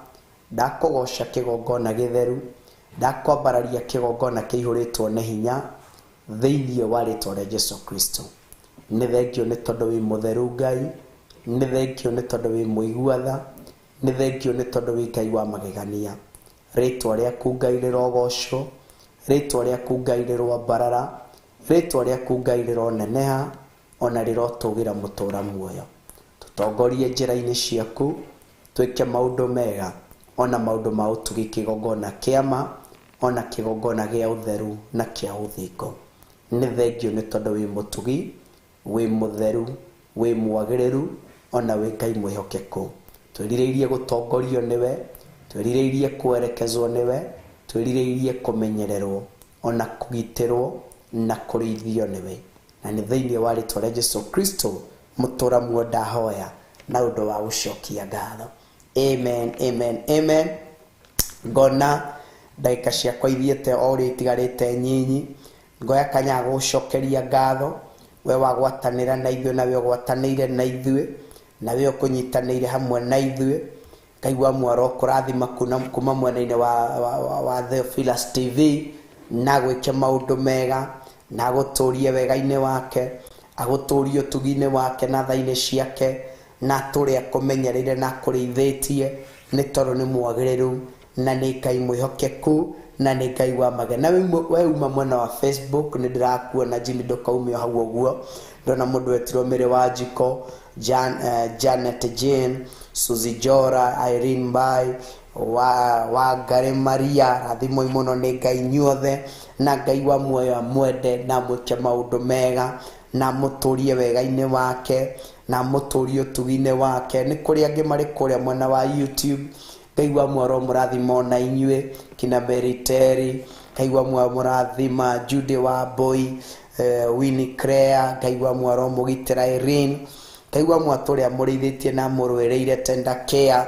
ndakũgoca kĩgongona gĩtheru, ndakwambararia kĩgongona kĩihũrĩtwo nĩ hinya thĩinĩ wa rĩtwa rĩa Jesu Kristo. Nĩ thengio nĩ tondũ wĩ mũtheru Ngai, nĩ thengio nĩ tondũ wĩ mũigua tha, nĩ thengio nĩ tondũ wĩ Ngai wa magegania. Rĩtwa rĩaku Ngai rĩrogocwo, rĩtwa rĩaku Ngai rĩroambarara, rĩtwa rĩaku Ngai rĩroneneha ona rĩrotũgĩra mũtũra muoyo. Tũtongorie njĩra-inĩ ciaku, twĩke maũndũ mega ona maũndũ ma ũtugi, kĩgongona kĩama ona kĩgongona gĩa ũtheru na kĩa ũthingu. Nĩ thengio nĩ tondũ wĩ mũtugi, wĩ mũtheru, wĩ mwagĩrĩru ona wĩ Ngai mwĩhokeku. Twĩrirĩirie gũtongorio nĩwe, twĩrirĩirie kwerekezwo nĩwe, twĩrirĩirie kũmenyererwo ona kũgitĩrwo na kũrĩithio nĩwe. Na nĩ thĩinĩ wa rĩtwa rĩa Jesu Kristo mũtũra muo ndahoya na ũndũ wa gũcokia ngatho. Amen, amen, amen. Ngona ndagĩka ciakwa ithiĩte o ũrĩa itigarĩte nyinyi, ngoya kanya gũcokeria ngatho we wagwatanĩra na ithuĩ, na we ũgwatanĩire na ithuĩ, na we ũkũnyitanĩire hamwe na ithuĩ. Ngai wa mwaro kũrathima kuma mwena-inĩ wa Theophilus TV, na gwĩke maũndũ mega na agũtũrie wega-inĩ wake, agũtũrie ũtugi-inĩ wake na tha-inĩ ciake, na atũre akũmenyereire na akũrĩithĩtie, nĩ tondũ nĩ mwagĩrĩru na nĩ Ngai mwĩhokeku na nĩ Ngai wa mage. Na we uma mwena wa Facebook, nĩ ndĩrakuona. Jimmy, ndũkaume o hau ũguo. Ndona mũndũ wetirwo Mĩrĩ wa Njiko, Janet Jane, Suzy Jora, Irene Mbai wa Ngarĩ Maria, rathimoi mũno nĩ Ngai inyuothe, na Ngai wa muoyo amwende na amwĩke maũndũ mega na amũtũrie wega-inĩ wake na amũtũrie ũtugi-inĩ wake. Nĩ kũrĩ angĩ marĩ kũrĩa mwena wa YouTube. Ngai wa muoyo mũrathima ona inyuĩ, kina Mary Terry, Ngai wa muoyo mũrathima, Judy wa Boy, Winnie Claire, Ngai wa muoyo mũgitĩra, Irene, Ngai wa muoyo tũrĩa mũrĩithĩtie na mũrũĩrĩire, Tender Care,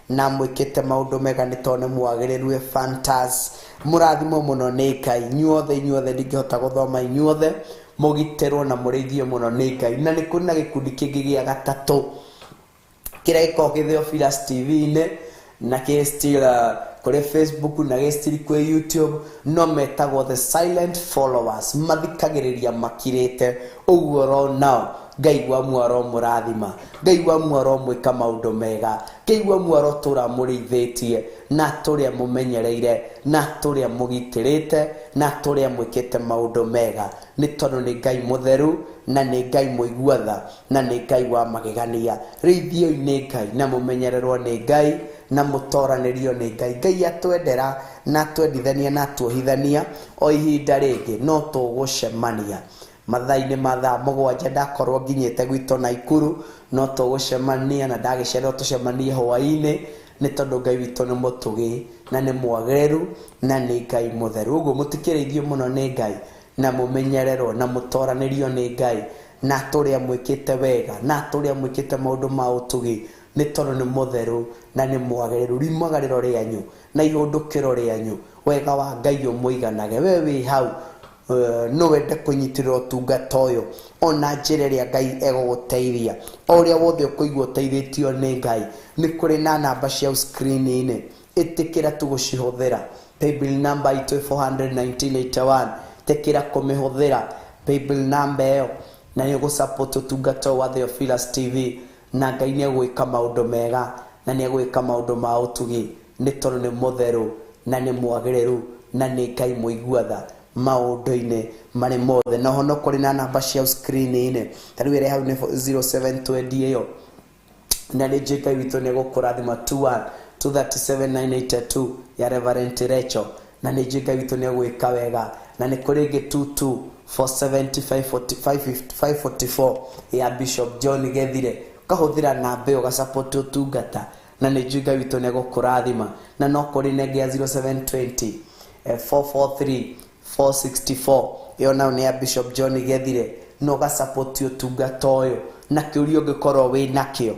na mwĩkĩte maũndũ mega nĩ tondũ nĩ mwagĩrĩru. Fantas, mũrathimwo mũno nĩ Ngai inyuothe. Inyuothe ndingĩhota gũthoma, inyuothe mũgitĩrwo na mũrĩithio mũno nĩ Ngai. Na nĩ kũrĩ na gĩkundi kĩngĩ gĩa gatatũ kĩrĩa gĩkoragwo kĩ Theophilus TV-inĩ na kĩ still kũrĩ Facebook na gĩ still kwĩ YouTube, no metagwo the silent followers, mathikagĩrĩria makirĩte ũguo ro nao. Ngai wa muo mũrathima, Ngai wa muo mwĩka maũndũ mega, Ngai wa muo arotũra mũrĩithĩtie na tũrĩa mũmenyereire na tũrĩa mũgitĩrĩte na tũrĩa mwĩkĩte maũndũ mega, nĩ tondũ nĩ Ngai mũtheru na nĩ Ngai mũigua tha na nĩ Ngai wa magegania. Rĩithioi nĩ Ngai na mũmenyererwo nĩ Ngai na mũtoranĩrio nĩ Ngai. Ngai atwendera na atwendithania na atuohithania o ihinda rĩngĩ no tũgũcemania mathaa-inĩ ma thaa 7 ndakorwo nginyĩte gwitũ Naikuru, no tũgũcemania na ndagĩcererwo tũcemanie hwaĩ-inĩ, nĩ tondũ Ngai witũ nĩ mũtugi na nĩ mwagĩrĩru na nĩ Ngai mũtheru. Ũguo mũtikĩrĩithio mũno nĩ Ngai na mũmenyererwo na mũtoranĩrio nĩ Ngai na tũrĩa mwĩkĩte wega na tũrĩa mwĩkĩte maũndũ ma ũtugi, nĩ tondũ nĩ mũtheru na nĩ mwagĩrĩru. Rimagarĩro rĩanyu na ihũndũkĩro rĩanyu, wega wa Ngai ũmũiganage. We wĩ hau no wende kũnyitĩrĩra ũtungata ũyũ ona njĩra ĩrĩa Ngai egũgũteithia, o ũrĩa wothe ũkũigua ũteithĩtio nĩ Ngai. Nĩ kũrĩ na namba cia screen-inĩ, ĩtĩkĩra tu gũcihũthĩra. Paybill number itũ 41981, ĩtĩkĩra kũmĩhũthĩra paybill number ĩyo na nĩ ũgũsupport ũtungata wa Theophilus TV, na Ngai nĩ egwĩka maũndũ mega na nĩ egwĩka maũndũ ma ũtugi, nĩ tondũ nĩ mũtheru na nĩ mwagĩrĩru na nĩ Ngai mũigua tha maũndũ-inĩ marĩ mothe. Na ho no kũrĩ na namba cia screen-inĩ, ta rĩu ĩrĩa hau nĩ 0720 ĩyo, na nĩ njũĩ Ngai witũ nĩ egũkũrathima. 21 237982 ya Reverend Rachel, na nĩ njũĩ Ngai witũ nĩ egwĩka wega. Na nĩ kũrĩ ĩngĩ 22 475544 ya Bishop John Gethire, ũkahũthĩra namba ĩyo ũgasupport ũtungata, na nĩ njũĩ Ngai witũ nĩ egũkũrathima. Na no kũrĩ na ĩngĩ ya 0720 443 464, ĩyo nayo nĩ ya Bishop John Gethire, na ũgasupport ũtungata ũyũ. Na kĩũria ũngĩkorwo wĩ nakĩo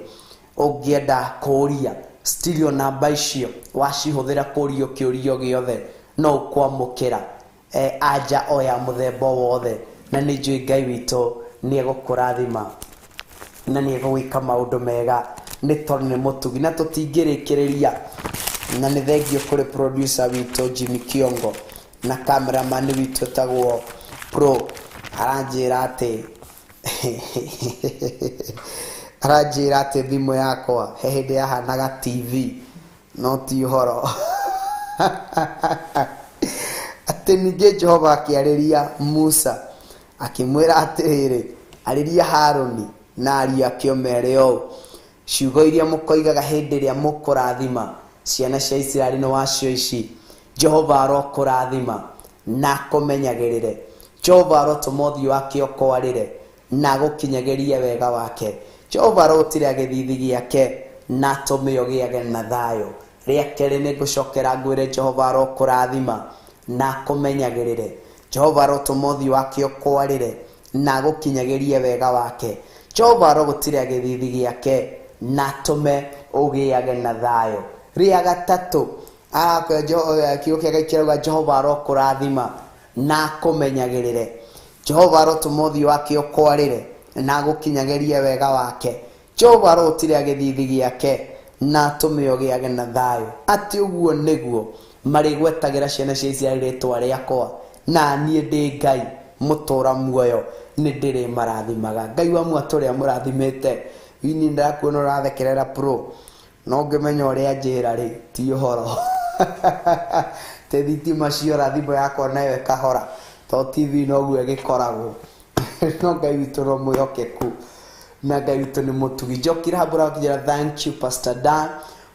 ũngĩenda kũũria, still namba icio wacihũthĩra kũũrio kĩũrio gĩothe no ũkwamũkĩra anja o ya mũthemba wothe, na nĩ njũĩ Ngai witũ nĩ egũkũrathima na nĩ egũgwĩka maũndũ mega, nĩ tondũ nĩ mũtugi. Na tũtingĩrĩkĩrĩria, na nĩ thengio kũrĩ producer witũ Jimmy Kiongo na cameraman witũ tagwo Pro, aranjĩra atĩ thimũ yakwa he hĩndĩ yahanaga TV, no ti ũhoro. Atĩ ningĩ Jehova akĩarĩria Musa akĩmwĩra atĩrĩrĩ, arĩria Harũni na ariũ ake ũmere ũũ, ciugo iria mũkoigaga hĩndĩ ĩrĩa mũkũrathima ciana cia Isiraeli nĩ wacio ici: Jehova arokũrathima na akũmenyagĩrĩre, Jehova arotũma ũthiũ wake ũkwarĩre na agũkinyagĩrie wega wake, Jehova arogũtiria gĩthiithi gĩake na atũme ũgĩage na thayũ. Rĩa kerĩ nĩ ngũcokera ngwĩre Jehova arokũrathima na akũmenyagĩrĩre, Jehova arotũma ũthiũ wake ũkwarĩre na agũkinyagĩrie wega wake, Jehova arogũtiria gĩthiithi gĩake na atũme ũgĩage na thayũ. Rĩa gatatũ kiugo kĩa Ngai kĩrauga Jehova arokũrathima na akũmenyagĩrĩre, Jehova arotũma ũthiũ wake ũkwarĩre na agũkinyagĩrie wega wake, Jehova arogũtiria gĩthiithi gĩake na atũme ũgĩage na thayũ. Atĩ ũguo nĩguo marĩgwetagĩra ciana cia Isiraeli rĩtwa rĩakwa, na niĩ ndĩ Ngai mũtũra muoyo nĩ ndĩrĩmarathimaga. Ngai wa mwatũ ũrĩa mũrathimĩte, wini ndakuona ũrathekerera Pro, no ngĩmenya ũrĩa njĩra rĩ ti ũhoro. Te thitima ciora thimũ yakwa nayo ĩkahora, to TV noguo ĩgĩkoragwo. No Ngai witũ no mwĩhokeku na Ngai witũ nĩ mũtugi. Njokire hambura gũkinyĩra, thank you Pastor Dan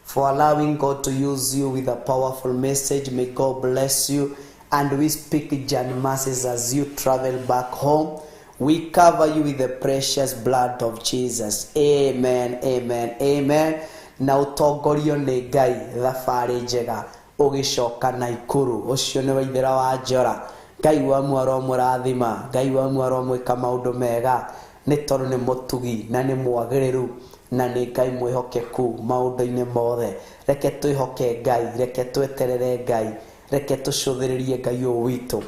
for allowing God to use you with a powerful message. May God bless you, and we speak journey mercies as you travel back home. We cover you with the precious blood of Jesus. Amen, amen, amen. Na ũtongorio nĩ Ngai thabarĩ njega ũgĩcoka Naikuru. Ũcio nĩ waithĩra wa Njora. Ngai wa mwaro mũrathima, Ngai wa mwaro mwĩka maũndũ mega, nĩ tondũ nĩ mũtugi na nĩ mwagĩrĩru na nĩ Ngai mwĩhokeku maũndũ-inĩ mothe. Reke twĩhoke Ngai, reke tweterere Ngai, reke tũcũthĩrĩrie Ngai ũyũ witũ,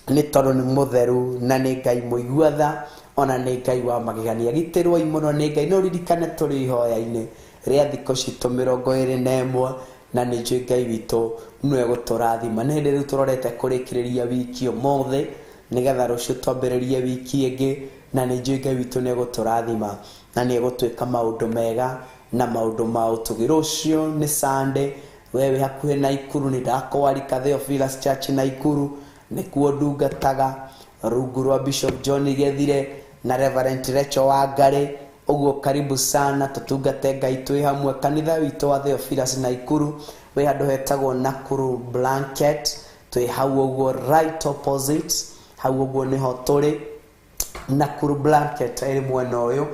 nĩ tondũ nĩ mũtheru na nĩ Ngai mũigua tha, ona nĩ Ngai wa magegania. Gitĩrwoi mũno nĩ Ngai. No ririkane tũrĩ ihoya-inĩ rĩa thikũ citũ 21, na nĩ njũĩ Ngai witũ nĩwe gũtũrathima. Nĩ hĩndĩ rĩu tũrorete kũrĩkĩrĩria wiki ũmũthĩ, Nĩgetha rũciũ twambĩrĩrie wiki ĩngĩ, na nĩ njũĩ Ngai witũ nĩ egũtũrathima na nĩ egũtwĩka maũndũ mega na maũndũ ma ũtugi. Rũciũ nĩ Sunday, we wĩ hakuhĩ Naikuru nĩ ndakwarika Theophilus Church Naikuru, nĩkuo ndungataga rungu rwa Bishop John Gethire na Reverend Rachel Wangari. Ũguo karibu sana tũtungate Ngai twĩ hamwe. Kanitha witũ wa Theophilus Naikuru wĩ handũ hetagwo Nakuru Blanket, twĩ hau ũguo right opposite, hau ũguo nĩho tũrĩ. Nakuru Blanket ĩrĩ mwena ũyũ,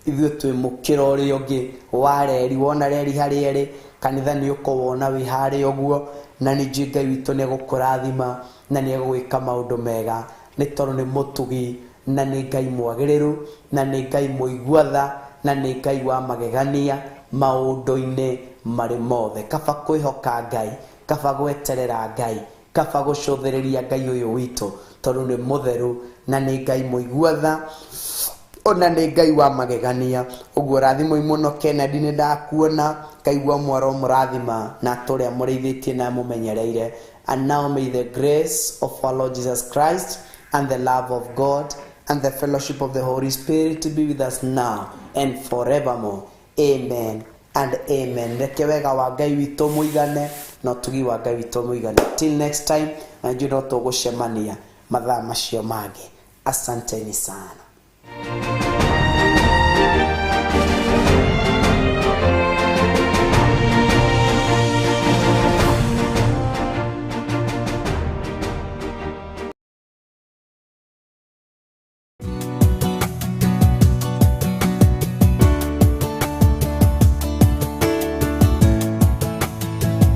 ithuĩ twĩ mũkĩra ũrĩa ũngĩ wa reri. Wona reri harĩa ĩrĩ, kanitha nĩ ũkũwona wĩ harĩa ũguo, na nĩ njũĩ Ngai witũ nĩ egũkũrathima na nĩ egũgwĩka maũndũ mega, nĩ tondũ nĩ mũtugi na nĩ Ngai mwagĩrĩru na nĩ Ngai mũigua tha na nĩ Ngai wa magegania maũndũ-inĩ marĩ mothe. Kaba kwĩhoka Ngai, kaba gweterera Ngai, kaba gũcũthĩrĩria Ngai ũyũ witũ, tondũ nĩ mũtheru na nĩ Ngai mũigua tha ona nĩ Ngai wa magegania. Ũguo rathimoi mũno Kennedy, nĩ ndakuona, ngaigua mwaro mũrathima na tũrĩa mũrĩithĩtie na mũmenyereire. And now may the grace of our Lord Jesus Christ and the love of God and the fellowship of the Holy Spirit be with us now and forevermore. Amen and amen. Reke wega wa Ngai witũ mũigane na ũtugi wa Ngai witũ mũigane. Till next time, na njũĩ no tũgũcemania mathaa macio mangĩ. Asanteni sana.